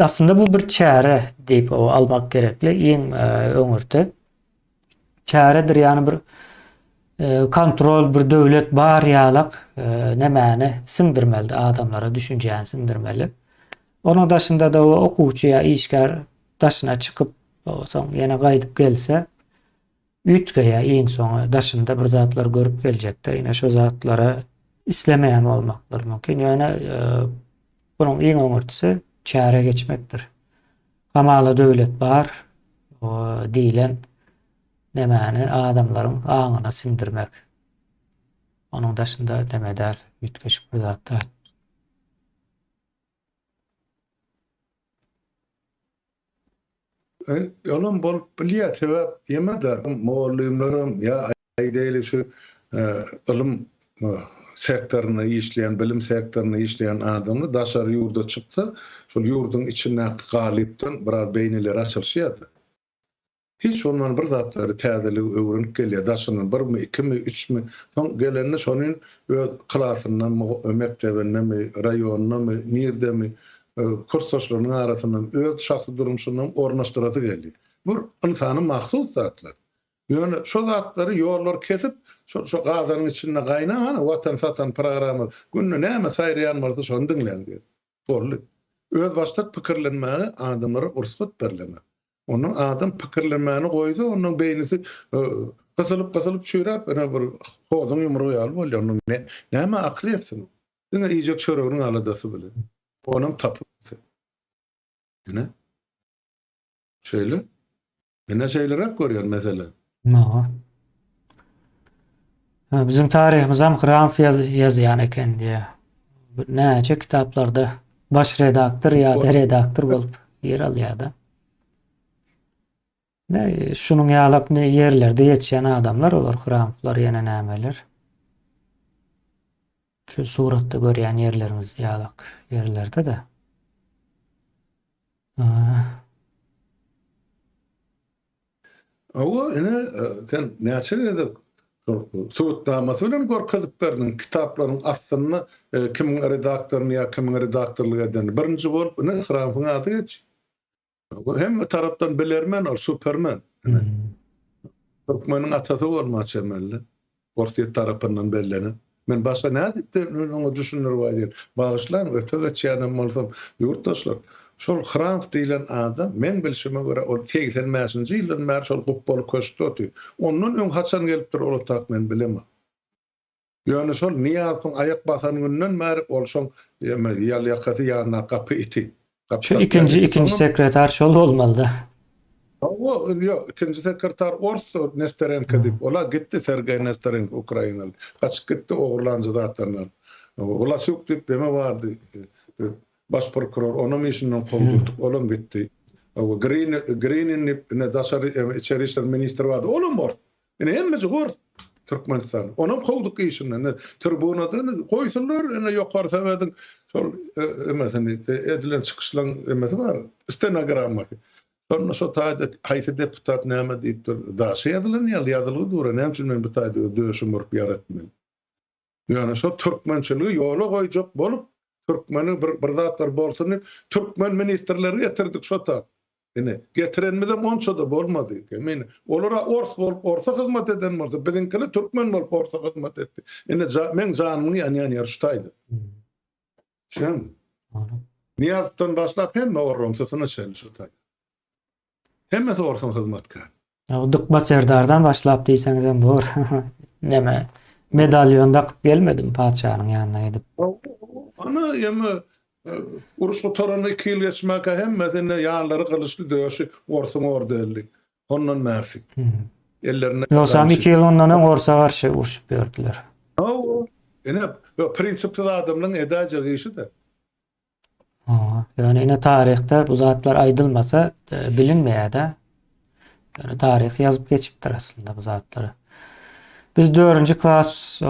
aslynda bu bir çäre diýip almak gerekli iň e, öňürti. Çäredir, ýagny bir kontrol, bir döwlet bar ýalak nemäni siňdirmelidi adamlara düşünjäni siňdirmeli. Onuň daşynda-da o okuwçy ýa işgär daşyna çykyp, soň ýene gaýdyp gelse, üýtgeýär iň soňy daşynda bir zatlar görüp geljekde, ýene şo zatlara islemeýän bolmaklary mümkin. Ýöne bunuň iň öňürtisi çäre geçmekdir. Hamala döwlet bar diýlen nemäni adamlaryň aňyna siňdirmek. Onuň daşynda neme däl, üýtgeşik bir zat däl. Olam bolup bilýär, sebäp ýeme-de mugallymlaram ýa Aýdaýly şu ylym sektorynda işleýän, bilim sektorynda işleýän adamlar daşary ýurda çyksa, şol ýurduň içindäki galypdan biraz beýnileri açylyşýar-da. Hiç bolman bir zatlary täzeligi öwrenip gelýär, daşyndan birmi, ikimi, üçmi, soň gelende şony öz klasyndamy, mekdebindemi, raýonyndamy, nirdemi, kursdaşlarynyň arasyndan, öz şahsy durmuşyndan ornaşdyrasy gelýär. Bu ynsana mahsus zatlar. Ýöne şo zatlary ýollar kesip, şo şo gazanyň içinde gaýnaň hany watan satan programma günde näme saýraýan bolsa şony diňläň diýip. Boldy. Özbaşdak pikirlenmäge adamlara rugsat berlenok. Ondan adam pikirlenmäni goýsa ondan beýnisi gysylyp gysylyp çüýräp ine bir hozuň ýumrugy ýaly bolýar. Ondan näme akyl ýetsin. Diňe iýjek çöreginiň aladasy bilen. Onam tapyp. Ine. Şeýle. Ine şeýleräk görýän mesele. Hawa. Biziň taryhymyzam Hramow ýazýan eken diýýär. Näçe kitaplarda baş redaktor ýa-da redaktor bolup ýer alýar-da. Ne şunuň ýalak ne ýerlerde ýetişen adamlar olar Hramowlar ýene nämeler. Şu suratda görýän ýerleriňiz ýalak ýerlerde-de. Hawa, ine, sen näçe gezek subutnamasy bilen görkezip berdiň, kitaplaryň aslynda kimiň redaktoryny ýa kimiň redaktorlyk edenini. Birinji bolup, ine, Hramyň ady geçýär. Hemme tarapdan bilermen ol, supermen. Türkmeniň atasy bolma çemeli. Orsýet tarapyndan bellenen. Men başga nädip men oňa düşündirip aýdaýyn. Bagyşlaň, öte geçýänem bolsam, ýurtdaşlar, şol Hramf diýlen adam, meň bilşime görä, ol 85-nji ýyldan bäri şol gupbaly köşkde otyr. Ondan öň haçan gelipdir ol otak men bilemok. Ýöne şol Nyýazowyň aýak basan günden bäri ol şoň ýalýakasy ýanyndaky gapy iti. Şu ikinji ikinji sekretar şol bolmalyda. Hawa, ýok, ikinji sekretar ors Nesterenko diýip, ola gitdi Sergeý Nesterenko ukrainaly. Gaçyp gitdi ogurlanja zatlaryny alyp. Wlasýuk diýip neme bardy, baş prokuror, onam işinden kowdurdyk, olam gitdi. Hawa, Grin Grinin diýip ine daşary içeri işler ministri bardy, olam ors. Ine hemmesi ors Türkmenistan. Onam kowduk işinden. Tribunada goýsunlar ine ýokary sowediň. Şol emesini edilen çykyşlaryň emesi bar, stenogrammasy. Şonda şo taýda haýsy deputat näme diýipdir, daşy ýazylan ýaly ýazylgy dur, näme üçin men bu taýda öz döşümi urup ýara etmeli? Ýöne şo türkmençiligi ýola goýjak bolup, türkmeni bir bir zatlar bolsun diýip, türkmen ministrleri getirdik şo ta. Ine, getirenimizem onça-da bolmady. Men olara ors bolup orsa hyzmat eden bolsa, biziňkiler türkmen bolup orsa hyzmat etdi. Ine, meň janymyň ýanýan ýeri şu taýda. Düşýäňmi? Nyýazowdan başlap hemme orramsysyna çenli şu taýda. Hemmesi orsuň hyzmatkäri. Ýa Dykma serdardan başlap diýseňizem bor. Neme medalýon dakyp gelmedim patyşanyň ýanyna gidip. Ana ýeme uruş gutaranyna 2 ýyl geçmäkä hemmesi indi ýanlary gylyçly döşi orsuň ordelli. Hondan bärsi. Ellerinde Ýogsam 2 ýyl ondan öň orsa garşy urşup ýördüler. Hawa. Ine, prinsipsiz adamlaryň edäýjek işi-de. Hawa, ýöne ine taryhda bu zatlar aýdylmasa bilinmeýär-de. Ýöne taryh ýazyp geçipdir aslynda bu zatlary. Biz dördünji klas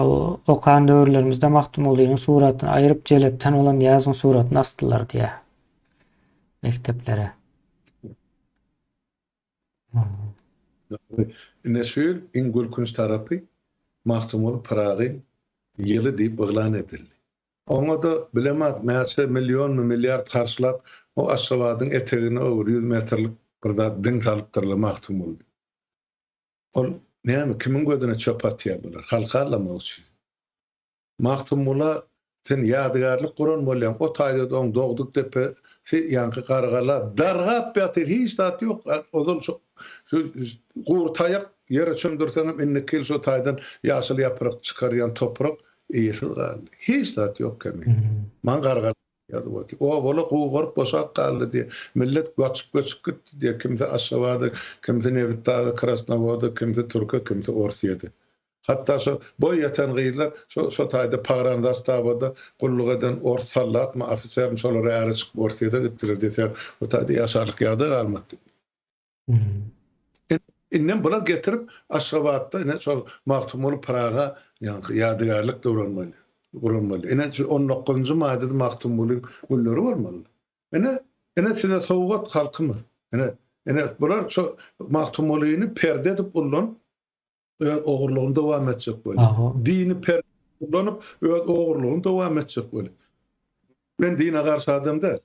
okan döwürlerimizde Magtymgulynyň suratyny aýryp jelepden bolan Nyýazowyň suratyny asdylar diýýär mekdeplere. Ine şu ýyl iň gülkünç tarapy Magtymguly Pyragy ýyly diýip yglan edildi. Oňa-da bilemok näçe millionmy milliard harçlap o Aşgabadyň etegine o bir ýüz metrlik bir zat diň salypdyrlar Magtymguly. Ol näme kimiň gözüne çöp atýar bular? Halky aldamak üçin. Magtymgula sen ýadygärlik guran bolýaň o taýda-da oň dogduk depesi ýaňky Gargala dargap ýatyr hiç zat ýok ozal şo şu gury taýak ýere çümdürseňem indiki ýyl şo taýdan ýaşyl ýaprak çykarýan toprak Eýesiz galdy. Hiç zat ýok kemi. Maňa gargalar ýazyp otyr. Obalar gugaryp boşap galdy diýýär. Millet gaçyp-göçüp gitdi diýýär. Kimsi Aşgabada, kimsi Nebitdaga, Krasnowoda, kimsi Türke, kimsi Orsýede. Hatda şo boý ýeten gyzlar şo şo taýda pogranzastawada gulluk eden ors soldatmy, ofisermi şolar äre çykyp Orsýede gitdiler diýseler, o taýda ýaşarlyk ýagdaý galmady. Indem bular getirip Aşgabatda ine şol Magtymguly Pyraga ýaňky ýadygärlik duranmaly, gurulmaly. Ine şu on dokuzynjy maýda-da Magtymgulyň günleri bolmaly. Ine, ine size sowgat halkymyz. Ine, ine bular şo Magtymgulyny perde edip ullanyp öz ogurlygyny dowam etjek bolýar. Dini perde ullanyp öz ogurlygyny dowam etjek bolýar. Men dine garşy adam däl.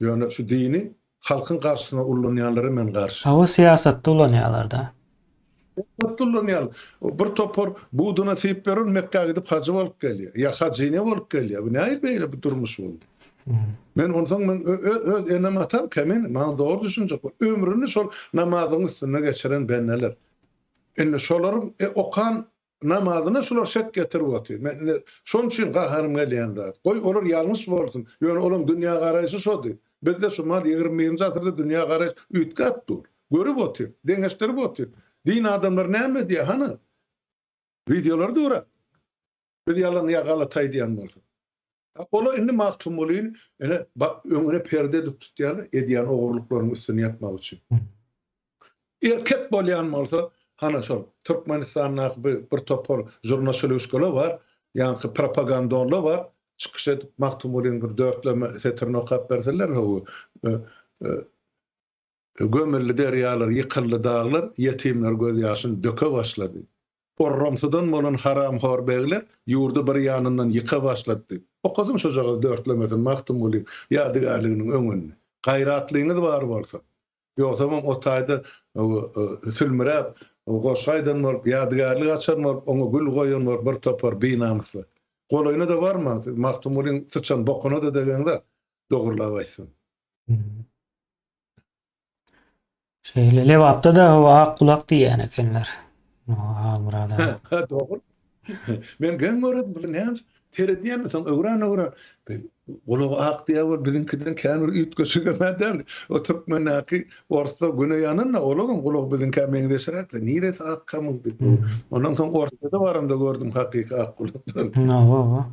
Ýöne şu dini halkyň garşysyna ullanýanlara men garşy. Hawa syýasatda ulanýalarda. Syýasatda ulanýarlar. Bir topar buduna syýyp beren Mekgä gidip hajy bolup gelýär. Ýa hajyne bolup gelýär. Bu nähili beýle bir durmuş boldy? Men onsoň men öz enem atam kemin maňa dogry düşünjek bol. Ömrüni şol namazyň üstünde geçiren bendeler. Indi şolaryň okan Namazyna şular şek getirip otyr. Men indi şonuň üçin gaharym gelýän zat. Goý olar ýalňyş bolsun. Ýöne olaň dünýä garaýşy şody. Bizde şu mal 21-nji asyrda dünýä garaýyş üýtgäp dur. Görüp otyr. Deňeşdirip otyr. Din adamlary näme edýär hany? Wideolar dur-a. Biz ýalan ýa galat aýdýan bolsak. Olar indi Magtymgulyny ine öňüne perde edip tutýarlar, edýän ogurlyklarynyň üstüni ýapmak üçin. Erkek bolýan bolsa, hana şol Türkmenistandaky bir, bir topar žurnaşyluşkalar bar, ýaňky propagandonlar bar, çykyş edip Magtymgulynyň bir dörtleme setirini okap berseler, hawa, Gömüldi derýalar, ýykyldy daglar, Ýetimler gözýaşyn döke başlady. Orramsydan bolan haramhor begler Ýurdy bir ýanyndan ýyka başlatdy. Okasyn şojagaz dörtlemesini Magtymgulyň ýadygärliginiň öňünde. Gaýratlyňyz bar bolsa. Ýogsamam o taýda sülmüräp, goşgy aýdan bolup, ýadygärlik açan bolup, oňa gül goýan bolup bir topar binamyslar. Golaýyna-da barmaň siz, Magtymgulyň syçan bokuna-da degeňzok, dogrulap aýtsam. Şeýle Lebapda-da hawa ak gulak diýýän ekenler. Halmyrat aga. Ha, dogry. Men geň görüp, bu näme seredýän, soň öwren-öwren. Gulagy ak diýýär, ol biziňkiden kän bir üýtgeşigem däl. O türkmendäki orsda güne ýanan-da, olaryň gulagy biziňkä meňzeşräk. Niresi ak kamyň diýip. Ondan soň Orsýede baramda gördüm hakyky ak gulaklary. Hawa.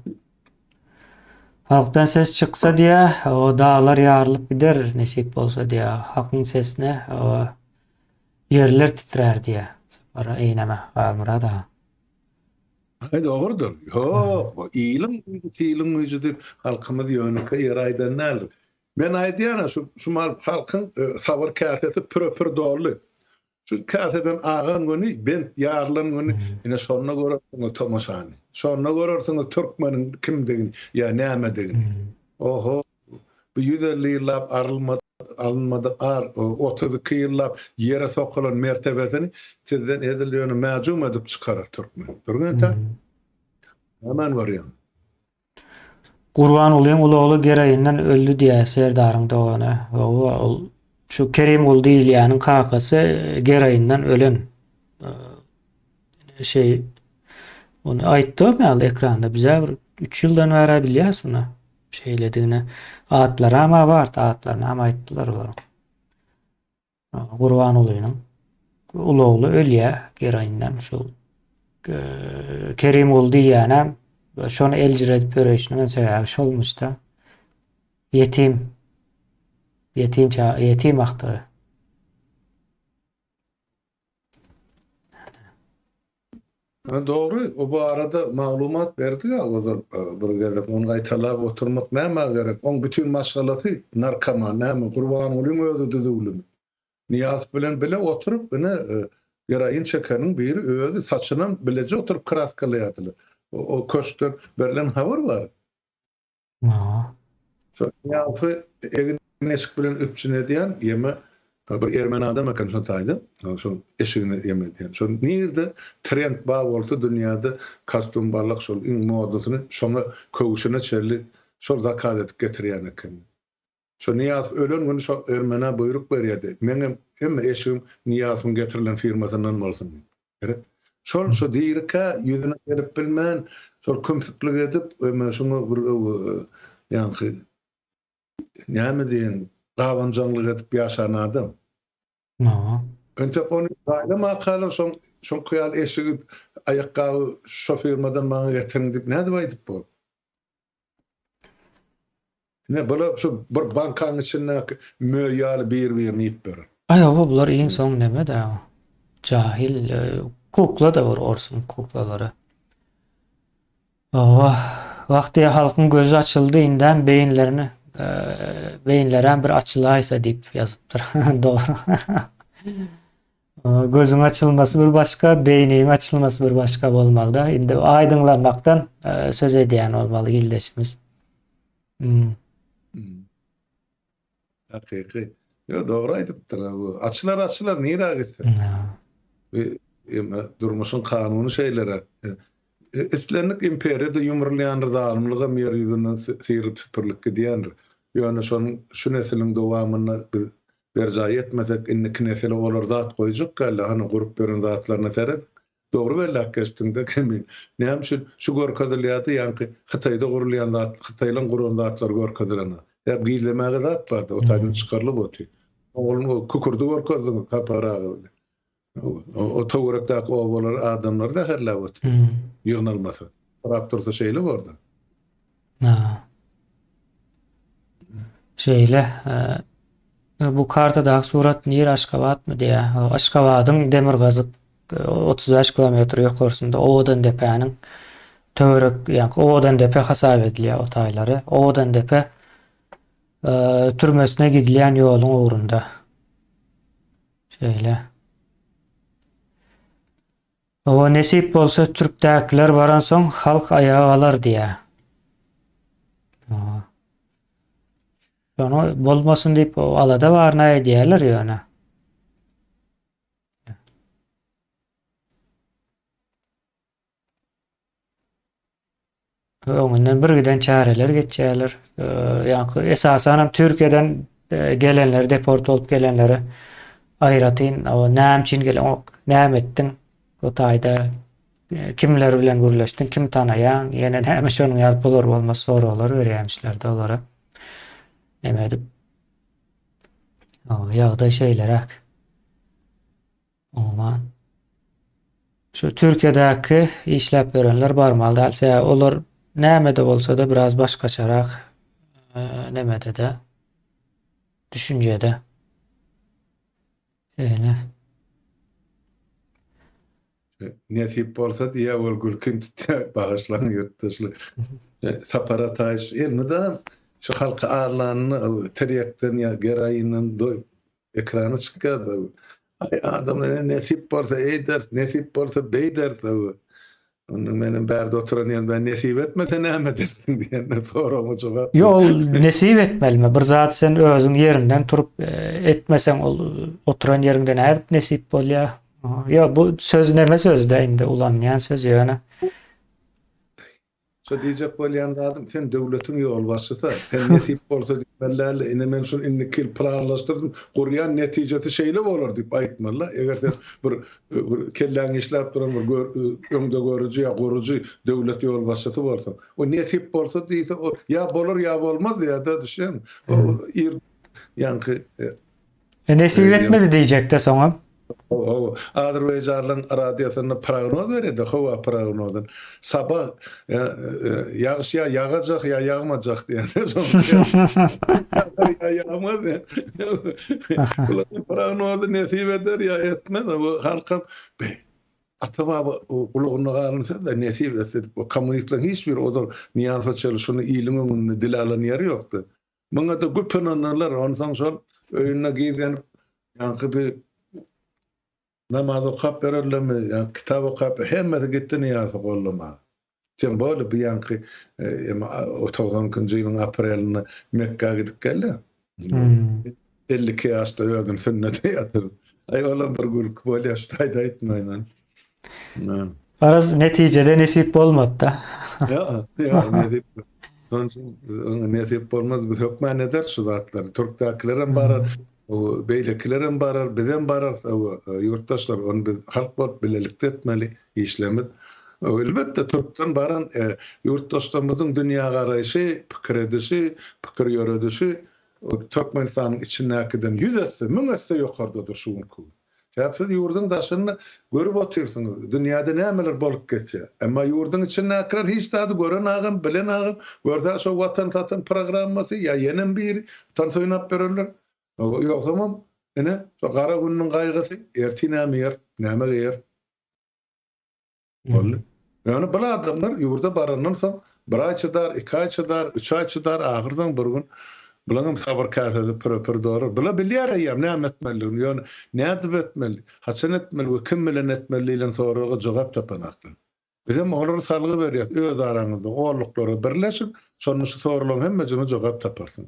Halkdan ses çyksa diýä, o daglar ýarylyp gider nesip bolsa diýä. Hakyň sesine o ýerler titrär diýä. Sapar eýneme Halmyrat aga. Aý dogrudyr. Ýok, bu iliň güýji, siliň güýji diýip halkymyz ýönekeý ýere aýdan däldir. Men aýdýan-a şu şu mal halkyň sabyr käsesi püre-pür doldy. Şu käseden agan güni, bent ýarylan güni ine şonda görersiňiz tomaşany. Şonda görersiňiz türkmeniň kimdigini ýa nämedigini. Oho, bu 150 ýyllap arylmadyk, alynmadyk ar, 32 ýyllap ýere sokulan mertebesini sizden edil ýöne mäjum edip çykarar türkmen. Duruň entek. Nämäni görýäň? Gurbangulyň uly ogly geroinden öldi diýýär Serdaryň dogany. Hawa, ol şu Kerimguly diýilýäniň kakasy geroinden ölen. Şeý ony aýtdym ýaly ekranda bize bir 3 ýyldan bäri bilýäs muny. Şeýledigini. Atlaram bar, atlaryny aýtdylar olaryň. Gurbangulynyň uly ogly ölýär geroinden şol Kerimguly diýýänem şony eljiredip ýöreýşiniň sebäbi şolmuş-da. Ýetim ýetim ça ýetim agtygy. Dogry, o barada maglumat berdik-ä ozal bir gezek, ony gaýtalap oturmak nämä gerek? Oň bütin maşgalasy narkoman, näme, Gurbangulyň özi düzüwlimi? Nyýazow bilen bile oturyp, ine, geroin çekeniň biri özi, saçynam bileje oturyp kraskalaýardylar. O köşkden berlen habar bar. Şo Nyýazowy egin-eşik bilen üpjün edýän ýeme bir ermeni adam eken şo taýda. Şol eşigini ýeme edýän. Şol nirde trend bar bolsa dünýäde kostýum barlyk şol iň modasyny şoňa köwşüne çenli şol zakaz edip getirýän eken. Şo Nyýazow ölen güni şo ermenä buýruk berýärdi. Meňem hemme eşigim Nyýazowyň getirilen firmasyndan bolsun diýip. Gerek. Şol şu dirikä ýüzüne gelip bilmän, şol kümsüklik edip, eme şuňa bir ýaňky näme diýen, gabanjaňlyk edip ýaşan adam. Hawa. Entek ony jaýlamakalar şoň şoňky ýaly eşigi, aýakgaby şo firmadan maňa getiriň diýip nädip aýdyp bor? Ine bular şu bir bankaň içindäki möý ýaly bir-birini iýip berer. Aý hawa bular iň soň neme-dä jahil kukla-da bir orsuň kuklalary. Hawa wah diýä halkyň gözi açyldy indem beýinlerini beýinlerem bir açylaýsa diýip ýazypdyr. Dogry. Gözüň açylmasy bir başga, beýniň açylmasy bir başga bolmalyda. Indi aýdyňlanmakdan e, söz edýän bolmaly ildeşimiz. Hmm. Hmm. Hakyky. Yo dogry aýdypdyr. Açylar açylar nirä gitsin? Ema durmuşyň kanuny şeýleräk. E, islendik imperiýada ýumrulýandyr, zalymlygam ýer ýüzünden syrylyp süpürilip gidýändir. Ýöne şonuň şu nesiliň dowamynda biz Berjaý etmesek indiki nesile olar zat goýjak däldi hany gurup beren zatlaryna seret. Dogry belläp geçdiňdä Kemin. Näme üçin şu görkezilýärdi ýaňky Hytaýda gurulýan zat Hytaýlaň guran zatlary görkezilenok. Sebäp gizlemäge zat bardy o taýdan çykarylyp otyr. Ogluň o kükürdi görkezdiňiz Sapar aga bilen. O töwerekdäki obalary adamlary zäherläp otyr. Ýygnalmasa. Sorap dursa şeýle borda. Şeýle. Bu kartadaky surat nir Aşgabatmy diýýär. Aşgabadyň demirgazyk 35 kilometr ýokarsynda Owadandepäniň töwerek, ýa-ni Owadandepe hasap edilýär o taýlary. Owadandepe türmesine gidilýän ýoluň ugrunda. Şeýle. Owa nesip bolsa türkdäkiler baransoň halk aýaga galar diýä. Şony bolmasyn diýip alada baryna edýärler ýöne. Öňünden bir giden çäreler geçýärler. Ýaňky esasan hem Türkiýeden gelenleri, deport bolup gelenleri aýratyn näme üçin geleňok, näme etdiň bu taýda, kimler bilen gürleşdiň, kim tanaýaň, ýene näme şonuň ýaly bolar bolmaz soraglar berýärmişler-de olara. Näme edip? Ýagdaý şeýleräk. Umuman şu Türkiýedäki işläp ýörenler barmaly däl. Sebäbi olar nämede bolsa-da biraz başgaçarak nemede-de düşünjede. Şeýle. Nesip bolsa diýýär ol gülkim tutýar bagyşlaň ýurtdaşlar. Sapar Ataýew elmydam şu halky allanyny tirýekden ýa geroinden doýup ekrana çykýar-da. Aý adamlar nesip bolsa eýderis, nesip bolsa beýderis. Onda menem bärde oturan ýerimden nesip etmese näme edersiň diýende soragyma jogap. Ýok ol nesip etmelimi? Bir zat sen özüň ýeriňden turup etmeseň ol oturan ýeriňde nädip nesip bolýar? Ýok bu söz neme sözdä indi ulanýan söz ýöne. Şo diýjek bolýan zadym sen döwletiň ýolbaşçysy sen nesip bolsa diýmeli dälde ine men şuny indiki ýyl planlaşdyrdym gurýan netijesi şeýle bolar diýip aýtmalyda eger sen bir bir kelläň işläp duran bir öňde görüji ýa gurujy döwlet ýolbaşçysy bolsaň o nesip bolsa diýse ol ýa bolar ýa bolmaz diýýär-de düşýäňmi o ir ýaňky E nesip etmedi diýjekde soňam. Hawa, Azerbaýjanlaryň radiosynda prognoz berýärdi, howa prognozyny. Sabah ýagyş ýa ýagajak ýa ýagmajak diýende ýa ýagmaz diýen. Bularyň prognozy nesip eder ýa etmez. Bu halkam ata-baba gulagynda galan söz-de nesip etse diýip. Kommunistleriň hiç biri ozal Nyýazowa çenli şuny iliň öňünde dile alan ýeri ýokdy. Muňa-da güp ynanarlar, onsoň şol öýünde gizlenip, ýaňky bir namaz okap bererlermi, ýa kitap okap, hemmesi gitdi Nyýazowy goldamaga. Tem bolýa bu ýaňky 92-nji ýylyň aprelinde Mekgä gidip geldi. 52 ýaşda özüni sünnete ýatyryp. Aý olam bir gülki bolýa, şu taýda aýtmaýyn ony. Garaz netijede nesip bolmady-da. Ýa, ýa nesip. Şonuň üçin nesip bolmaz, biz hökman ederis şu zatlary. Türkdäkiler hem barar, beýlekiler hem barar, biz hem bararys. Ýurtdaşlar, ony biz halk bolup bilelikde etmeli işlerimiz. Elbetde türkden baran ýurtdaşlarymyzyň dünýägaraýşy, pikir edişi, pikir ýöredişi Türkmenistanyň içindäkiden ýüz esse, müň esse ýokardadyr şu günki gün. Sebäp siz ýurduň daşynda görüp otyrsyňyz, dünýäde nämeler bolup geçýär. Emma ýurduň içindäkiler hiç zady görenagam, bilenagam, görse şo Watan satan programmasy ýa ýenem biri tans oýnap ýörerler. Ýogsamam, ine, şo gara gününiň gaýgysy, ertir näme iýeris, näme geýeris. Boldy. Ýöne bir adamlar ýurda barandan soň bir aý çydar, iki aý çydar, üç aý çydar, ahyrsoň bir gün bulaňam sabyr käsesi püre-pür dolar. Bular bilýär eýýäm näme etmelidigini, ýöne nädip etmeli, haçan etmeli we kim bilen etmeli diýlen soraga jogap tapanaklar. Bizem olara salgy berýäs, öz araňyzda onluklara birleşiň, şonda şu soraglaryň hemmejigine jogap taparsyň.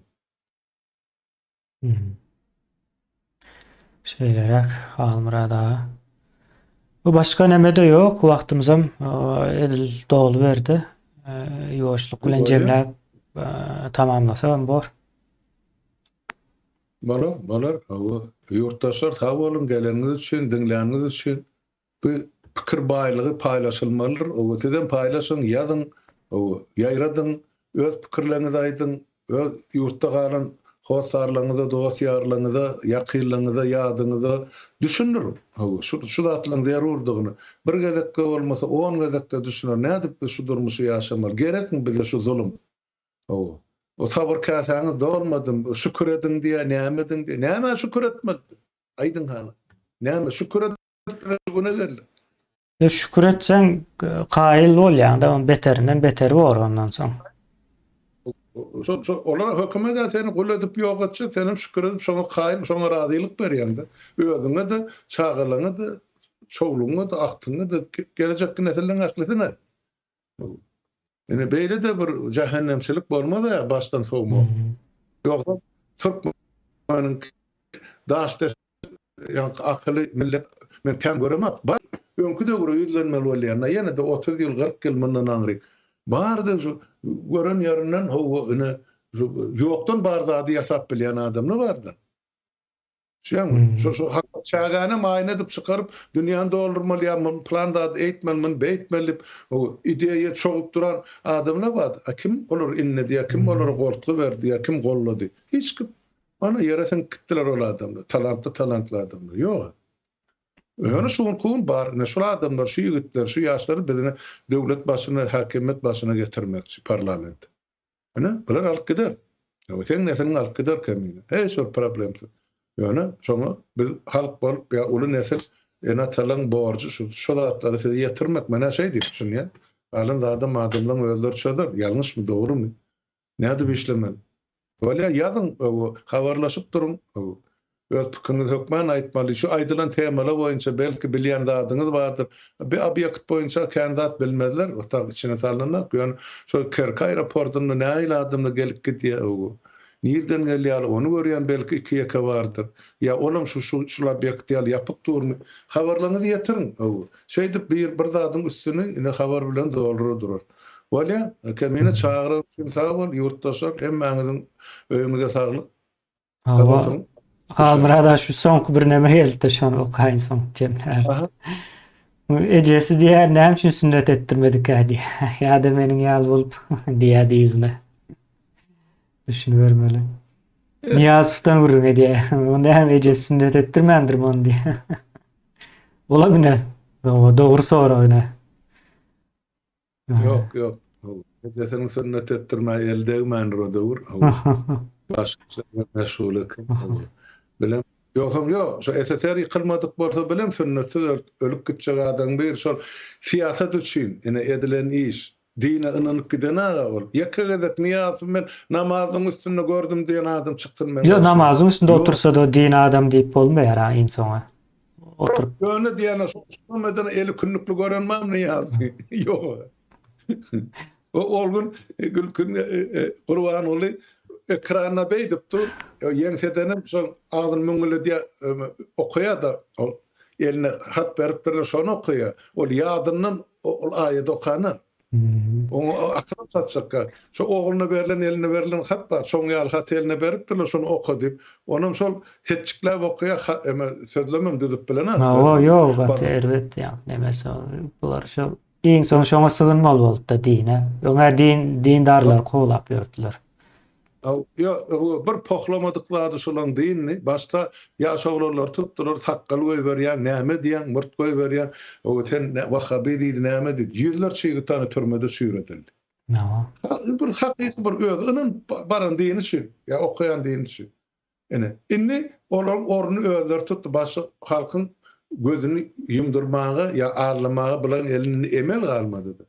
Şeýleräk Halmyrat aga. Bu başga neme-de ýok, wagtymyzam edil doly berdi. Ýuwaşlyk bilen jemläp tamamlasagam bor. Bolar, bolar. Hawa. Ýurtdaşlar sag boluň geleniňiz üçin, diňläniňiz üçin. Bu pikir baýlygy paýlaşylmalydyr. Owa sizem paýlaşyň, ýazyň, owa ýaýradyň, öz pikirleriňizi aýdyň, öz ýurtda galan hossarlaryňyza, dost-ýarlaryňyza, ýakynlaryňyza, ýadyňyza düşündiriň. Owa şu şu zatlaryň zerurdygyny bir gezekde bolmasa on gezekde düşüner. Nädip biz şu durmuşy ýaşamaly? Gerekmi bize şu zulum? Owa. O sabyr käsäňiz dolmadymy? Şükür ediň diýýär, näme ediň diýýär. Nämä şükür etmeli biz? Aýdyň hany. Näme şükür edip şu güne geldik. E, şükür etseň kaýyl bolýaň da, beterinden beteri bor ondan soň. Şo, şo, olar hökümet de seni gul edip ýok etjek, senem şükür edip şoňa kaýyl, şoňa razylyk berýäň-de. Özüňe-de, çagalaňa-da, çowlugyňa-da, agtygyňa-da, gelejekki nesilleň ählisine. Ine beýle-de bir jähennemçilik bolmaz-a başdan sowmak. Ýogsa türkmeniň daş ýaňky akyly millet men kän göremok. Bar öňki döwre ýüzlenmeli bolýan-da ýene-de 30 ýyl 40 ýyl mundan aňryk. Bardy şu gören ýerinden hawa ine şu ýokdan bar zady ýasap bilýän adamlar bardy. Düşýäňmi? Şu şu hakda çägänem aýna edip çykaryp, dünýäni doldurmaly ýa muny plan zady eýtmeli, muny beýtmeli diýip, o ideýa çogup duran adamlar bardy. A kim olary inledi ýa kim olara goltgy berdi ýa kim gollady? Hiç kim. Ana ýere siňip gitdiler ol adamlar. Talantly talantly adamlar. Ýok. Ýöne şu günki gün bar. Ine şul adamlar, şu ýigitler, şu ýaşlary biz ine döwlet başyna, häkimiýet başyna getirmekçi parlamente. Ine, bular alyp gider. Ýa seň nesliň alyp gider kemine. Hiç bir problemsiz. Ýöne şoňa biz halk bolup ýa uly nesil. Ene-atalaň borjy şu, şu zatlary size ýetirmek. Men-ä şeý diýip düşünýän. Galan zadam adamlaň özleri çözer. Ýalňyşmy, dogrumy? Nädip işlemeli? Bolýa, ýazyň, habarlaşyp duruň. Öz pikiriňizi hökman aýtmaly. Şu aýdylan temalar boýunça belki bilýän zadyňyz bardyr. Bir obýekt boýunça kän zat bilmezler, otag içine salynanok. Ýöne şol Kerki aeroportunda nähili adamlar gelip gidýär, nirden gelýärler, ony görýän belki iki-ýeke bardyr. Ýa olam şu şu şul obýekt ýaly ýapyk durmy? Habarlaryňyzy ýetiriň. Şeýdip bir bir zadyň üstüni ine habar bilen doldurar durar. Bolýa, Kemine çagyran üçin sag bol, ýurtdaşlar, hemmäňiziň öýüňize saglyk. Hawa. Halmyrat aga şu soňky bir neme geldi şony okaýyn soň jemlär. Ejesi diýýär näme üçin sünnet etdirmedikä diýýär. Ýa-da meniň ýaly bolup diýýär yzyna. Düşünibermeli. Nyýazowdan gürrüň edýär. Onda hem ejesi sünnet etdirmändirmi ony diýýär. Olam ine dogry sorag ine. Ýok, ýok. Ejesiniň sünnet etdirmäge eli degmändir o döwür. Başga işler meşgul eken. Bilem. Ýogsam ýok, şo SSR ýykylmadyk bolsa bilem sünnetsiz ölüp gitjek adamyň biri şol syýasat üçin ine edilen iş. Dine ynanyp giden aga ol. Ýeke gezek Nyýazowy men namazyň üstünde gördüm diýen adam çyksyn meň Ýok, namazyň üstünde otursa-da din adam diýip bolmaýar a iň soňy. Oturyp. Ýöne diýene şo şomeden eli kündükli gören barmy Nyýazowy? Ýok. O ol gün gülkün Gurbanguly ekranda beýdip dur, ýeňsedenem şol agzyny müňňüledýär, okaýar-da, ol eline hat beripdirler, şony okaýar. Ol ýadyndan ol aýady okana. Oňa akyl satjakka. Şo ogluna berlen, eline berlen hat bar. Şoň ýaly haty eline beripdirler, şony oka diýip. Onam şol hetjikläp okaýar, eme sözlemem düzüp bilenok. Hawa, ýok, gaty erbet ýa, nemesi bular şo iň soň şoňa sygynmaly boldy-da dine. Öň-ä din dindarlary kowlap ýördüler. Ýok, bir pohlamadyk zady şolaň dinini, başda ýaş oglanlary tutdular, sakgal goýberýäň, näme diýýäň, murt goýberýäň, sen wahhaby diýdi, näme diýdi, ýüzlerçe ýigit hany türmede çüýredildi. Bir hakyky bir özi ynanyp baran dini üçin, ýa okaýan dini üçin. Ine, indi olaryň ornuny özleri tutdy, başga halkyň gözüni ýumdurmaga ýa aldamaga bularyň elinde emel galmady-da.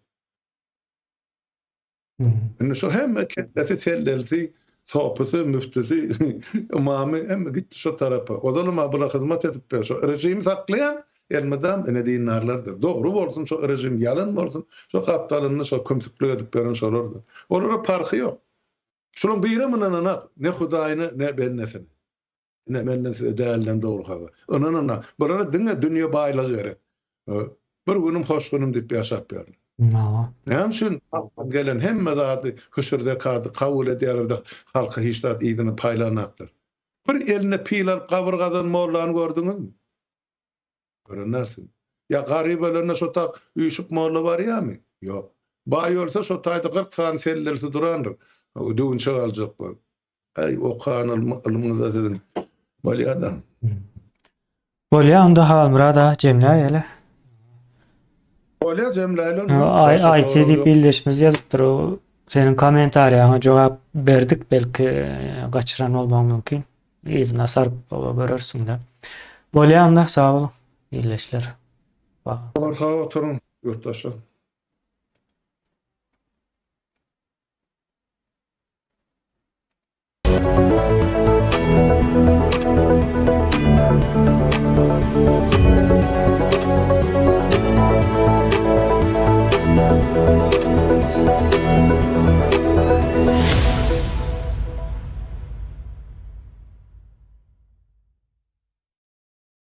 Indi şu hemme kellesi, sellelisi, sopusy, müftüsi, ymamy hemme gitdi şo tarapa. Ozalam-a bular hyzmat edip ber. Şo režimi saklaýan elmydam ine dindarlardyr. Dogry bolsun şo režim, ýalan bolsun, şo gapdalynda şo kümsüklik edip beren şolardyr. Olara parhy ýok. Şulaň birem ynananak, ne Hudaýyna, ne bendesine. Ine, menden size dälden dogry habar. Ynanyň-a, bulara diňe dünýe baýlygy gerek. Bir günüm hoş günüm diýip ýaşap ýörler. Näme üçin halkdan gelen hemme zady, hüşür-zekady kabul edýärler-de, halka hiç zat yzyna paýlanaklar? Bir eline pil alyp gabyr gazan mollany gördüňizmi? Görenlersiň. Ýa garyp ölende şo tak üýşüp molla barýarmy? Ýok. Baý ölse şo taýda 40 sany sellelisi durandyr. Düwünçek aljak bolup. Äý, okan ylmyňyzda siziň. Bolýa-da. Bolýa onda Halmyrat aga jemläýeli. Bolýa jemläýeli. IT diýip ildeşimiz ýazypdyr. O seniň kommentariýaňa jogap berdik belki gaçyran bolmagyň mümkin. Yzyna saryp oba görersiň-de. Bolýa onda sag boluň ildeşler. Sag oturyň ýurtdaşlar.